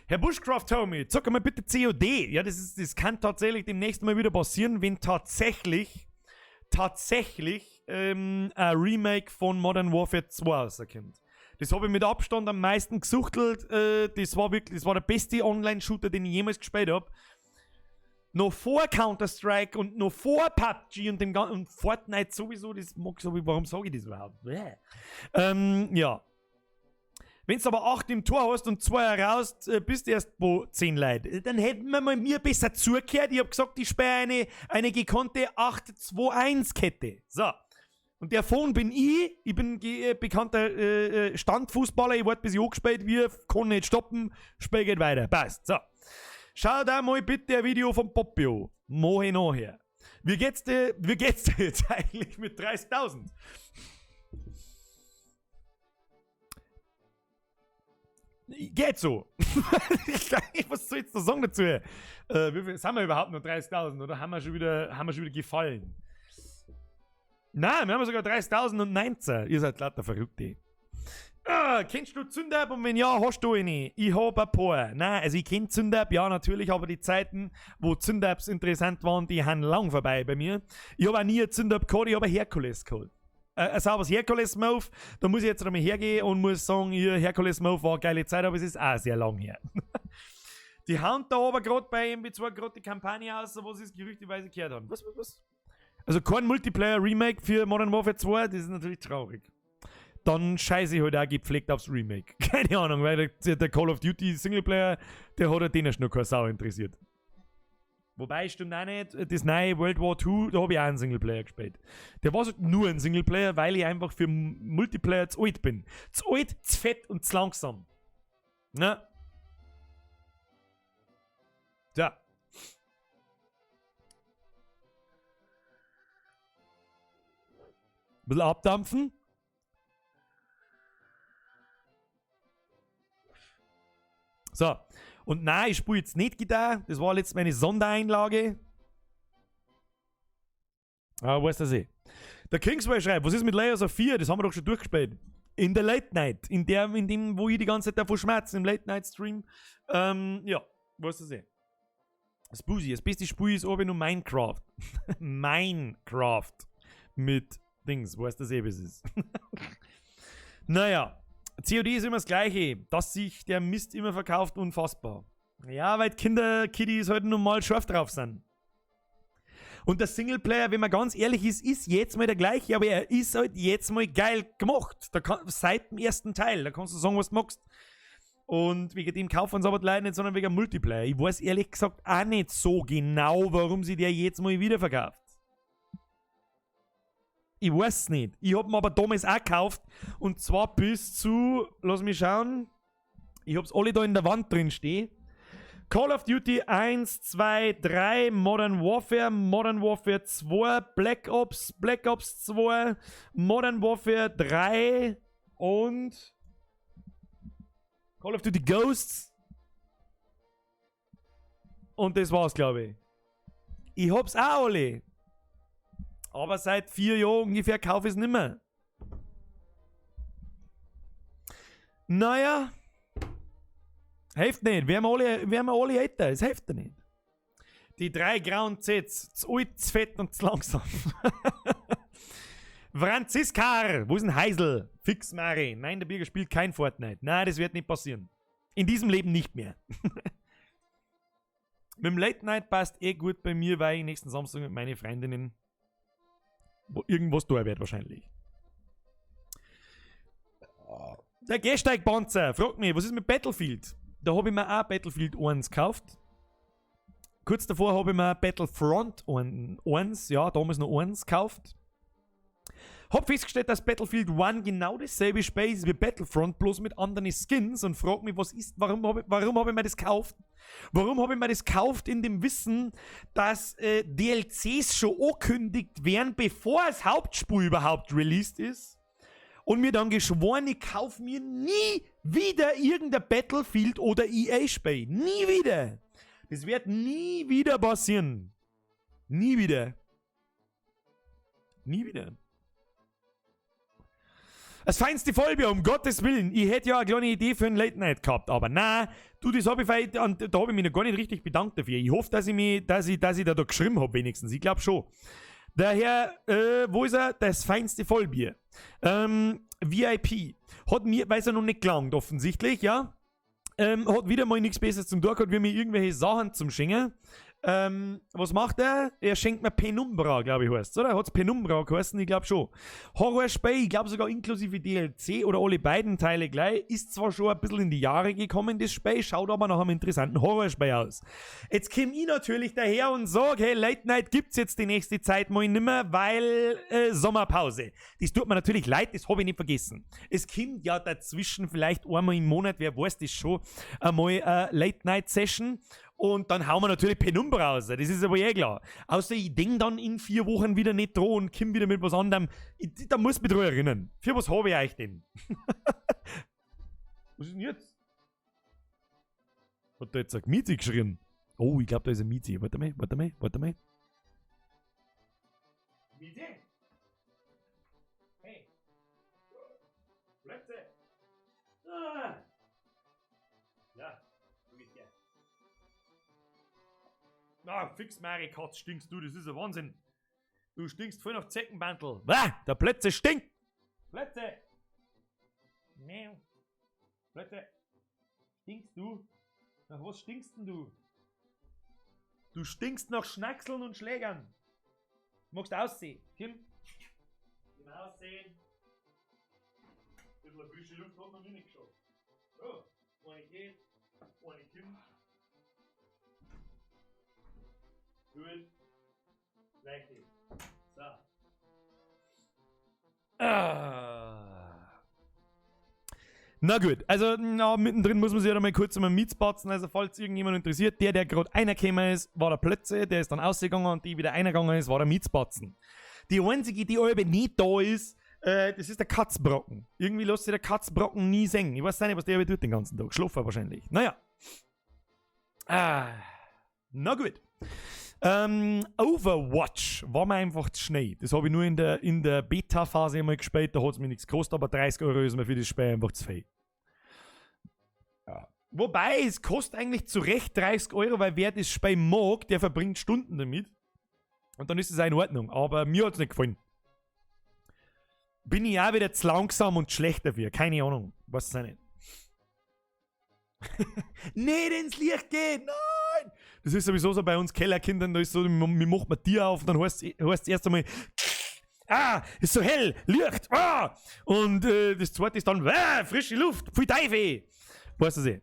A: Herr Bushcraft Tommy, zock mal bitte COD. Ja, das kann tatsächlich demnächst mal wieder passieren, wenn tatsächlich ein Remake von Modern Warfare 2 rauskommt. Das habe ich mit Abstand am meisten gesuchtelt. Das war wirklich, das war der beste Online-Shooter, den ich jemals gespielt habe. Noch vor Counter-Strike und noch vor PUBG und dem ganzen und Fortnite sowieso, das mag ich so, warum sage ich das überhaupt? Bäh. Ja. Wenn du aber 8 im Tor hast und 2 raus, bist du erst bei 10 Leute. Dann hätten wir mal mir besser zugehört. Ich hab gesagt, ich spiele eine gekonnte 8-2-1-Kette. So. Und der Phone bin ich. Ich bin bekannter Standfußballer. Ich warte, bis ich angespielt wird. Kann nicht stoppen. Spiel geht weiter. Passt. So. Schau da mal bitte ein Video von Poppio. Mach ich nachher. Wie geht's dir jetzt eigentlich mit 30.000? Geht so. Was soll ich jetzt da sagen dazu? Wie viel, sind wir überhaupt noch 30.000 oder haben wir schon wieder gefallen? Nein, wir haben sogar 30.019. Ihr seid lauter Verrückte. Ah, kennst du Zündapp? Und wenn ja, hast du eine? Ich hab ein paar. Nein, also ich kenn Zündapp, ja natürlich, aber die Zeiten, wo Zündapps interessant waren, die haben lang vorbei bei mir. Ich hab auch nie ein Zündapp gehabt, ich hab ein Herkules gehabt. Ein sauberes Herkules-Move, da muss ich jetzt einmal hergehen und muss sagen, ihr Herkules-Move war eine geile Zeit, aber es ist auch sehr lang her. Die hauen da aber gerade bei MW2 gerade die Kampagne aus, wo sie es gerüchteweise gehört haben. Was? Also kein Multiplayer-Remake für Modern Warfare 2, das ist natürlich traurig. Dann scheiße ich halt auch gepflegt aufs Remake. Keine Ahnung, weil der Call of Duty Singleplayer, der hat ja den erst noch keine Sau interessiert. Wobei, stimmt auch nicht, das neue World War II, da habe ich auch einen Singleplayer gespielt. Der war nur ein Singleplayer, weil ich einfach für Multiplayer zu alt bin. Zu alt, zu fett und zu langsam. Na? Tja. Ein bisschen abdampfen. So. Und nein, ich spiele jetzt nicht Gitarre. Das war letztes meine Sondereinlage. Aber weißt du eh. Der Kingsway schreibt, was ist mit Layers of 4? Das haben wir doch schon durchgespielt. In der Late Night. In dem, wo ich die ganze Zeit davon schmerze, im Late Night Stream. Ja, weißt du eh. Spoozy, das beste Spiel ist aber nur Minecraft. Minecraft. Mit Dings, weißt du eh, was es ist. Naja. COD ist immer das Gleiche, dass sich der Mist immer verkauft, unfassbar. Ja, weil Kinder, Kiddies halt nun mal scharf drauf sind. Und der Singleplayer, wenn man ganz ehrlich ist, ist jetzt mal der gleiche, aber er ist halt jetzt mal geil gemacht. Da kann, seit dem ersten Teil, da kannst du sagen, was du magst. Und wegen dem kaufen sie aber die Leute nicht, sondern wegen Multiplayer. Ich weiß ehrlich gesagt auch nicht so genau, warum sie der jetzt mal wieder verkauft. Ich weiß nicht. Ich hab mir aber damals auch gekauft. Und zwar bis zu, lass mich schauen. Ich hab's alle da in der Wand drin stehen. Call of Duty 1, 2, 3, Modern Warfare, Modern Warfare 2, Black Ops, Black Ops 2, Modern Warfare 3 und Call of Duty Ghosts. Und das war's, glaube ich. Ich hab's auch alle. Aber seit 4 Jahren ungefähr kaufe ich es nimmer. Naja. Hilft nicht. Werden wir alle älter. Es hilft nicht. Die drei grauen Zs. Zu alt, zu fett und zu langsam. Franziskar, wo ist denn Heisel? Fix Mari. Nein, der Birger spielt kein Fortnite. Nein, das wird nicht passieren. In diesem Leben nicht mehr. Mit dem Late Night passt eh gut bei mir, weil ich nächsten Samstag mit meinen Freundinnen wo irgendwas da wird wahrscheinlich. Der Gehsteigpanzer fragt mich, was ist mit Battlefield? Da habe ich mir auch Battlefield 1 gekauft. Kurz davor habe ich mir Battlefront 1, ja, damals noch 1 gekauft. Hab festgestellt, dass Battlefield 1 genau dasselbe Spiel ist wie Battlefront, bloß mit anderen Skins, und frag mich, was ist, warum hab ich mir das gekauft? Warum habe ich mir das gekauft in dem Wissen, dass DLCs schon angekündigt werden, bevor das Hauptspiel überhaupt released ist? Und mir dann geschworen, ich kaufe mir nie wieder irgendein Battlefield oder EA-Spiel. Nie wieder. Das wird nie wieder passieren. Nie wieder. Nie wieder. Das feinste Vollbier, um Gottes Willen. Ich hätte ja eine kleine Idee für ein Late Night gehabt, aber na, du, das habe ich vielleicht, und da habe ich mich noch gar nicht richtig bedankt dafür. Ich hoffe, dass ich da geschrieben habe, wenigstens. Ich glaube schon. Daher, wo ist er? Das feinste Vollbier. VIP. Hat mir, weil es ja noch nicht gelangt, offensichtlich, ja. Hat wieder mal nichts Besseres zum tun gehabt, wie mir irgendwelche Sachen zum Schenken. Was macht er? Er schenkt mir Penumbra, glaube ich, heißt, oder? Hat's Penumbra geheißen? Ich glaube schon. Horrorspiel, ich glaube sogar inklusive DLC oder alle beiden Teile gleich. Ist zwar schon ein bisschen in die Jahre gekommen, das Spiel, schaut aber nach einem interessanten Horrorspiel aus. Jetzt komme ich natürlich daher und sage, hey, Late Night gibt's jetzt die nächste Zeit mal nimmer, weil Sommerpause. Das tut mir natürlich leid, das habe ich nicht vergessen. Es kommt ja dazwischen vielleicht einmal im Monat, wer weiß das schon, einmal Late Night Session. Und dann hauen wir natürlich Penumbra raus. Das ist aber eh klar. Außer ich denk dann in 4 Wochen wieder nicht dran und komm wieder mit was anderem. Da muss ich mich dran erinnern. Für was habe ich euch denn? Was ist denn jetzt? Hat da jetzt ein Miezi geschrien? Oh, ich glaube, da ist ein Miezi. Warte mal, warte mal, warte mal. Miezi? Hey. Plätze. Ah. Ja, du gehst her. Na, fix Mari Katz, stinkst du, das ist ein Wahnsinn. Du stinkst voll nach Zeckenbandel. Ah, der Plätze stinkt. Plätze. Miau. Plätze. Stinkst du? Nach was stinkst denn du? Du stinkst nach Schnackseln und Schlägern. Magst du aussehen? Kim? Komm aussehen. Ein bisschen frische Luft hat noch nie nicht geschaut. So, eine geht, eine kommt. Gut. Gleich. So. Ah. Na gut, also na, mittendrin muss man sich ja noch mal kurz um einen Mietsbatzen, also falls irgendjemand interessiert, der, der gerade reingekommen ist, war der Plötze, der ist dann ausgegangen und die wieder reingegangen ist, war der Mietsbatzen. Die einzige, die aber nicht da ist, das ist der Katzbrocken. Irgendwie lässt sich der Katzbrocken nie sehen. Ich weiß nicht, was der aber tut den ganzen Tag. Schlafen wahrscheinlich. Naja. Ah. Na gut. Overwatch war mir einfach zu schnell. Das habe ich nur in der Beta-Phase einmal gespielt, da hat es mir nichts gekostet, aber 30 € ist mir für das Spiel einfach zu viel. Ja. Wobei, es kostet eigentlich zu Recht 30 Euro, weil wer das Spiel mag, der verbringt Stunden damit. Und dann ist es auch in Ordnung. Aber mir hat es nicht gefallen. Bin ich auch wieder zu langsam und schlecht dafür. Keine Ahnung. Weiß es auch nicht. Nicht ins Licht gehen! Nein! Das ist sowieso so bei uns Kellerkindern, da ist so, mir macht man Tür auf und dann heißt es erst einmal, ah, ist so hell, Licht, ah! Und das zweite ist dann, ah, frische Luft, pfui Teufel! Weißt du eh.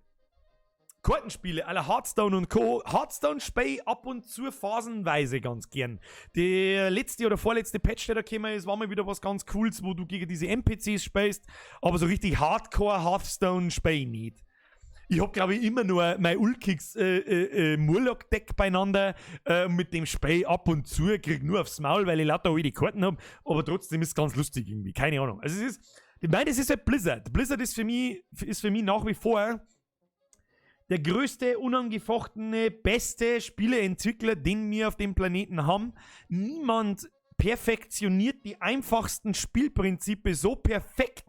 A: Kartenspiele à la Hearthstone und Co. Hearthstone spiele ich ab und zu phasenweise ganz gern. Der letzte oder vorletzte Patch, der da gekommen ist, war mal wieder was ganz Cooles, wo du gegen diese NPCs spielst. Aber so richtig Hardcore Hearthstone spiele ich nicht. Ich hab, glaube ich, immer nur mein ulkiges Murloc-Deck beieinander mit dem spiel ab und zu, krieg nur aufs Maul, weil ich lauter alte Karten hab, aber trotzdem ist es ganz lustig irgendwie, keine Ahnung. Also es ist, ich meine, das ist halt Blizzard. Blizzard ist für mich nach wie vor der größte, unangefochtene, beste Spieleentwickler, den wir auf dem Planeten haben. Niemand perfektioniert die einfachsten Spielprinzipe so perfekt,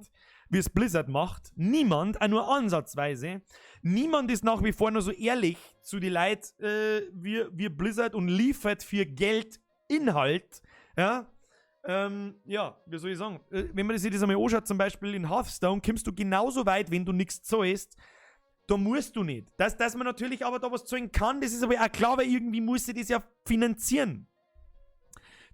A: wie es Blizzard macht. Niemand, auch nur ansatzweise. Niemand ist nach wie vor nur so ehrlich zu die Leuten wie Blizzard und liefert für Geld Inhalt. Ja, wie soll ich sagen? Wenn man sich das einmal anschaut, zum Beispiel in Hearthstone, kommst du genauso weit, wenn du nichts zahlst. Da musst du nicht. Dass man natürlich aber da was zahlen kann, das ist aber auch klar, weil irgendwie muss sie das ja finanzieren.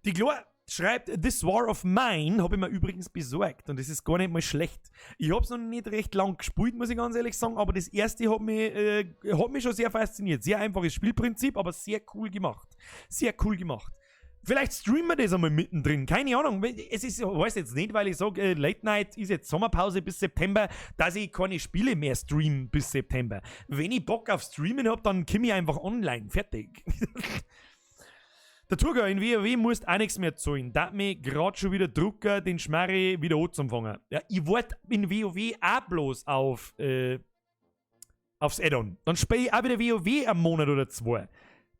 A: Die Glor schreibt, This War of Mine habe ich mir übrigens besorgt und das ist gar nicht mal schlecht. Ich habe es noch nicht recht lang gespielt, muss ich ganz ehrlich sagen, aber das erste hat mich schon sehr fasziniert. Sehr einfaches Spielprinzip, aber sehr cool gemacht. Sehr cool gemacht. Vielleicht streamen wir das einmal mittendrin, keine Ahnung. Es ist, weiß jetzt nicht, weil ich sage, Late Night ist jetzt Sommerpause bis September, dass ich keine Spiele mehr stream bis September. Wenn ich Bock auf Streamen habe, dann komme ich einfach online. Fertig. Der Turger, in WoW musst auch nichts mehr zahlen. Da mich grad schon wieder drucken, den Schmarri wieder anzufangen. Ja, ich warte in WoW auch bloß aufs Add-on. Dann spiele ich auch wieder WoW einen Monat oder zwei.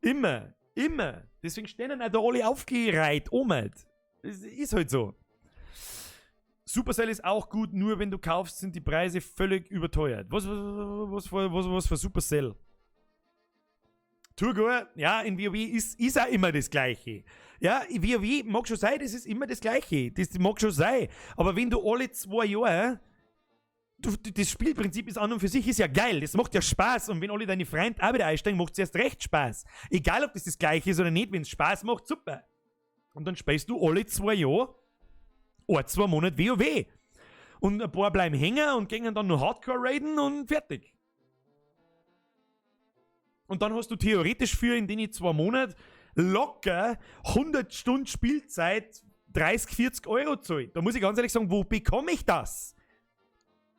A: Immer. Immer. Deswegen stehen auch da alle aufgereiht. Omet. Das ist halt so. Supercell ist auch gut, nur wenn du kaufst, sind die Preise völlig überteuert. Was für Supercell? Turgor, ja, in WoW ist auch immer das Gleiche. Ja, in WoW mag schon sein, das ist immer das Gleiche. Das mag schon sein. Aber wenn du alle 2 Jahre du, das Spielprinzip ist an und für sich ist ja geil, das macht ja Spaß und wenn alle deine Freunde auch wieder einsteigen, macht es erst recht Spaß. Egal, ob das das Gleiche ist oder nicht, wenn es Spaß macht, super. Und dann spielst du alle 2 Jahre ein, 2 Monate WoW. Und ein paar bleiben hängen und gehen dann nur Hardcore raiden und fertig. Und dann hast du theoretisch für in den 2 Monaten locker 100 Stunden Spielzeit 30, 40 € zahlt. Da muss ich ganz ehrlich sagen, wo bekomme ich das?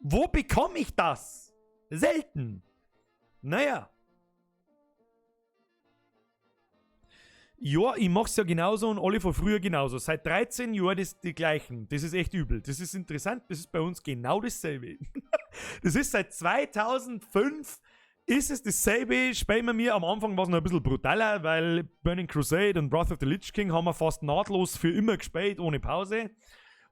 A: Wo bekomme ich das? Selten. Naja. Ja, ich mach's ja genauso und alle von früher genauso. Seit 13 Jahren das die gleichen. Das ist echt übel. Das ist interessant. Das ist bei uns genau dasselbe. Das ist seit 2005 ist es dasselbe. Spielen wir mir. Am Anfang war es noch ein bisschen brutaler, weil Burning Crusade und Wrath of the Lich King haben wir fast nahtlos für immer gespielt, ohne Pause.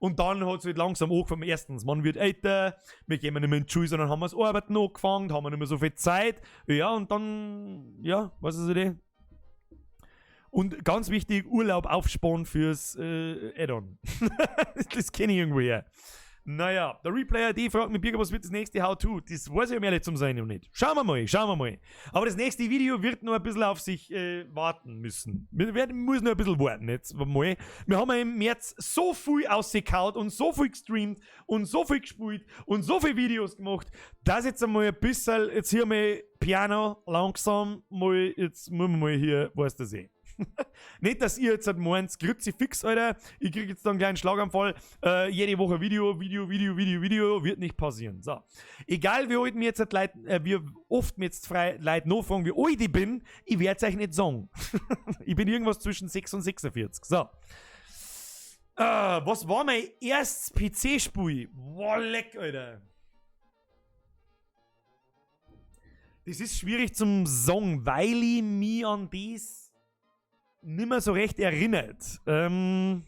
A: Und dann hat es halt langsam angefangen. Erstens, man wird älter, wir gehen nicht mehr in die Schule, sondern haben wir das Arbeiten angefangen, haben wir nicht mehr so viel Zeit. Ja, und dann, ja, was ist die? Und ganz wichtig, Urlaub aufsparen fürs Add-on. Das kenne ich irgendwo her. Naja, der Replayer, die fragt mich, Birger, was wird das nächste How-To? Das weiß ich, um ehrlich zu sein, noch nicht. Schauen wir mal, schauen wir mal. Aber das nächste Video wird noch ein bisschen auf sich warten müssen. Wir werden, muss noch ein bisschen warten jetzt mal. Wir haben ja im März so viel ausgekaut und so viel gestreamt und so viel gespielt und so viele Videos gemacht, dass jetzt einmal ein bisschen, jetzt hier mal Piano, langsam, mal, jetzt müssen wir mal hier, weißt du eh. Nicht, dass ihr jetzt halt meint, Kruzifix, Alter, ich krieg jetzt dann einen kleinen Schlaganfall, jede Woche Video, Video, Video, Video, Video, wird nicht passieren. So. Egal wie alt mir jetzt halt Leute, wie oft mir jetzt frei Leute nachfragen, wie alt ich bin, ich werde es euch nicht sagen. Ich bin irgendwas zwischen 6 und 46. So. Was war mein erstes PC-Spiel? Boah, leck, Alter. Das ist schwierig zum sagen, weil ich mich an das nimmer so recht erinnert. Oh,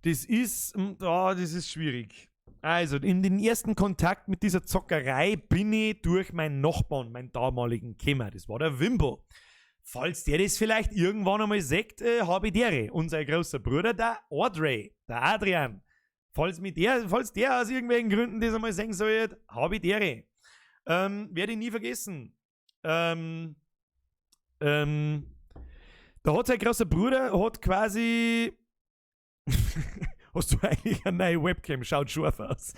A: das ist schwierig. Also, in den ersten Kontakt mit dieser Zockerei bin ich durch meinen Nachbarn, meinen damaligen gekommen. Das war der Wimbo. Falls der das vielleicht irgendwann einmal sagt, habe ich dere. Unser großer Bruder, der Audrey, der Adrian. Falls der aus irgendwelchen Gründen das einmal sehen soll, habe ich dere. Werde ich nie vergessen. Da hat sein großer Bruder hat quasi. Hast du eigentlich eine neue Webcam? Schaut scharf aus.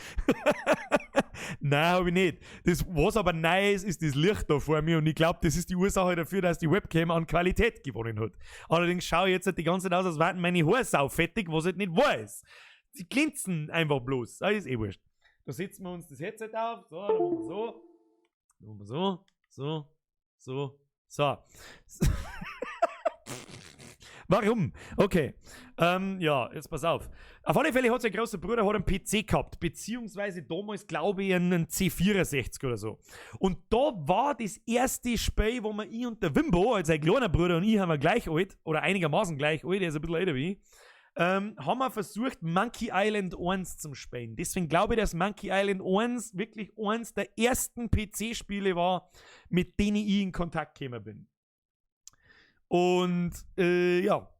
A: Nein, habe ich nicht. Das, was aber neu ist, ist das Licht da vor mir und ich glaube, das ist die Ursache dafür, dass die Webcam an Qualität gewonnen hat. Allerdings schaue ich jetzt halt die ganze Zeit aus, als wären meine Haare saufettig, was halt nicht wahr ist. Sie glänzen einfach bloß. Das ist eh wurscht. Da setzen wir uns das Headset auf. So, dann machen wir so. Dann machen wir so, so, so, so. Warum? Okay. Ja, jetzt pass auf. Auf alle Fälle hat sein großer Bruder hat einen PC gehabt, beziehungsweise damals, glaube ich, einen C64 oder so. Und da war das erste Spiel, wo wir ich und der Wimbo, also sein kleiner Bruder und ich, haben wir gleich alt, oder einigermaßen gleich alt, der ist ein bisschen älter wie ich, haben wir versucht, Monkey Island 1 zum Spielen. Deswegen glaube ich, dass Monkey Island 1 wirklich eins der ersten PC-Spiele war, mit denen ich in Kontakt gekommen bin. Und ja,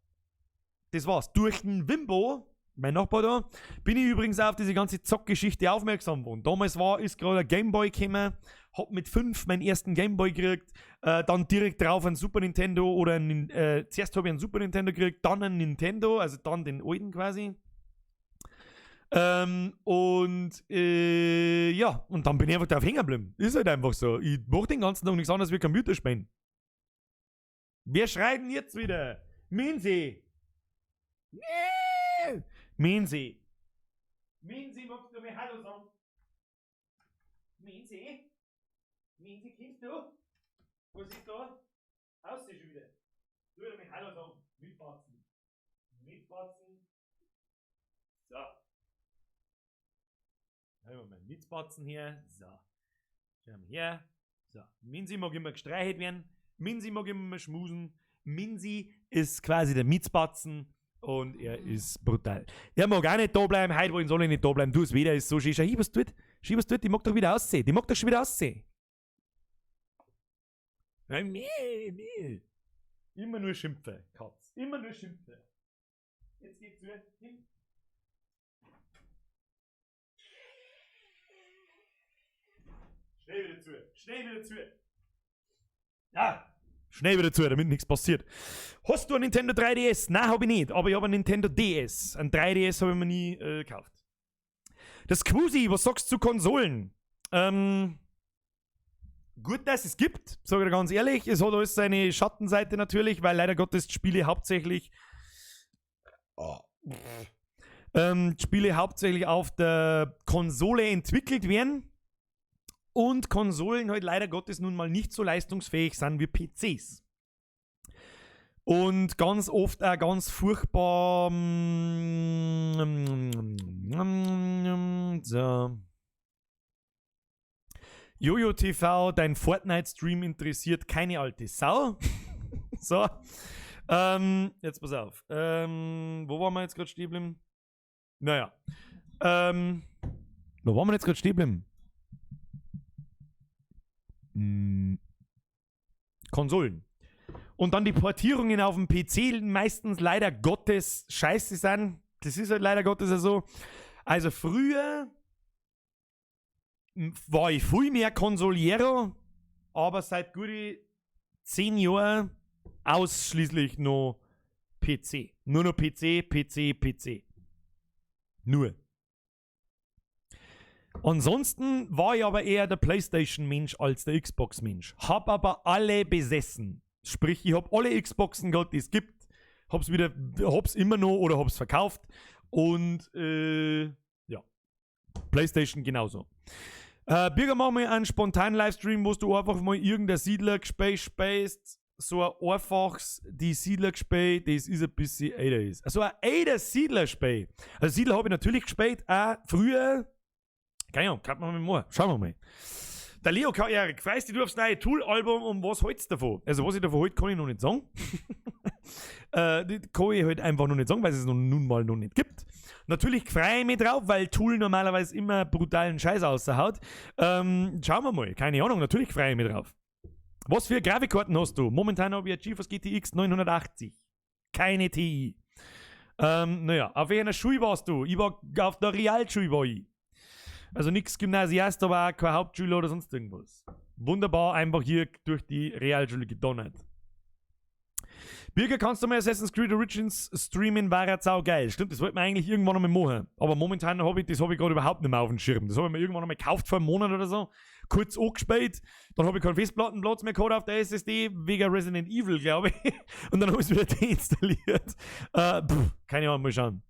A: das war's. Durch den Wimbo, mein Nachbar da, bin ich übrigens auch auf diese ganze Zockgeschichte aufmerksam geworden. Damals ist gerade ein Gameboy gekommen, hab mit 5 meinen ersten Gameboy gekriegt, dann direkt drauf ein Super Nintendo oder zuerst hab ich einen Super Nintendo gekriegt, dann einen Nintendo, also dann den alten quasi. Ja, und dann bin ich einfach drauf hängen geblieben. Ist halt einfach so. Ich mach den ganzen Tag nichts anderes wie Computer spielen. Wer schreit denn jetzt wieder? Minzi! Nee! Minzi! Minzi, magst du mir Hallo sagen? Minzi? Minzi, kommst du? Was ist da? Aus schon wieder. Du mir Hallo sagen. Mitpatzen. Mitpatzen. So. Haben wir mal Mitpatzen hier. So. Schauen wir her. So. Minzi mag immer gestreichelt werden. Minzi mag immer schmusen. Minzi ist quasi der Mitzbatzen und er ist brutal. Er mag auch nicht da bleiben, heute wollen soll er nicht da bleiben. Du, das Wetter ist so schön. Schau, was tut. Schau, was tut. Die mag doch wieder aussehen. Die mag doch schon wieder aussehen. Nein, nee, nee. Immer nur schimpfen, Katz. Immer nur schimpfen. Jetzt geht's wieder hin. Schnell wieder zu. Schnell wieder zu. Ja. Schnell wieder zu, damit nichts passiert. Hast du ein Nintendo 3DS? Nein, hab ich nicht. Aber ich hab ein Nintendo DS. Ein 3DS hab ich mir nie gekauft. Das Quusi, was sagst du zu Konsolen? Gut, dass es gibt, sag ich dir ganz ehrlich. Es hat alles seine Schattenseite natürlich, weil leider Gottes die Spiele hauptsächlich... Spiele hauptsächlich auf der Konsole entwickelt werden. Und Konsolen halt leider Gottes nun mal nicht so leistungsfähig sind wie PCs. Und ganz oft auch ganz furchtbar. So. Jojo TV, dein Fortnite-Stream interessiert keine alte Sau. So. Jetzt pass auf. Wo waren wir jetzt gerade stehen geblieben? Naja. Wo waren wir jetzt gerade stehen geblieben? Konsolen. Und dann die Portierungen auf dem PC meistens leider Gottes scheiße sind. Das ist halt leider Gottes ja so. Also früher war ich viel mehr Konsoliero, aber seit gute 10 Jahren ausschließlich noch PC. Nur noch PC, PC, PC. Nur. Ansonsten war ich aber eher der PlayStation-Mensch als der Xbox-Mensch. Hab aber alle besessen. Sprich, ich hab alle Xboxen gehabt, die es gibt. Hab's wieder, hab's immer noch oder hab's verkauft. Und, ja. PlayStation genauso. Birger, mach mal einen spontanen Livestream, wo du einfach mal irgendein Siedlergespräch speist. So ein einfaches, die Siedlergespräch, das ist ein bisschen älter ist. Also ein älter Siedlergespräch. Also Siedler hab ich natürlich gespielt, auch früher. Keine Ahnung, kann man mal machen. Schauen wir mal. Der Leo K. Erik, freust dich du aufs neue Tool-Album und was hältst du davon? Also, was ich davon halte, kann ich noch nicht sagen. Das kann ich halt einfach noch nicht sagen, weil es es nun mal noch nicht gibt. Natürlich freue ich mich drauf, weil Tool normalerweise immer brutalen Scheiß raushaut. Schauen wir mal, keine Ahnung, natürlich freue ich mich drauf. Was für Grafikkarten hast du? Momentan habe ich eine GeForce GTX 980. Keine TI. Naja, auf welcher Schule warst du? Ich war auf der Realschule, war ich. Also nix Gymnasiast, aber auch kein Hauptschüler oder sonst irgendwas. Wunderbar, einfach hier durch die Realschule gedonnert. Birger, kannst du mal Assassin's Creed Origins streamen? War ja sau geil. Stimmt, das wollten wir eigentlich irgendwann einmal machen. Aber momentan habe ich das hab ich gerade überhaupt nicht mehr auf dem Schirm. Das habe ich mir irgendwann einmal gekauft vor einem Monat oder so. Kurz angespielt. Dann habe ich keinen Festplattenplatz mehr gehabt auf der SSD, wegen Resident Evil, glaube ich. Und dann habe ich es wieder deinstalliert. Pff, keine Ahnung, mal schauen.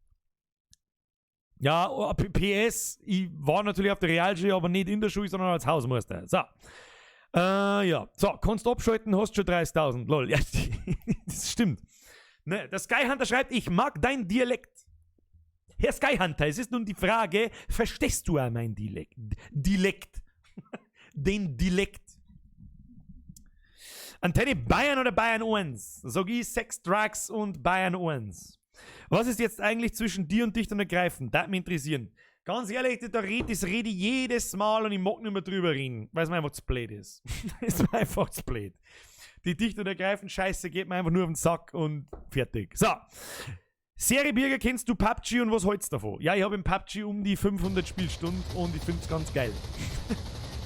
A: Ja, oh, PS, ich war natürlich auf der Realschule, aber nicht in der Schule, sondern als Hausmeister. So. Ja. So, kannst du abschalten, hast schon 30.000. Lol. Ja, das stimmt. Ne, der Skyhunter schreibt, ich mag dein Dialekt. Herr Skyhunter, es ist nun die Frage, verstehst du auch mein Dialekt? Dialekt. Den Dialekt. Antenne Bayern oder Bayern 1? Sag ich Sex, Drugs und Bayern 1. Was ist jetzt eigentlich zwischen dir und Dicht und Ergreifen? Das mich interessieren. Ganz ehrlich, das rede ich jedes Mal und ich mag nicht mehr drüber reden, weil es mir einfach zu blöd ist. Ist mir einfach zu blöd. Die Dicht und Ergreifen Scheiße geht mir einfach nur auf den Sack und fertig. So. Serie Birger, kennst du PUBG und was hältst du davon? Ja, ich habe im PUBG um die 500 Spielstunden und ich finde es ganz geil.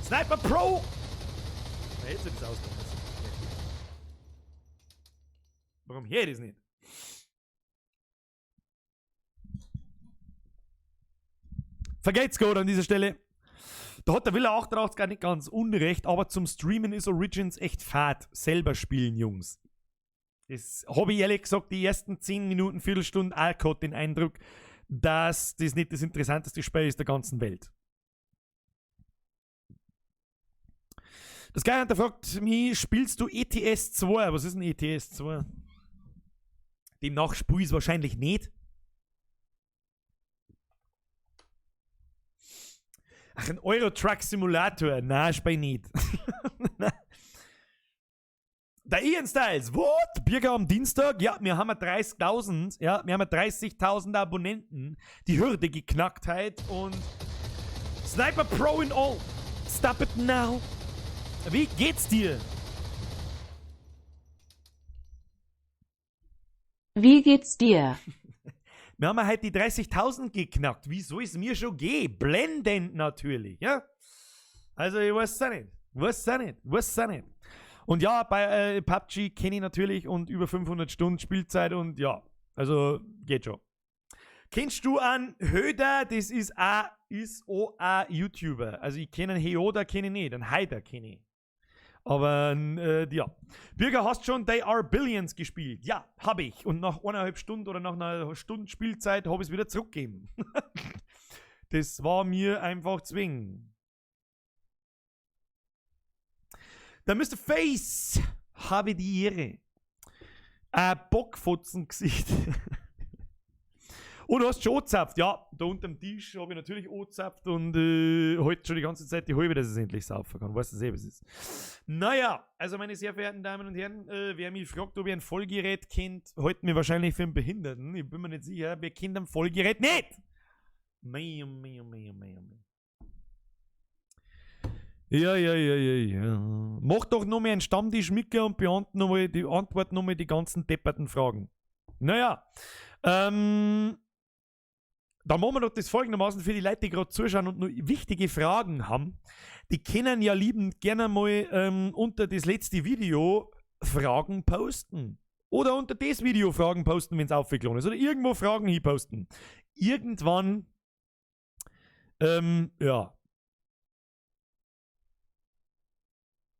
A: Sniper Pro! Na, jetzt ist das ausgegangen. Warum hier das nicht? Vergelt's Gott an dieser Stelle. Da hat der Wille 88 gar nicht ganz unrecht, aber zum Streamen ist Origins echt fad. Selber spielen, Jungs. Das habe ich ehrlich gesagt die ersten 10 Minuten, Viertelstunde auch gehabt, den Eindruck, dass das nicht das interessanteste Spiel ist der ganzen Welt. Das Geile, der fragt mich, spielst du ETS 2? Was ist denn ETS 2? Demnach spiel ich es wahrscheinlich nicht. Ach, ein Euro Truck Simulator. Na, spiel ich nicht. Der Ian Styles, what? Birger am Dienstag? Ja, wir haben 30.000. Ja, wir haben 30.000 Abonnenten. Die Hürde geknackt heute und Sniper Pro in all. Stop it now. Wie geht's dir?
B: Wie geht's dir?
A: Wir haben heute die 30.000 geknackt. Wie soll es mir schon gehen? Blendend natürlich, ja? Also, ich weiß es nicht. Weiß es nicht. Weiß es nicht. Und ja, bei PUBG kenne ich natürlich und über 500 Stunden Spielzeit und ja, also geht schon. Kennst du einen Höder? Das ist auch ein YouTuber. Also ich kenne einen Heoda, kenne ich nicht, einen Haider kenne ich. Aber ja. Birger, hast schon They Are Billions gespielt? Ja, hab ich. Und nach eineinhalb Stunden oder nach einer Stunde Spielzeit hab ich's wieder zurückgegeben. Das war mir einfach zwingend. Der Mister Face habe die Ehre. Ein Bockfotzengesicht. Und du hast schon angezapft. Ja, da unterm Tisch habe ich natürlich angezapft und heute schon die ganze Zeit die halbe, dass ich es endlich saufen kann. Weißt du eh, was es ist. Naja, also meine sehr verehrten Damen und Herren, wer mich fragt, ob ich ein Vollgerät kennt, hält mich wahrscheinlich für einen Behinderten. Ich bin mir nicht sicher, wer kennt ein Vollgerät nicht? Mei, oh mei, oh mei, oh mei, oh mei. Ja, ja, ja, ja, ja. Mach doch noch mal einen Stammtisch mit und beantworte noch mal die, antwort noch mal die ganzen depperten Fragen. Naja, dann machen wir doch das folgendermaßen für die Leute, die gerade zuschauen und nur wichtige Fragen haben. Die können ja liebend gerne mal unter das letzte Video Fragen posten. Oder unter das Video Fragen posten, wenn's aufgeladen ist. Oder irgendwo Fragen hinposten. Irgendwann, ja.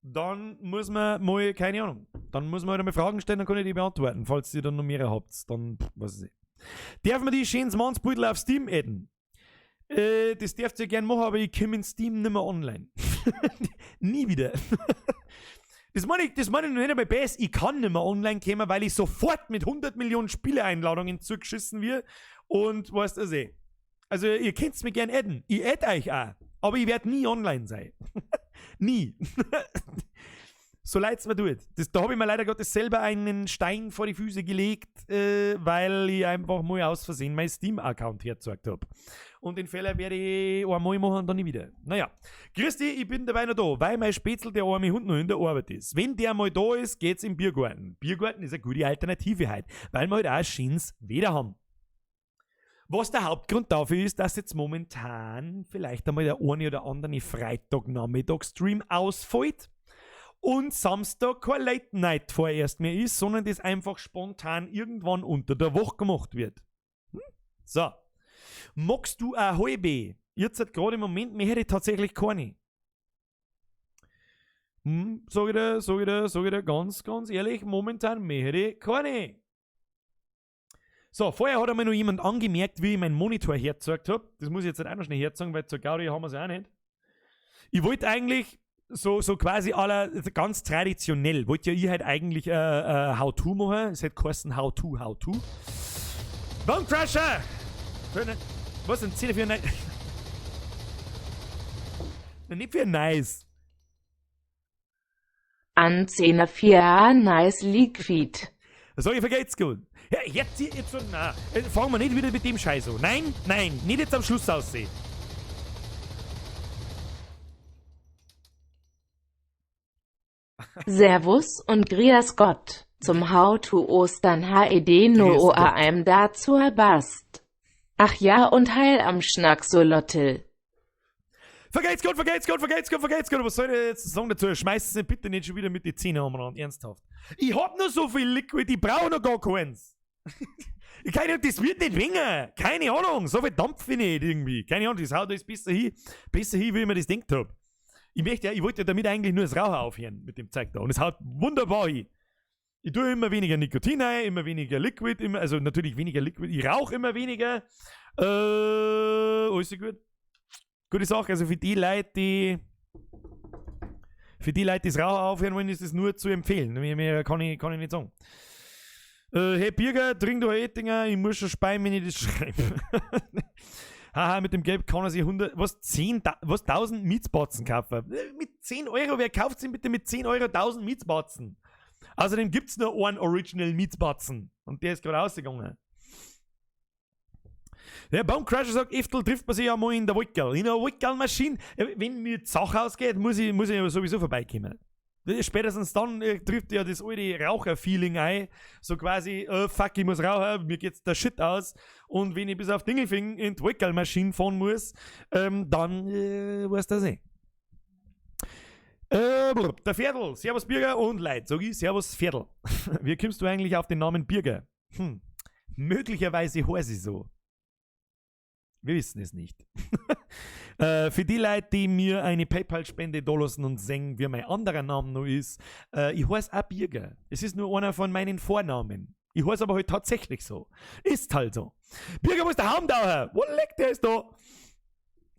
A: Dann muss man mal, keine Ahnung, dann muss man halt einmal Fragen stellen, dann kann ich die beantworten. Falls ihr dann noch mehrere habt, dann, pff, weiß ich nicht. Darf man die schönen Mannsbeutel auf Steam adden? Das dürft ihr gerne machen, aber ich komme in Steam nicht mehr online. Nie wieder. Das meine ich noch nicht einmal besser. Ich kann nicht mehr online kommen, weil ich sofort mit 100 Millionen Spieleeinladungen zugeschissen wird. Und weißt du eh. Also ihr könnt's mir gern adden. Ich add euch auch. Aber ich werd nie online sein. Nie. So leid's mir tut. Da hab ich mir leider Gottes selber einen Stein vor die Füße gelegt, weil ich einfach mal aus Versehen meinen Steam-Account hergezeigt hab. Und den Fehler werde ich einmal machen und dann nie wieder. Naja. Grüß dich, ich bin dabei noch da, weil mein Spätzl, der arme Hund, noch in der Arbeit ist. Wenn der mal da ist, geht's im Biergarten. Biergarten ist eine gute Alternative heute, weil wir halt auch schönes Wetter haben. Was der Hauptgrund dafür ist, dass jetzt momentan vielleicht einmal der eine oder andere Freitagnachmittag-Stream ausfällt. und Samstag kein Late Night vorerst mehr ist, sondern das einfach spontan irgendwann unter der Woche gemacht wird. So. Magst du eine halbe? Jetzt halt gerade im Moment mehr hätte ich tatsächlich keine. Sag ich dir, sag ich dir, sag ich dir ganz, ganz ehrlich, momentan mehr hätte ich keine. So, vorher hat einmal noch jemand angemerkt, wie ich meinen Monitor hergezeigt habe. Das muss ich jetzt halt auch noch schnell herzeigen, weil zur Gaudi haben wir es auch nicht. Ich wollte eigentlich so quasi aller, ganz traditionell, wollte ja ich halt eigentlich How-To machen. Es hätte geheißen How-To, How-To. Bone Crusher! Was denn? 10 für nice? Nicht für nice.
B: An 10 4 nice Liquid.
A: Sag ich, vergeht's gut. Ja, jetzt so, na, fangen wir nicht wieder mit dem Scheiß an. Nein, nein, nicht jetzt am Schluss aussehen.
B: Servus und Grias Gott. Zum How to Ostern HED no OAM dazu Bast. Ach ja und Heil am Schnacksolotl.
A: Vergeht's gut, vergeht's gut, vergeht's gut, vergeht's gut. Was soll ich jetzt sagen dazu? Schmeißt es bitte nicht schon wieder mit den Zähnen umeinander, ernsthaft. Ich hab noch so viel Liquid, ich brauche noch gar keins. Keine, das wird nicht weniger. Keine Ahnung, so viel Dampf ich nicht irgendwie. Keine Ahnung, das haut alles besser hin, wie ich mir das gedacht hab. Ich möchte ja, ich wollte ja damit eigentlich nur das Rauchen aufhören mit dem Zeug da. Und es haut wunderbar hin. Ich tue immer weniger Nikotin rein, immer weniger Liquid, immer, also natürlich weniger Liquid. Ich rauche immer weniger. Alles gut. Gute Sache, also für die Leute, die das Rauchen aufhören wollen, ist es nur zu empfehlen. Mehr kann ich nicht sagen. Hey Birger, trink doch Ettinger, ich muss schon speien, wenn ich das schreibe. Haha, mit dem Geld kann er sich 1000 Mietsbatzen kaufen. Mit 10 Euro, wer kauft sich bitte mit 10 Euro 1000 Mietsbatzen? Außerdem gibt es nur einen Original Mietsbatzen. Und der ist gerade ausgegangen. Der Baumcrusher sagt, Eftel trifft man sich ja mal in der Wolkerl. In der Wolkerl-Maschine. Wenn mir die Sache ausgeht, muss ich sowieso vorbeikommen. Spätestens dann trifft ja das alte Raucher-Feeling ein. So quasi, fuck, ich muss rauchen, mir geht's der Shit aus. Und wenn ich bis auf Dingelfing in die Wolkerl-Maschine fahren muss, dann weiß das nicht. Der Viertel, Servus Birger und Leid, sag ich, Servus Viertel. Wie kommst du eigentlich auf den Namen Birger? Möglicherweise heiße ich so. Wir wissen es nicht. Für die Leute, die mir eine PayPal-Spende da lassen und sehen, wie mein anderer Name noch ist, ich heiße auch Birger. Es ist nur einer von meinen Vornamen. Ich heiße aber halt tatsächlich so. Ist halt so. Birger, wo ist der Haumdauer? Wo liegt der ist da?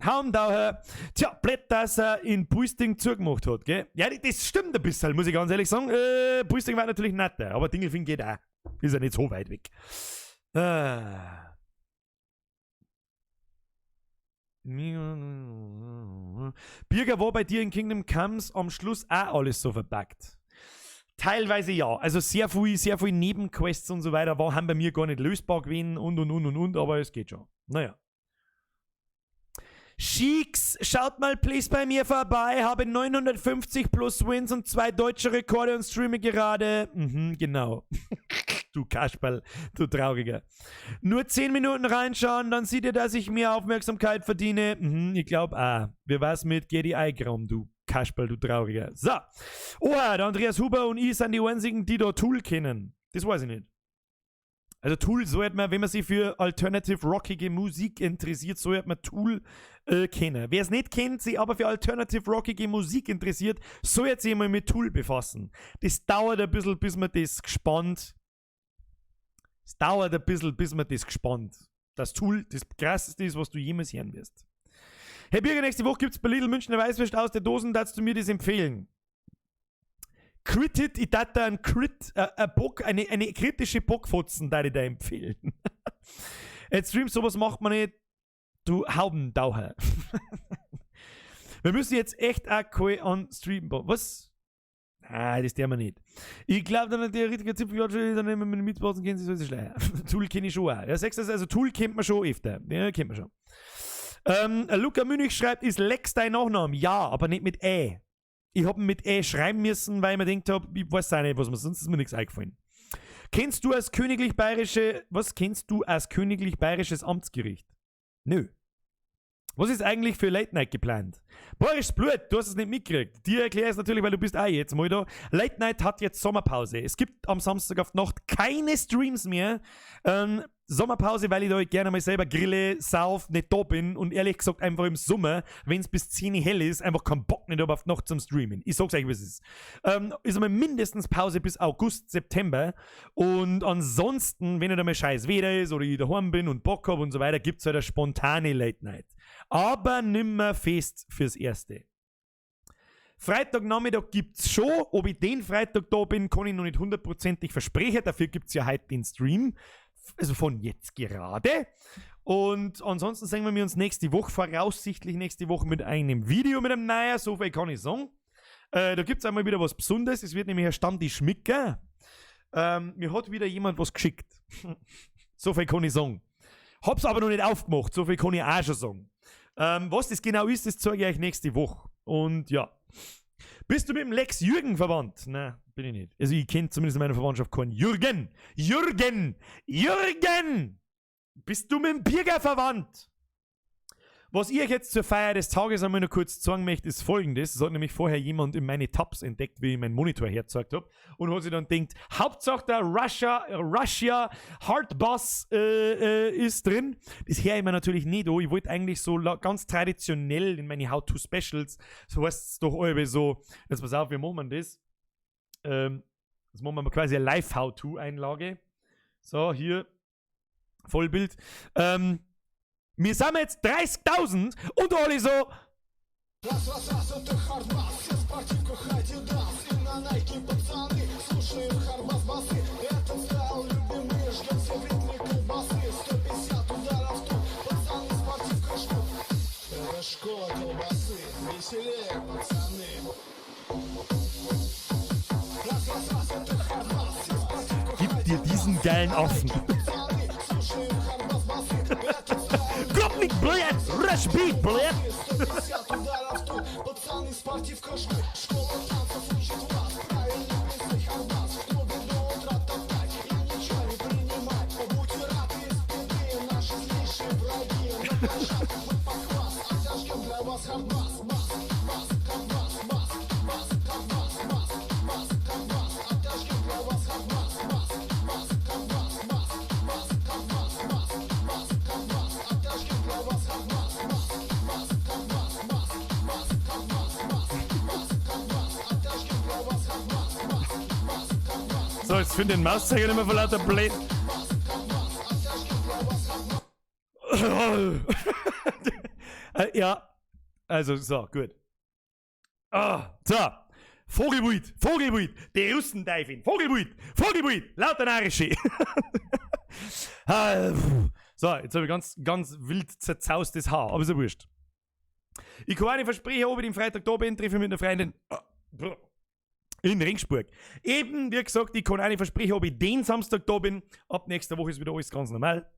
A: Haumdauer. Tja, blöd, dass er in Buisting zugemacht hat, gell? Ja, das stimmt ein bisschen, muss ich ganz ehrlich sagen. Buisting war natürlich netter, aber Dingelfing geht auch. Ist ja nicht so weit weg. Birger, war bei dir in Kingdom Comes am Schluss auch alles so verpackt? Teilweise ja. Also sehr viel Nebenquests und so weiter haben bei mir gar nicht lösbar gewesen und, aber es geht schon. Naja. Schicks, schaut mal please bei mir vorbei, habe 950 plus Wins und 2 deutsche Rekorde und streame gerade. Mhm, genau. Du Kasperl, du Trauriger. Nur 10 Minuten reinschauen, dann seht ihr, dass ich mehr Aufmerksamkeit verdiene. Mhm, ich glaube auch. Wie war's mit GDI-Graum, du Kasperl, du Trauriger. So. Oha, der Andreas Huber und ich sind die einzigen, die da Tool kennen. Das weiß ich nicht. Also Tool sollte man, wenn man sich für alternative rockige Musik interessiert, sollte man Tool kennen. Wer es nicht kennt, sich aber für alternative rockige Musik interessiert, sollte sich mal mit Tool befassen. Das dauert ein bisschen, bis man das gespannt. Es dauert ein bisschen, bis man das gespannt. Das Tool das krasseste ist, was du jemals hören wirst. Hey Birger, nächste Woche gibt es bei Lidl Münchner Weißwurst aus der Dosen, darfst du mir das empfehlen? Critted, ich darf da einen Crit, Bock, eine kritische Bockfotzen, da ich da empfehlen. Jetzt Stream, sowas macht man nicht, du Haubentaucher. Wir müssen jetzt echt auch kein an Stream. Was? Ah, das tun wir nicht. Ich glaube, dann der richtige Zipfel dann nehmen wir mit Mitbauten, kennen sie so schleier. Tool kenne ich schon auch. Ja, sagst du, also Tool kennt man schon öfter. Ja, kennt man schon. Luca Münich schreibt, ist Lex dein Nachname? Ja, aber nicht mit Ä. Ich hab ihn mit Ä schreiben müssen, weil ich mir gedacht hab, ich weiß auch nicht, was mir sonst ist mir nichts eingefallen. Kennst du als königlich bayerische, was kennst du als königlich bayerisches Amtsgericht? Nö. Was ist eigentlich für Late Night geplant? Boris Blut, du hast es nicht mitgekriegt. Dir erkläre ich es natürlich, weil du bist auch jetzt mal da. Late Night hat jetzt Sommerpause. Es gibt am Samstag auf die Nacht keine Streams mehr. Sommerpause, weil ich da gerne mal selber grille, sauf, nicht da bin und ehrlich gesagt einfach im Sommer, wenn es bis 10 Uhr hell ist, einfach keinen Bock nicht habe auf die Nacht zum Streamen. Ich sag's euch, wie es ist. Ist einmal mindestens Pause bis August, September. Und ansonsten, wenn da mal scheiß Wetter ist oder ich daheim bin und Bock hab und so weiter, gibt's halt eine spontane Late Night. Aber nimmer fest fürs Erste. Freitagnachmittag gibt's schon. Ob ich den Freitag da bin, kann ich noch nicht hundertprozentig versprechen. Dafür gibt's ja heute den Stream. Also von jetzt gerade. Und ansonsten sehen wir uns nächste Woche, voraussichtlich nächste Woche mit einem Video, mit einem neuen, so viel kann ich sagen. Da gibt's einmal wieder was Besonderes. Es wird nämlich ein Stammtisch Schmicker. Mir hat wieder jemand was geschickt. So viel kann ich sagen. Hab's aber noch nicht aufgemacht, so viel kann ich auch schon sagen. Was das genau ist, das zeige ich euch nächste Woche. Und ja. Bist du mit dem Lex Jürgen verwandt? Nein, bin ich nicht. Also ich kenne zumindest in meiner Verwandtschaft keinen Jürgen. Jürgen! Jürgen! Bist du mit dem Birger verwandt? Was ich euch jetzt zur Feier des Tages einmal noch kurz zeigen möchte, ist Folgendes. Es hat nämlich vorher jemand in meine Tabs entdeckt, wie ich meinen Monitor hergezeigt habe. Und hat sich dann denkt, Hauptsache der Russia Hardbass ist drin. Das höre ich mir natürlich nicht an. Ich wollte eigentlich so ganz traditionell in meine How-To-Specials, so heißt es doch alle so, jetzt pass auf, wie machen wir das? Das machen wir mal quasi eine Live-How-To-Einlage. So, hier, Vollbild. Wir sind jetzt 30.000 und alle so.
F: Раз, раз, раз, это хардбас, все в спортивках Адидас. И на Найке пацаны, слушаем хардбас басы. Этот style любимый, ждем все в ритме колбасы. 150 ударов тут, пацаны в спортивках жгут. Это школа колбасы, веселее, пацаны. Раз, раз, раз, это хардбас, все в спортивках
A: Gib dir diesen geilen Affen.
F: Пацаны, слушаем хардбас басы. Этот style
A: Гопник, блядь! Rush Beat, блядь!
F: 150 ударов тут, пацаны в спортивках жгут. Школа танцев учит вас правильно плясать хардбас. В клубе до утра топтать и ничего не принимать. Бутераты из беды, наши злейшие враги. На площадках мы по квас, отожгем для вас хардбас. Бас, бас, хардбас, бас, бас, хардбас, бас, бас, хардбас. Отожгем для вас хардбас. Бас, бас, хардбас, бас, бас, хардбас, бас, бас, хардбас. Отожгем для вас хардбас. Бас, бас, хардбас, бас, бас, хардбас, бас, бас, хардбас. Отожгем для вас хардбас. Бас, бас, хардбас.
A: So, jetzt finde ich den Mauszeiger nicht mehr vor lauter Blöd.
F: Бас, хардбас, отожгем для вас хардбас.
A: Ja, also so, gut. Ah, so. Vogelwild, Vogelwild, die Russen diven, Vogelwild, Vogelwild, lauter Narische. Ah, puh. So, jetzt habe ich ganz, ganz wild zerzaustes Haar, aber ist ja wurscht. Ich kann auch nicht versprechen, ob ich den Freitag da bin, treffe ich mit einer Freundin in Regensburg. Eben, wie gesagt, ich kann auch nicht versprechen, ob ich den Samstag da bin. Ab nächster Woche ist wieder alles ganz normal.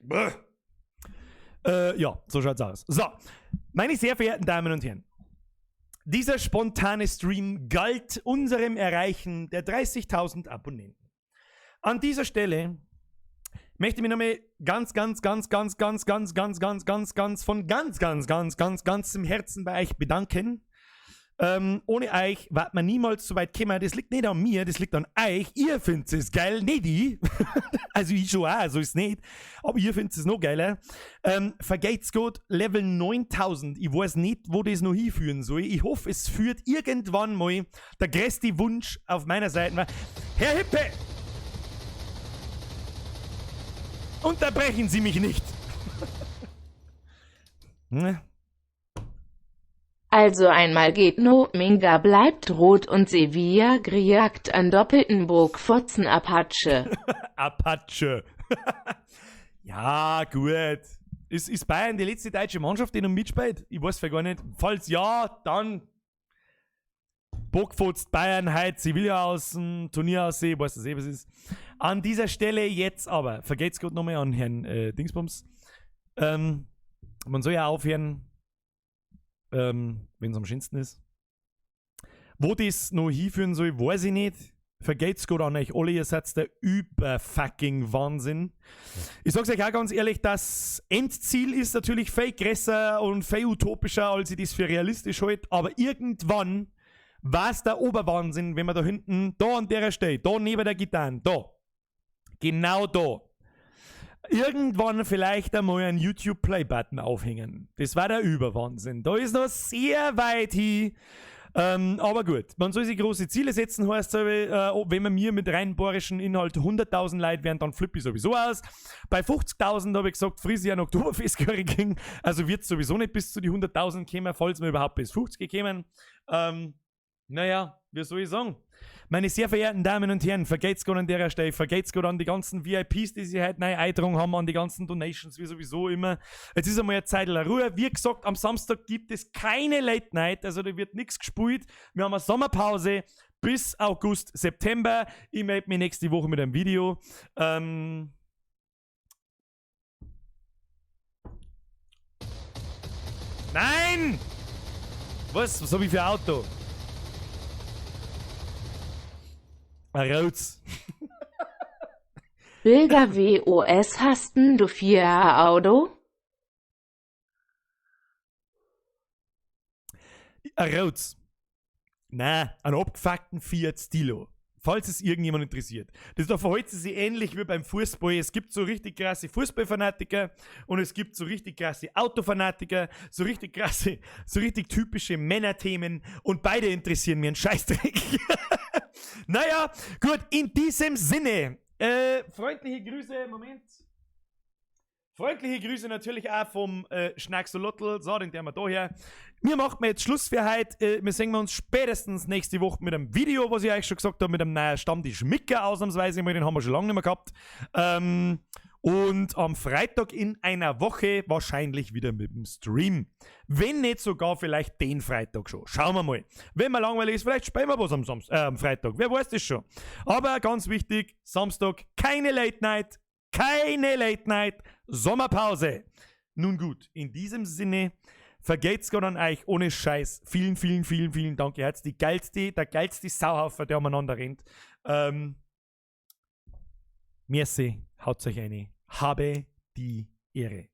A: Brr. Ja, so schaut's aus. So, meine sehr verehrten Damen und Herren, dieser spontane Stream galt unserem Erreichen der 30.000 Abonnenten. An dieser Stelle möchte ich mich nochmal ganz, ganz, ganz, ganz, ganz, ganz, ganz, ganz, ganz, ganz von ganz, ganz, ganz, ganz, ganzem Herzen bei euch bedanken. Ohne euch wird man niemals so weit kommen. Das liegt nicht an mir, das liegt an euch. Ihr findet es geil, nicht ich. Also ich schon auch, so ist es nicht. Aber ihr findet es noch geiler. Vergelt's Gott, Level 9000. Ich weiß nicht, wo das noch hinführen soll. Ich hoffe, es führt irgendwann mal der größte Wunsch auf meiner Seite war. Herr Hippe! Unterbrechen Sie mich nicht! Ne?
B: Also einmal geht no, Minga bleibt rot und Sevilla gejagt an doppelten Burgfotzen Apache.
A: Apache. Ja, gut. Ist Bayern die letzte deutsche Mannschaft, die noch mitspielt? Ich weiß gar nicht. Falls ja, dann Bockfotzt Bayern heute Sevilla aus dem Turnier aussehen, weiß das eh, was ist. An dieser Stelle jetzt aber, vergeht's gut nochmal an Herrn Dingsbums. Man soll ja aufhören, wenn es am schönsten ist. Wo das noch hinführen soll, weiß ich nicht. Vergelt's gut an euch alle, ihr seid der überfucking Wahnsinn. Ich sag's euch auch ganz ehrlich, das Endziel ist natürlich viel größer und viel utopischer, als ich das für realistisch halte, aber irgendwann war's der Oberwahnsinn, wenn wir da hinten, da an der Stelle, da neben der Gitarre, da, genau da, irgendwann vielleicht einmal einen YouTube Play-Button aufhängen. Das war der Überwahnsinn. Da ist noch sehr weit hin. Aber gut, man soll sich große Ziele setzen, heißt wenn wir mir mit rein bayerischen Inhalt 100.000 Leute wären, dann flippe ich sowieso aus. Bei 50.000 habe ich gesagt, friss ich ein Oktoberfest King. Also wird sowieso nicht bis zu die 100.000 kommen, falls wir überhaupt bis 50 kommen. Naja, wie soll ich sagen? Meine sehr verehrten Damen und Herren, vergelt's Gott an der Stelle, vergelt's Gott an die ganzen VIPs, die sich heute neu eingetragen haben, an die ganzen Donations, wie sowieso immer. Jetzt ist einmal eine Zeit der Ruhe. Wie gesagt, am Samstag gibt es keine Late Night, also da wird nichts gespielt. Wir haben eine Sommerpause bis August, September. Ich melde mich nächste Woche mit einem Video. Nein! Was? Was hab ich für ein Auto? Ein Rotz.
B: Bilger WOS hasten du 4 Auto?
A: Ein Rotz. Nein, einen abgefuckten Fiat Stilo. Falls es irgendjemand interessiert. Das da verhält sich ähnlich wie beim Fußball. Es gibt so richtig krasse Fußballfanatiker und es gibt so richtig krasse Autofanatiker, so richtig krasse, so richtig typische Männerthemen und beide interessieren mir einen Scheißdreck. Naja, gut, in diesem Sinne, freundliche Grüße, Moment. Freundliche Grüße natürlich auch vom Schnacksolotl, so, den wir da her. Mir macht mir jetzt Schluss für heute. Wir sehen uns spätestens nächste Woche mit einem Video, was ich euch schon gesagt habe, mit einem neuen Stammtisch Micker ausnahmsweise mal, den haben wir schon lange nicht mehr gehabt. Und am Freitag in einer Woche wahrscheinlich wieder mit dem Stream. Wenn nicht sogar vielleicht den Freitag schon. Schauen wir mal. Wenn mir langweilig ist, vielleicht spielen wir was am Freitag. Wer weiß das schon. Aber ganz wichtig, Samstag keine Late Night. Keine Late Night, Sommerpause. Nun gut, in diesem Sinne, vergelt's Gott an euch, ohne Scheiß. Vielen, vielen, vielen, vielen Dank. Ihr seid der geilste Sauhaufen, der umeinander rennt. Merci, haut euch eine. Habe die Ehre.